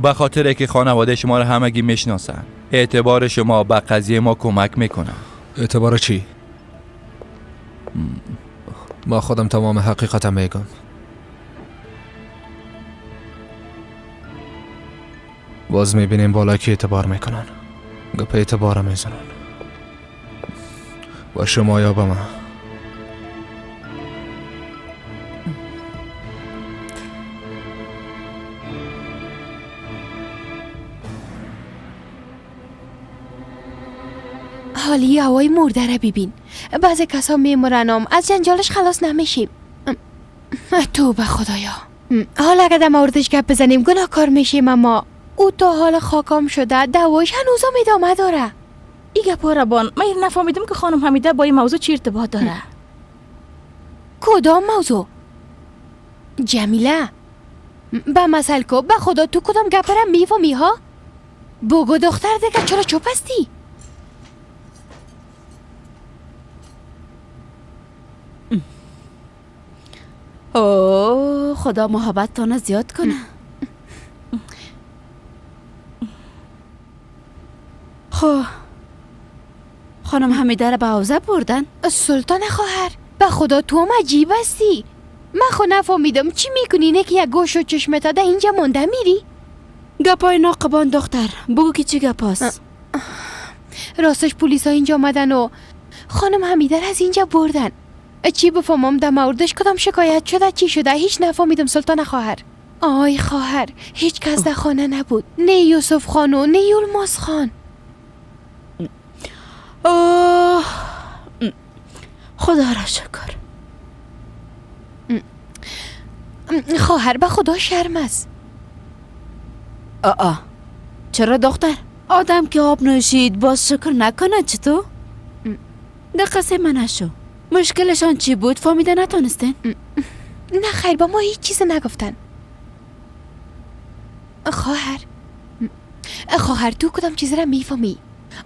به خاطر که خانواده شما را همگی میشناسن. اعتبار شما به قضیه ما کمک میکنه. اعتبار چی؟ ما خودم تمام حقیقتم میگم. باز میبینیم بالا که اعتبار میکنن، گپ اعتبار میزنن با شما یا با من. حالی هوای مرده را ببین. بعضی کسا میمرنم از جنجالش خلاص نمیشیم. توبه خدایا. حالا اگر در موردش گپ بزنیم گناهکار میشیم، اما او تا حال خاکام شده دوایش هنوزم ادامه داره. ای گپا ربان، من نفهمیدم که خانم حمیده با این موضوع چی ارتباط داره. کدام موضوع؟ جمیله به مثل کو به خدا تو کدام گپ را میفهمی ها؟ بگو دختر دیگه چرا چوب هستی؟ اوه خدا محبت تانه زیاد کنه. خب خانم حمیده را به حوزه بردن؟ سلطان خواهر به خدا تو هم عجیب هستی. من خو نفهمیدم چی میکنی، نه که یک گوش و چشمت ده اینجا مونده میری. گپای ناقبان دختر، بگو که چی گپاست. راستش پلیس ها اینجا آمدن و خانم حمیده را از اینجا بردن. چی بفهمم در موردش کدام شکایت شده چی شده هیچ نفهمیدم سلطان خواهر. آی خواهر هیچ کس در خانه نبود، نه یوسف خان و نه یولماز خان. اوه خدا را شکر. خواهر به خدا شرم است. آه چرا دختر؟ آدم که آب نوشید باز شکر نکنه چطور؟ در قصه من نشو. مشکلشان چی بود فهمیده نتونستین؟ نه خیر با ما هیچ چیز نگفتن. خواهر خواهر تو کدام چیز را میفهمی؟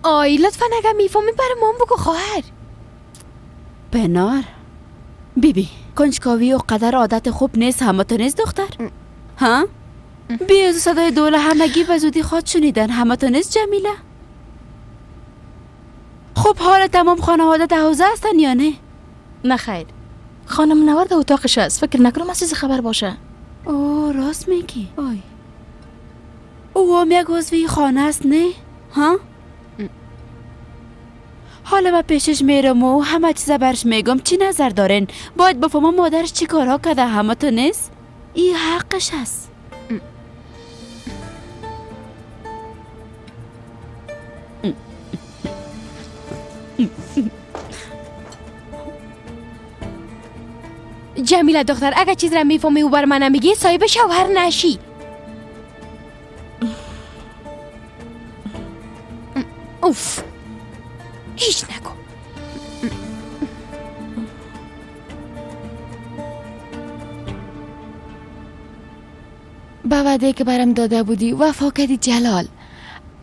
آی لطفا اگر میفهمی برای ما بگو خواهر. پنار بی بی کنجکاوی و قدر عادت خوب نیست، همه تو نیست دختر؟ ها؟ بی از صدای دوله همگی به زودی خواد شنیدن، همه تو نیست جمیله؟ خب حال تمام خانواده در حوزه هستن یا نه؟ نه خیر خانم منور در اتاقش است، فکر نکنم از چیز خبر باشه. اوه راست میگی. آی او هم یک عضوی خانه است نه؟ ها؟ حالا من پیشش میرم و همه چیز برش میگم. چی نظر دارین؟ باید بفهمم مادرش چی کارها کرده، همه تو نیست؟ این حقش است. جمیله دختر اگه چیز را میفهمی و بر من میگی صاحب شوهر نشی. اوف هیچ نگو. به وعده که برم داده بودی وفا کردی جلال.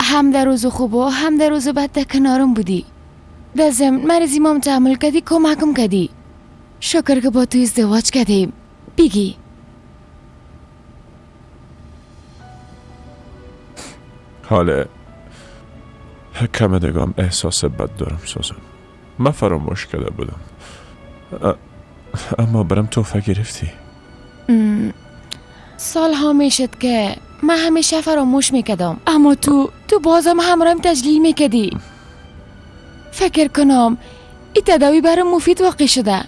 هم در روز خوب و هم در روز بد در کنارم بودی. در ضمن مریضی مام تحمل کردی، کمکم کردی. شکر که با تو ازدواج کردیم. بگی حالا کم دگام احساس بد دارم سوزان. من فراموش کرده بودم، اما برم توفه گرفتی. سالها میشد که من همیشه فراموش میکردم، اما تو بازم همراهم تجلیل میکردی. فکر کنم این تداوی برام مفید واقع شده.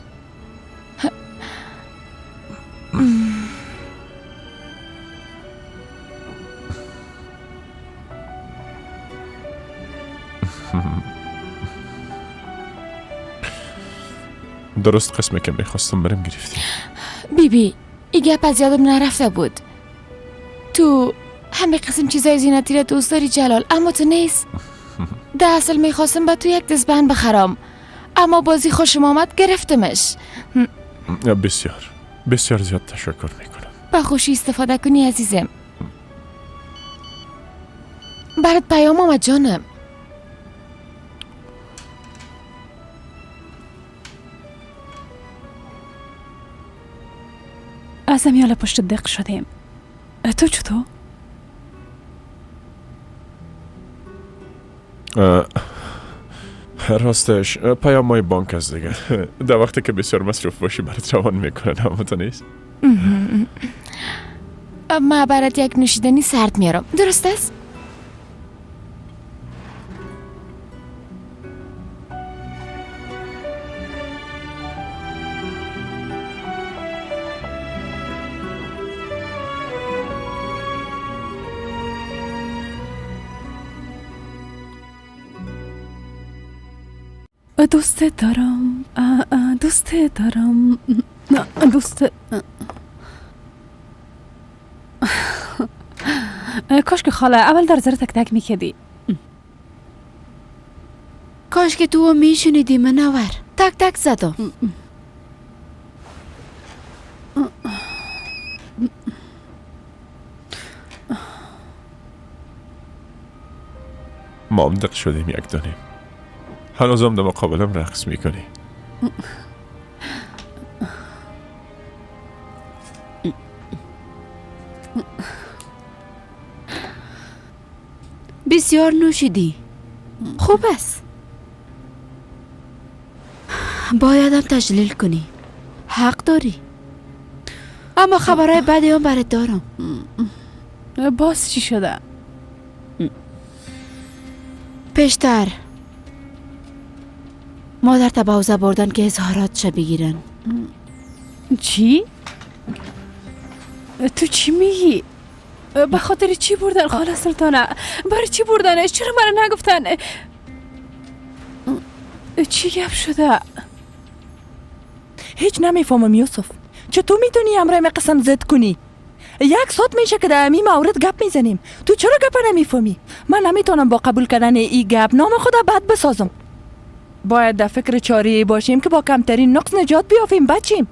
درست قسمه که میخواستم برم گرفتی. بیبی ای گپ از یادم نرفته بود. تو همه قسم چیزای زینتی را دوست داری جلال، اما تو نیست. در اصل میخواستم با تو یک دستبند بخرم، اما بازی خوشم آمد گرفتمش. بسیار بسیار زیاد تشکر میکنم. با خوشی استفاده کنی عزیزم. برات پیام آمد جانم. از امیال پشت دق شدیم. تو چطور؟ راستش پیام های بانک است دیگه. در وقتی که بسیار مصروف باشی برات روان میکنن، اما تو نیست. ما برات یک نوشیدنی سرد میارم، درست است؟ دوست دارم، دوست دارم، دوست. کاش که خاله اول در زر تک تک میکردی. کاش که تو میشنیدی منور. تک تک زدم. ما هم دق شدیم یک دانیم. هنوزم در مقابلم رقص میکنی. بسیار نوشیدی. خوب است. بایدم تجلیل کنی. حق داری. اما خبرهای بدی هم برات دارم. باز چی شده؟ پیشتر مادر تا به بردن که اظهارات بگیرن. چی؟ تو چی میگی؟ به خاطر چی بردن خاله سلطانه؟ برای چی بردنش؟ چرا مرا نگفتن؟ چی گپ شده؟ هیچ نمیفهمم یوسف. چطور میتونی امرای من قسم زد کنی؟ یک ساعت میشه که در امی مورد گپ میزنیم. تو چرا گپ نمیفهمی؟ من نمیتونم با قبول کردن ای گپ نام خدا بد بسازم. باید در فکر چاره باشیم که با کمترین نقص نجات بیافیم بچیم.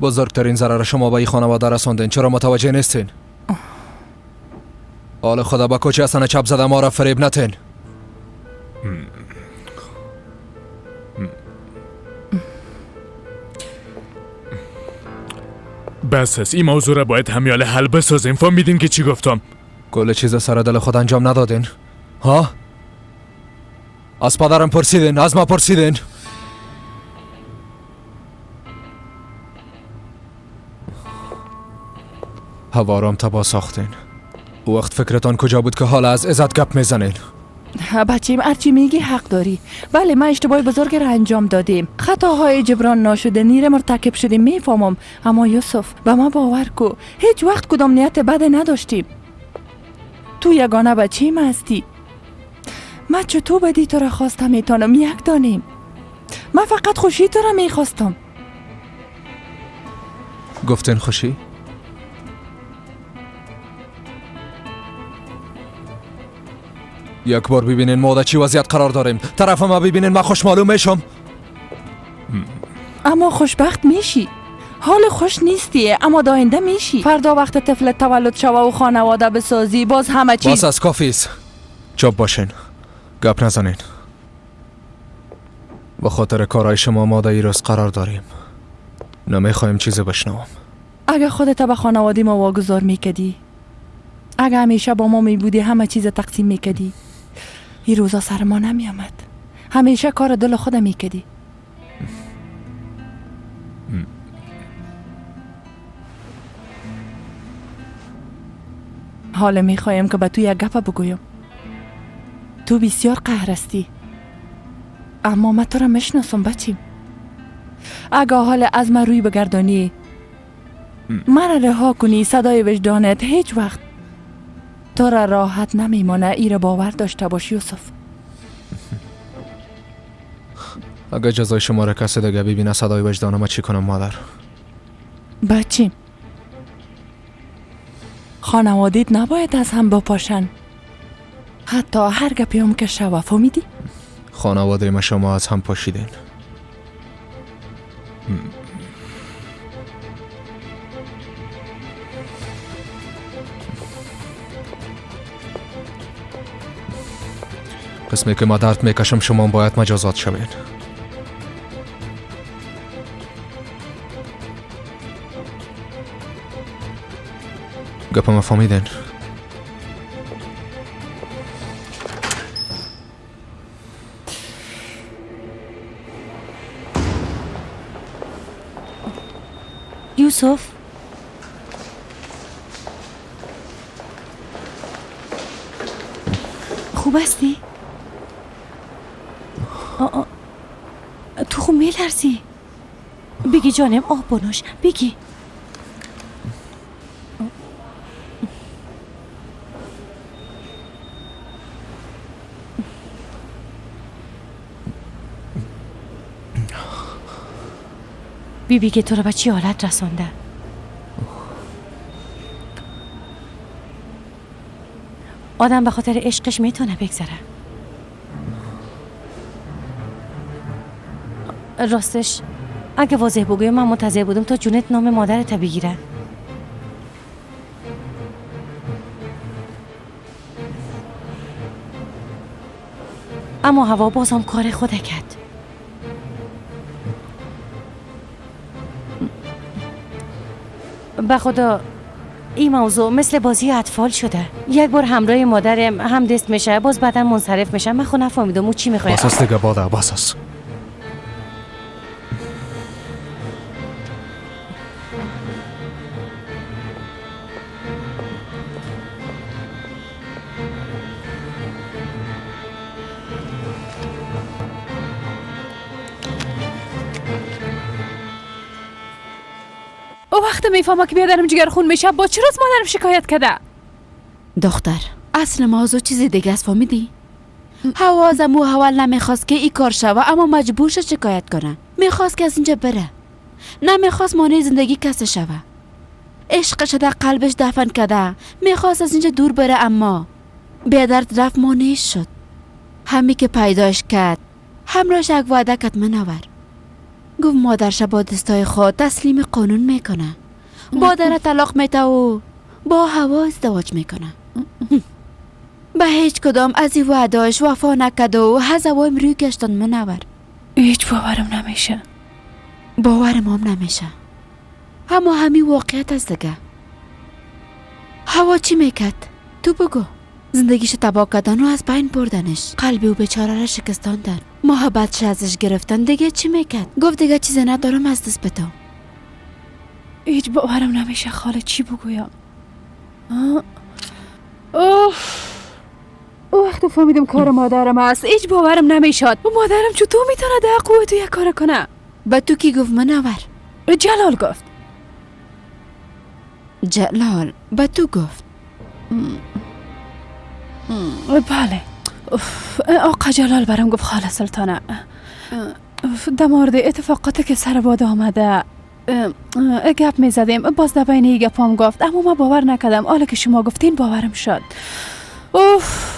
بزرگترین ضرر شما به این خانواده رساندین. چرا متوجه نیستین؟ حال خدا با کوچه اصلا چپ زده ما را فریب نتین. بس است، این موضوع را باید همیاله حل بسازیم. فهمیدین که چی گفتم؟ کل چیز سر دل خود انجام ندادین ها؟ از پدرم پرسیدین، از ما پرسیدین. هوارم تبا ساختین. او وقت فکرتان کجا بود که حالا از عزت گپ میزنین؟ بچیم هرچی میگی حق داری. بله ما اشتباه بزرگ را انجام دادیم، خطاهای جبران ناشدنی را مرتکب شدیم، میفهمم. اما یوسف به ما باور کو، هیچ وقت کدام نیت بد نداشتیم. تو یگانه بچیم هستی. من چطور بدی تو را خواستم میتونم یک دانیم. من فقط خوشی تو را میخواستم. گفتن خوشی؟ یک بار ببینین ما در چی وضعیت قرار داریم. طرف ما ببینین، ما خوش معلوم میشم. اما خوشبخت میشی. حال خوش نیستی اما داینده میشی. فردا وقت طفل تولد شوه و خانواده بسازی باز همه چیز باز از کافیست. چوب باشین، گپ نزنین. به خاطر کارهای شما ما در روز قرار داریم. نمیخوایم چیزی بشنوم. اگه خودت به خانواده ما واگذار میکدی، اگه همیشه با ما میبودی، همه چیز تقسیم میکدی، این روزا سر ما نمیامد. همیشه کار دل خود میکدی. حالا میخوایم که به تو یک گپ بگویم. تو بسیار قهر هستی اما من تو را میشناسم بچیم. اگه حال از من روی بگردانی، مرا رها کنی، صدای وجدانت هیچ وقت تو را راحت نمیمانه. ای را باور داشته باش یوسف. اگه جزای شما را کسی دیگه ببینه صدای وجدان ما چی کنم مادر؟ بچیم خانوادیت نباید از هم بپاشن، حتی هر گپی هم که شوه. فهمیدی؟ خانواده ما شما از هم پاشیدین. قسمی که ما درد میکشم شما باید مجازات شوین. گپم فهمیدین؟ یوسف خوب هستی؟ تو خوب میلرزی. بگی جانم، آب بنوش. بگی بیبی که تو رو به چی حالت رسانده. آدم به خاطر عشقش میتونه بگذره. راستش اگه واضح بگویم من منتظر بودم تا جونت نام مادرت بگیره. اما هوا بازم کار خود کرد. به خدا این موضوع مثل بازی اطفال شده. یک بار همراه مادرم هم دست میشه، باز بعدا منصرف میشه. من خود نفهمیدم او چی میخواد. بس است دیگه باده، بس است. وقت میفهمه که بیادرم جگر خون میشه با چرا از مادرم شکایت کرده؟ دختر اصل موضوع چیز دیگه است، فهمیدی؟ هوازم او اول نمیخواست که این کار شوه اما مجبور شد شکایت کنه. میخواست که از اینجا بره، نمیخواست مانع زندگی کسی شوه. عشقش در قلبش دفن کرده، میخواست از اینجا دور بره اما بیادرت رفت مانع شد. همی که پیداش کرد همراهش یک وعده کرد منور. گفت مادرش با دستای خود تسلیم قانون میکنه، با در طلاق میته و با هوا ازدواج میکنه. به هیچ کدام از این وعدهاش وفا نکرد و هزوایم روی گشتن منور. هیچ باورم نمیشه. باورم هم نمیشه اما همین واقعیت است دیگه. هوا چی میکرد؟ تو بگو. زندگیش تباه کردن و از بین بردنش، قلبی و بیچاره را شکستاندن، محبتش ازش گرفتن، دیگه چی میکرد؟ گفت دیگه چیزی ندارم از دست بدم. هیچ باورم نمیشه خاله، چی بگویم؟ اوه وقتی فهمیدم کار مادرم است هیچ باورم نمیشد. مادرم چطور میتونه در قوه تو یک کار کنه؟ به تو کی گفت منور؟ جلال گفت. جلال به تو گفت؟ بله آقا جلال برام گفت خاله سلطانه در مورد اتفاقاتی که سر باد آمده گپ میزدیم، باز در بین گپام گفت اما من باور نکردم. حالا که شما گفتین باورم شد. اوف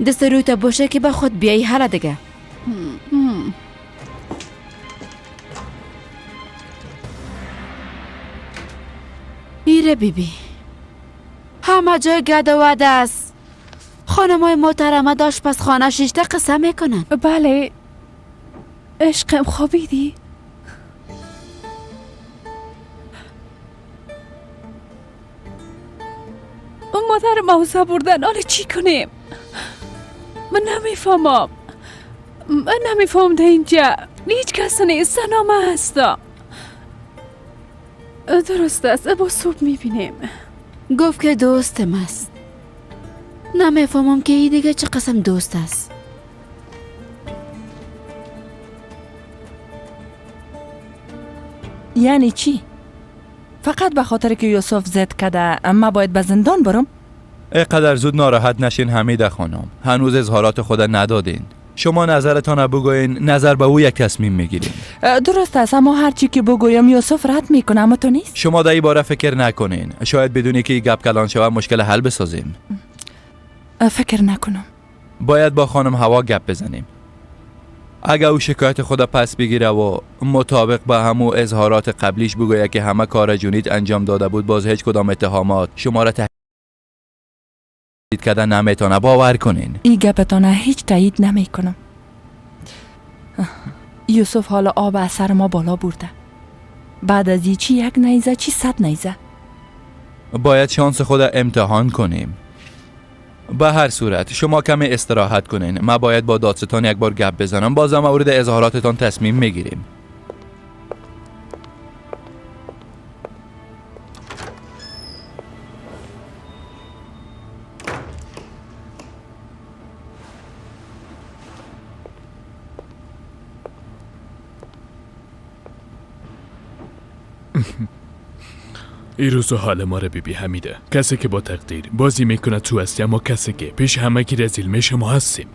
دست روی تا باشه که به خود بیایی. حالا دیگه ایره بیبی همه جای گد و وده است. خانمای محترمه داشت پس خانه شیشته قصه میکنن. بله عشقم، خوابیدی؟ مادر موزه بردن، حالا چی کنیم؟ من نمیفهمم، من نمیفهم. در اینجا هیچ کس نیست، تنها هستم. درست است، با صبح میبینیم. گفت که دوستم است. نمیفهمم که ای دیگه چه قسم دوست است. یعنی چی؟ فقط به خاطر که یوسف زد کده اما باید به زندان برم؟ اینقدر زود ناراحت نشین حمیده خانم، هنوز اظهارات خود ندادین. شما نظرتان بگوین، نظر به او یک تصمیم میگیریم. درست است، اما هرچی که بگویم یوسف رد میکنه، اما تو نیست. شما در این باره فکر نکنین، شاید بدونی که گپ کلان شوه مشکل حل بسازیم. فکر نکنم. باید با خانم هوا گپ بزنیم. اگه او شکایت خود پس بگیره و مطابق به همو اظهارات قبلیش بگوید که همه کار جونید انجام داده بود، باز هیچ کدام اتهامات شما را تهدید کردن نمیتونه. باور کنین این گپتانه هیچ تایید نمیکنم. یوسف حالا آب از سر ما بالا برده. بعد از چی یک نیزه چی 100 نیزه. باید شانس خود امتحان کنیم. به هر صورت شما کمی استراحت کنین. من باید با دادستان یک بار گپ بزنم، بازم مورد اظهاراتتان تصمیم میگیریم. این روز و حال ما رو بیبی حمیده. کسی که با تقدیر بازی میکنه تو هستی، اما کسی که پیش همه کی رزیل میشه ما هستیم.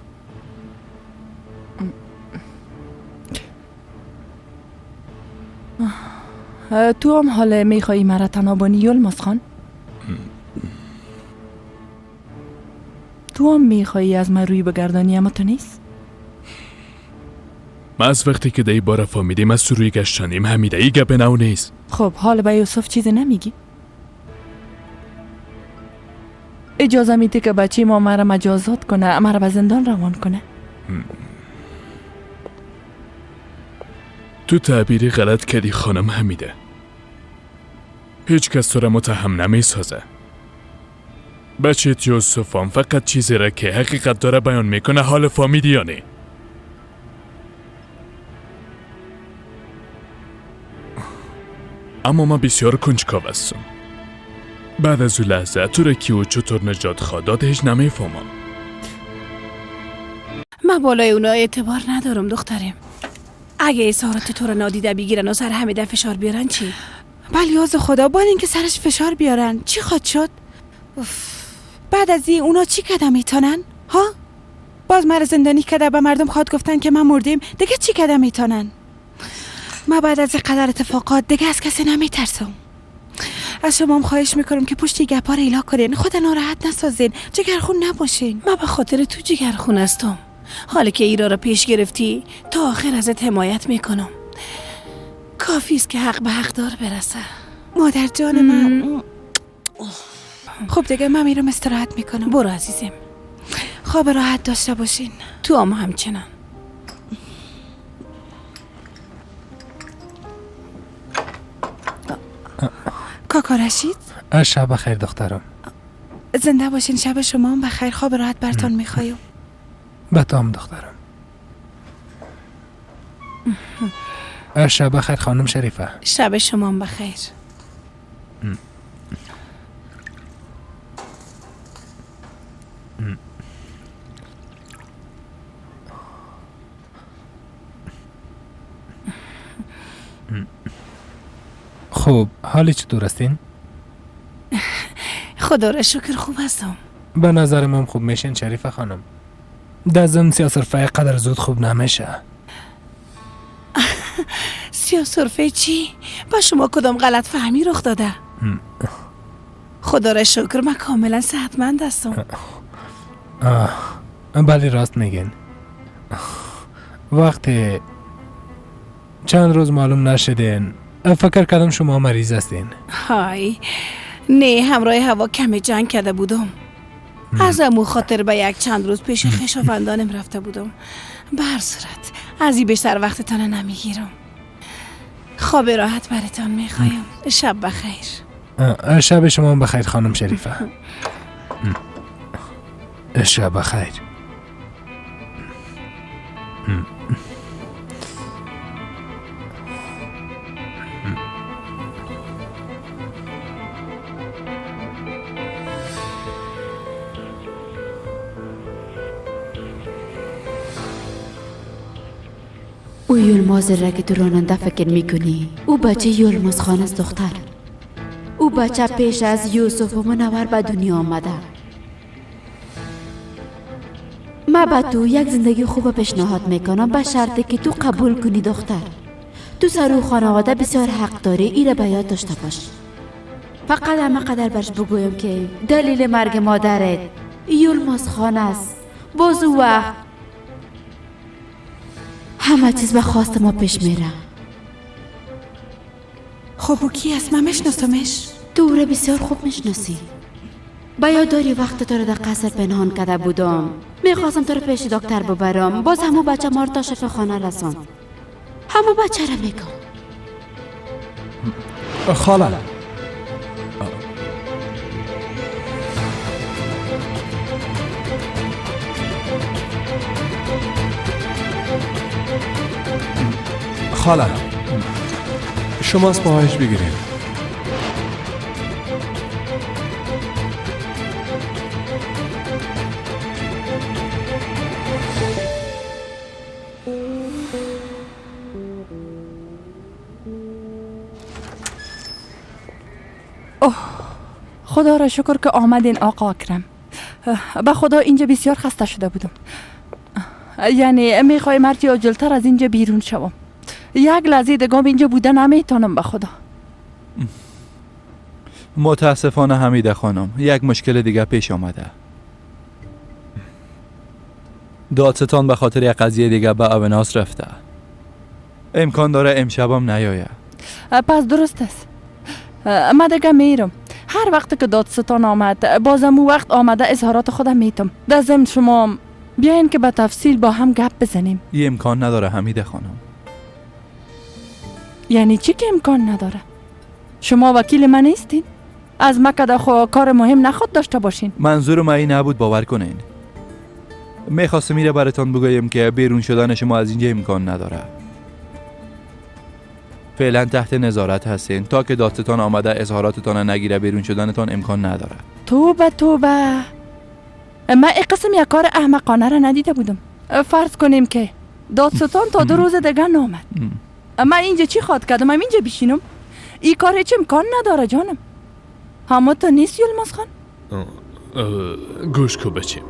تو هم حال میخوایی مرا تنها بانی یلماز خان؟ تو هم میخوایی از من روی بگردانی، اما تو نیست؟ ما از وقتی که در این باره فهمیدیم از تو روی گشتانیم حمیده. ای گپ نو نیست. خب حال به یوسف چیزی نمیگی؟ اجازه میده که بچه ما مرا مجازات کنه، مرا به زندان روان کنه؟ تو تعبیری غلط کردی خانم حمیده. هیچ کس تو را متهم نمیسازه. بچه یوسف هم فقط چیزی را که حقیقت داره بیان میکنه. حال فهمیدی یا نه؟ اما من بسیار کنجکاو هستم. بعد از اون لحظه تو را کی و چطور نجات خواه داد هیچ نمیفهمم. من بالای اونا اعتبار ندارم دخترم. اگه اظهارات تو را نادیده بگیرن و سر حمیده فشار بیارن چی؟ بله یاز خدا، با اینکه سرش فشار بیارن چی خواد شد؟ بعد از این اونا چی کده میتونن؟ ها؟ باز مرا زندانی کده، به مردم خواد گفتن که من مردیم، دیگه چی کده میتونن؟ من بعد از قدر اتفاقات دیگه از کسی نمیترسم. از شما هم خواهش میکنم که پشت گپا رو ایلا کنین، خود ناراحت نسازین، جگرخون نباشین. من به خاطر تو جگرخون هستم. حالا که ایرا را پیش گرفتی تا آخر ازت حمایت میکنم. کافی است که حق به حقدار برسه. مادر جان من. خب دیگه من میرم استراحت میکنم. برو عزیزم، خواب راحت داشته باشین. تو هم همچنان. کاکا رشید، شب بخیر دخترم. زنده باشین، شب شما هم بخیر. خواب راحت برتان میخوایم. به تو هم دخترم. شب بخیر خانم شریفه. شب شما هم بخیر. خب حالی چطور هستین؟ خدا را شکر خوب هستم. به نظر من خوب میشین شریفه خانم. دزم سیاه سرفه قدر زود خوب نمیشه. سیاه سرفه چی؟ با شما کدام غلط فهمی رخ داده؟ خدا را شکر من کاملا صحتمند هستم. بله راست میگین. وقتی چند روز معلوم نشدین فکر کردم شما مریض هستین. های نه، همراه هوا کمی جنگ کرده بودم. از امو خاطر به یک چند روز پیش خویشاوندانم رفته بودم. به هر صورت از این بیشتر وقتتان نمیگیرم. خواب راحت براتان میخوایم. شب بخیر. شب شما بخیر خانم شریفه. شب بخیر. او یلماز را که تو راننده فکر میکنی، او بچه یلماز خان است دختر. او بچه پیش از یوسف و منور به دنیا آمده. ما به تو یک زندگی خوب پیشنهاد میکنم به شرطی که تو قبول کنی دختر. تو سر او خانواده بسیار حق داری، ایره به یاد داشته باش. فقط همه قدر برش بگویم که دلیل مرگ مادرت یلماز خان است. باز او وقت همه چیز به خواست ما پیش میره. خب او کی است؟ من میشناسمش. تو او را بسیار خوب میشناسی. به یاد داری وقت تو را در قصر پنهان کرده بودم، میخواستم تو را پیش دکتر ببرم، باز همو بچه ما را تا شفاخانه رساند. همو بچه را میگم. خاله، خاله، شما از پاهایش بگیریم. اوه، خدا را شکر که آمدین آقا اکرم. به خدا اینجا بسیار خسته شده بودم. یعنی میخوایم هرچی عاجل‌تر از اینجا بیرون شوم. یک لحظه دیگه اینجا بوده نمیتونم به خدا. متاسفانه حمیده خانم، یک مشکل دیگه پیش آمده. دادستان به خاطر یک قضیه دیگه به اوناس رفته. امکان داره امشبم نیایه. پس درست است. من دیگه میرم. هر وقت که دادستان آمد بازم او وقت آمده اظهارات خودم میتم. در ضمن شما بیاین که به تفصیل با هم گپ بزنیم. یه امکان نداره حمیده خانم. یعنی چی که امکان نداره؟ شما وکیل من نیستین؟ از مکه خو کار مهم نخواد داشته باشین. منظور من این نبود، باور کنین. میخواستم میره براتان بگویم که بیرون شدن شما از اینجا امکان نداره. فعلا تحت نظارت هستین تا که دادستان آمده اظهاراتتان نگیره، بیرون شدنتان امکان نداره. توبه توبه، من این قسم یک کار احمقانه را ندیده بودم. فرض کنیم که دادستان تا 2 روز دیگه نامد، من اینجا چی خواد کردم؟ من اینجا بشینم؟ این کار هیچ امکان نداره جانم. همه تو نیست یلماز خان؟ گوش کو بچیم.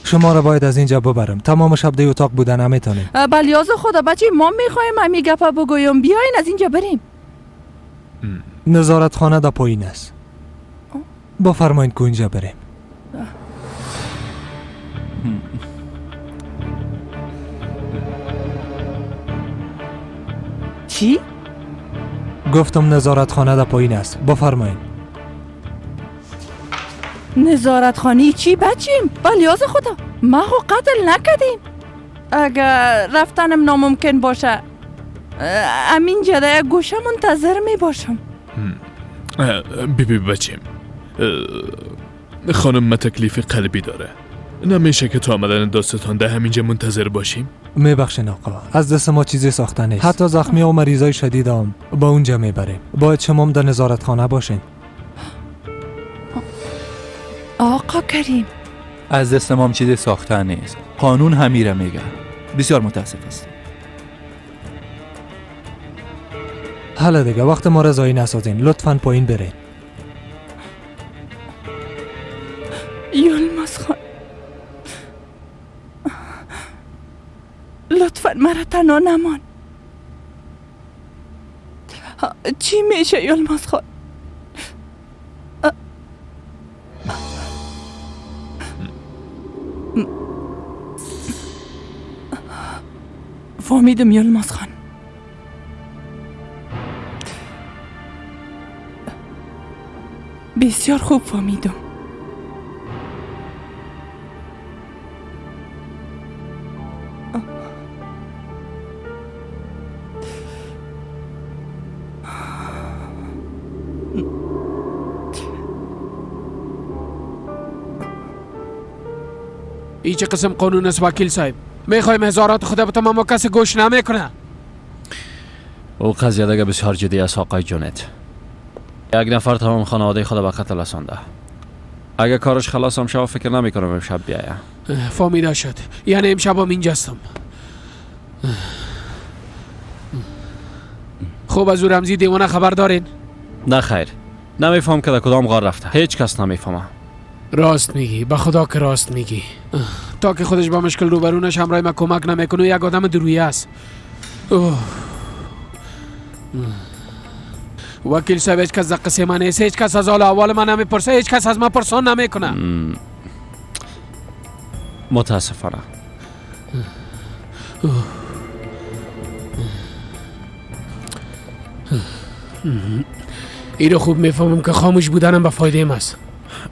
شما را باید از اینجا ببرم. تمام شب در اتاق بودن نمیتونیم. بلیاز خدا بچه، ما میخوایم همی گپه بگویم. بیاین از اینجا بریم. نظارت خانه در پایین است. بفرمایید که اینجا بریم. چی؟ گفتم نظارت خانه در پایین است. بفرمایید. نظارت خانه چی بچیم؟ بلیاز خدا ما خو قتل نکردیم. اگر رفتنم ناممکن باشه امینجا در یک گوشه منتظر می باشم. بی بچیم، خانم ما تکلیف قلبی داره. نمیشه که تا آمدن داستان ده همینجا منتظر باشیم؟ میبخشین آقا، از دست ما چیزی ساخته نیست. حتی زخمی و مریضای شدید هم با اونجا میبریم. باید شما هم در نظارت خانه باشین. آقا کریم، از دست ما هم چیزی ساخته نیست. قانون همیره میگه. بسیار متاسف است. حالا دیگه وقت ما را ضایع نسازین. لطفاً پایین برین. یلماز خان، لطفاً مرا تنها نمان. چی میشه یلماز خان؟ فهمیدم یلماز خان. بسیار خوب فهمیدم. ای چه قسم قانون است وکیل صاحب؟ میخوایم هزارات خدا بتم اما کسی گوش نمیکنه. او قضیه دیگه بسیار جدی است آقای جونت. یک نفر تمام خانواده خود به قتل رسانده. اگه کارش خلاص هم شو فکر نمیکنم امشب بیایم. فهمیده شد. یعنی امشب هم اینجاستم. خوب از او رمزی دیوانه خبر دارین؟ نه خیر، نمیفهم که در کدام غار رفته. هیچ کس نمیفهمه. راست میگی، به خدا که راست میگی. تا که خودش با مشکل روبرو نشه همراه ما کمک نمیکنه. یک آدم درویه است. وکیل صاحب هیچ کس در قصه من نیست، هیچ کس از حال احوال من نمیپرسه، هیچ کس از من پرسان نمیکنه. متاسفانه. اینو خوب میفهمم که خاموش بودنم به فایده است.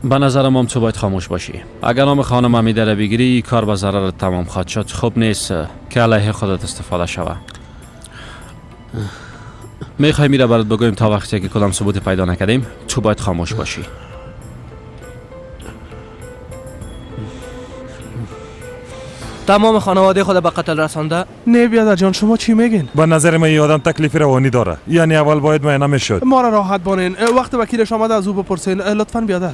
به نظرم هم تو باید خاموش باشی. اگر نام خانم حمیده را بگیری کار به ضرر تمام خواهد شد. خوب نیست که علیه خودت استفاده شوه. میخوای میره برات بگویم تا وقتی که کدام ثبوت پیدا نکردیم تو باید خاموش باشی. تمام خانواده خود به قتل رسانده؟ نه بیادر جان، شما چی میگین؟ به نظر من این آدم تکلیف روانی داره، یعنی اول باید معاینه میشد. ما را راحت بانین، وقت وکیلش آمده از او بپرسین لطفاً. بیادر.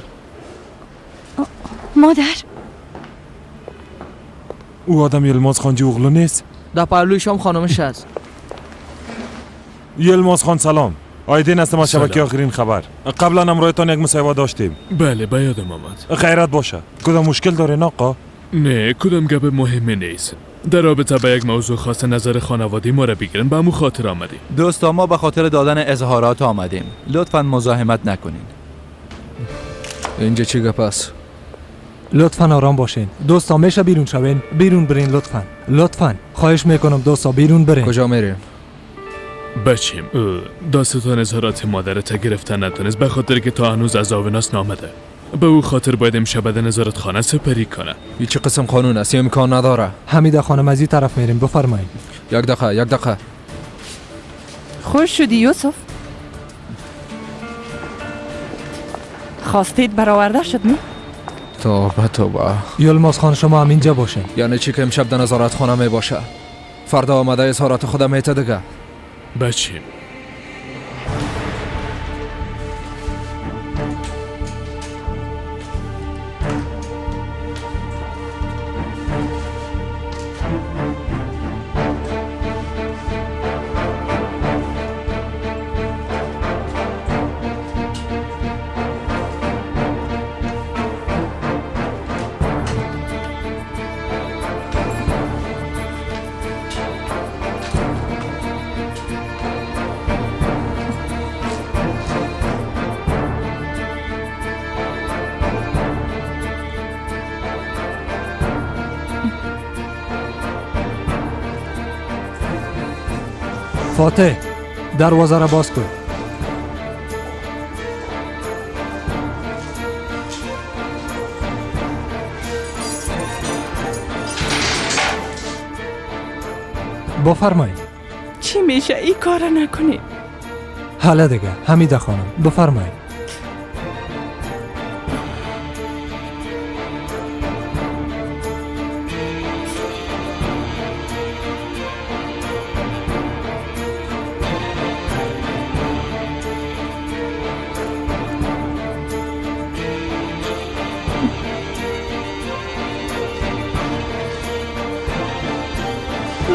مادر، او آدم یلماز خان جوغلو نیست؟ در پهلویش هم خانمش هست. یلماز خان سلام، آیدین هستم از شبکه آخرین خبر. قبلا همراهتان یک مصاحبه داشتیم. بله به یادم آمد. خیرت باشه. کدام مشکل داره آقا؟ نه کدام گپ مهمی نیست. در رابطه با یک موضوع خاص نظر خانواده ما را بگیرن، به همون خاطر آمدیم. دوستا ما به خاطر دادن اظهارات آمدیم، لطفا مزاحمت نکنین. اینجا چی گپ است؟ لطفا آرام باشین دوستا، میشه بیرون شوین؟ بیرون برین لطفا، لطفا خواهش میکنم دوستا بیرون برین. کجا میریم؟ بچیم داستان اظهارات مادرت گرفتن نتونست به خاطر که تا هنوز از آوناس نامده. به او خاطر باید امشب در نظارت خانه سپری کنه. این چه قسم قانون است؟ امکان نداره. حمیده خانم از این طرف میریم، بفرمایید. یک دقیقه، یک دقیقه. خوش شدی یوسف؟ خواستید برآورده شد نه؟ توبه توبه. یلماز خان شما هم اینجا باشین. یعنی چی که امشب در نظارت خانه می باشه؟ فردا آمده اظهارات خودم میته دیگه. بچیم. فاتح دروازه را باز کن. بفرمایید. چی میشه این کار نکنی؟ حالا دیگه حمیده خانم بفرمایید.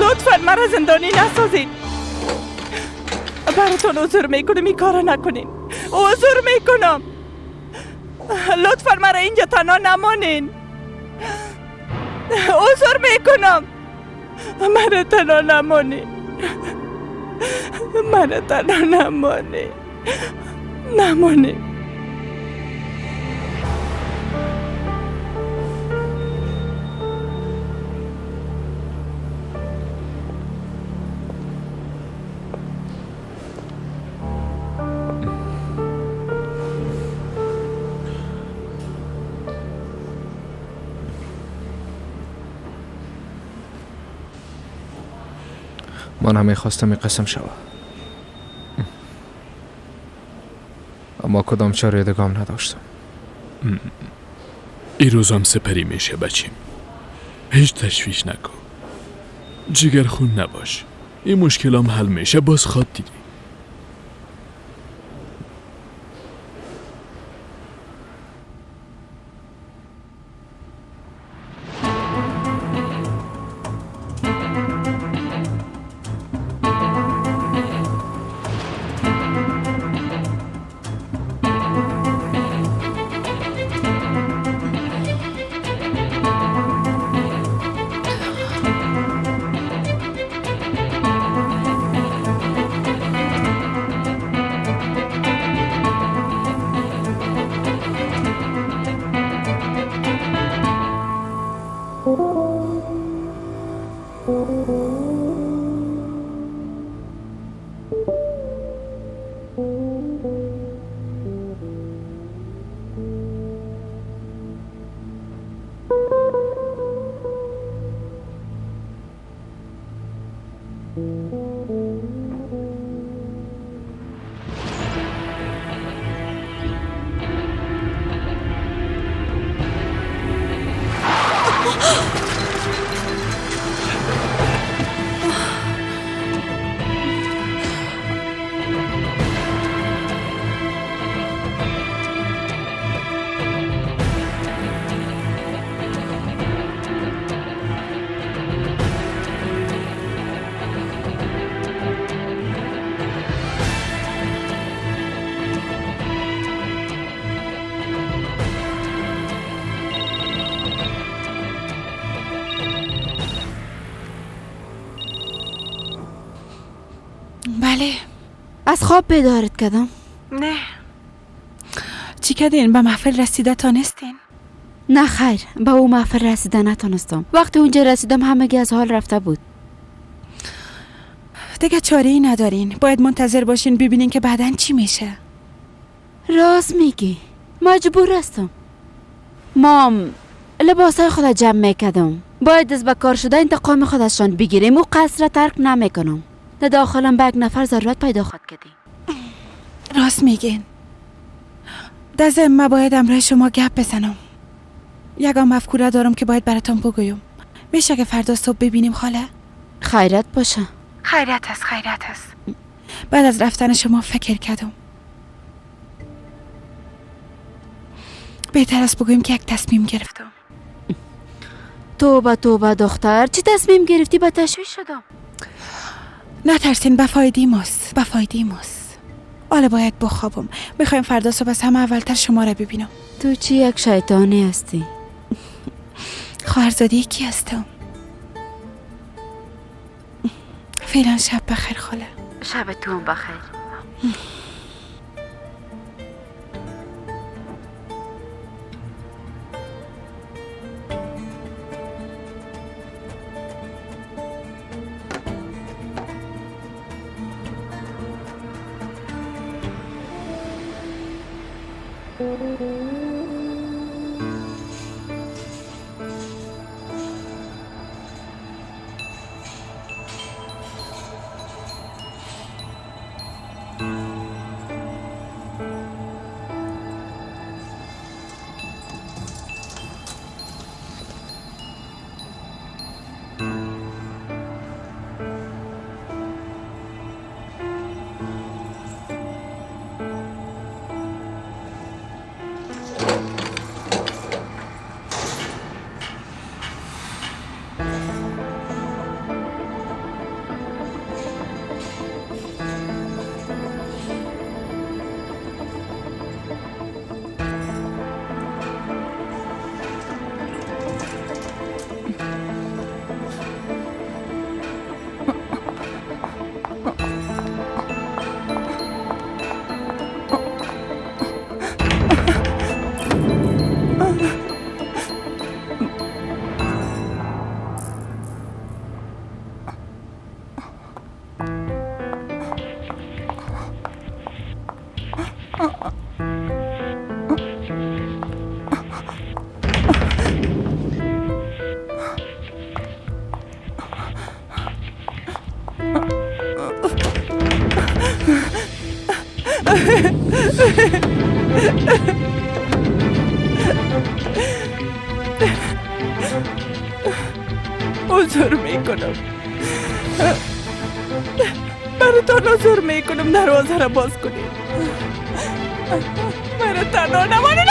لطفا مرا زندانی نسازید. براتون عذر میکنم این کارو نکنین. عذر میکنم. لطفا مرا اینجا تنها نمانین. عذر میکنم. مرا تنها نمانین. مرا تنها نمانین. نمانین. من هم میخواستم این قسم شود، اما کدام چاره دیگه نداشتم. این روزام سپری میشه بچیم، هیچ تشویش نکن، جگر خون نباش، این مشکلام حل میشه، باز خواد دیدی. بله. از خواب بیدارت کردم؟ نه. چی کردین؟ به محفل رسیده تانستین؟ نه خیر، به او محفل رسیده نتانستم. وقتی اونجا رسیدم همگی از حال رفته بود. دیگه چاره ای ندارین، باید منتظر باشین ببینین که بعداً چی میشه. راست میگی، مجبور هستم. مام لباسای خود جمع میکردم، باید از به کار شده انتقام خودشان بگیریم و قصر ترک نمیکنم. در داخلم به یک نفر ضرورت پیدا خود کردیم. راست میگین. در ضمن من باید امرای شما گپ بزنم. یگان مفکوره دارم که باید براتون بگویم. میشه که فردا صبح ببینیم خاله؟ خیرت باشه. خیرت است، خیرت است. بعد از رفتن شما فکر کردم بهتر است بگویم که یک تصمیم گرفتم. توبه توبه دختر، چی تصمیم گرفتی؟ به تشویش شدم. نترسین، به فایده ماست، به فایده ماست. حالا باید بخوابم. میخوایم فردا صبح از همه اولتر شما را ببینم. تو چی یک شیطانی هستی؟ خواهرزاده کی هستم؟ فعلا شب بخیر خاله. شب تو هم بخیر. عذر میکنم، براتان عذر میکنم. دروازه را باز کنید. مرا تنها نمانید.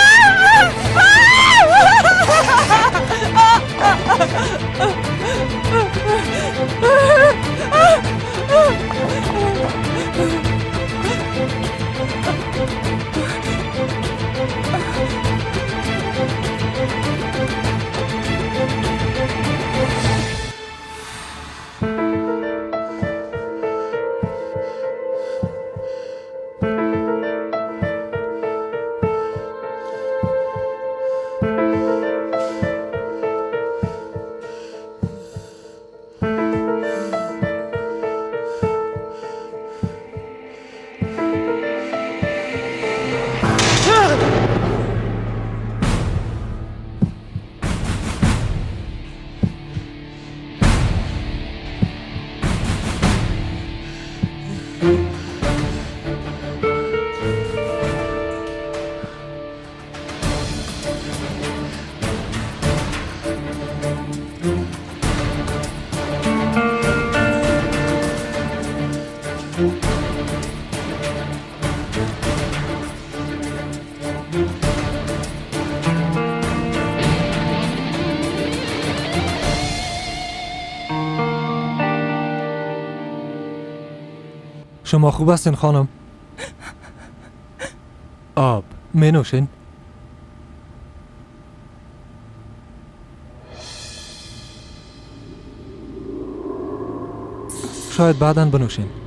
شما خوب هستین خانم؟ آب می نوشین؟ شاید بعداً بنوشین.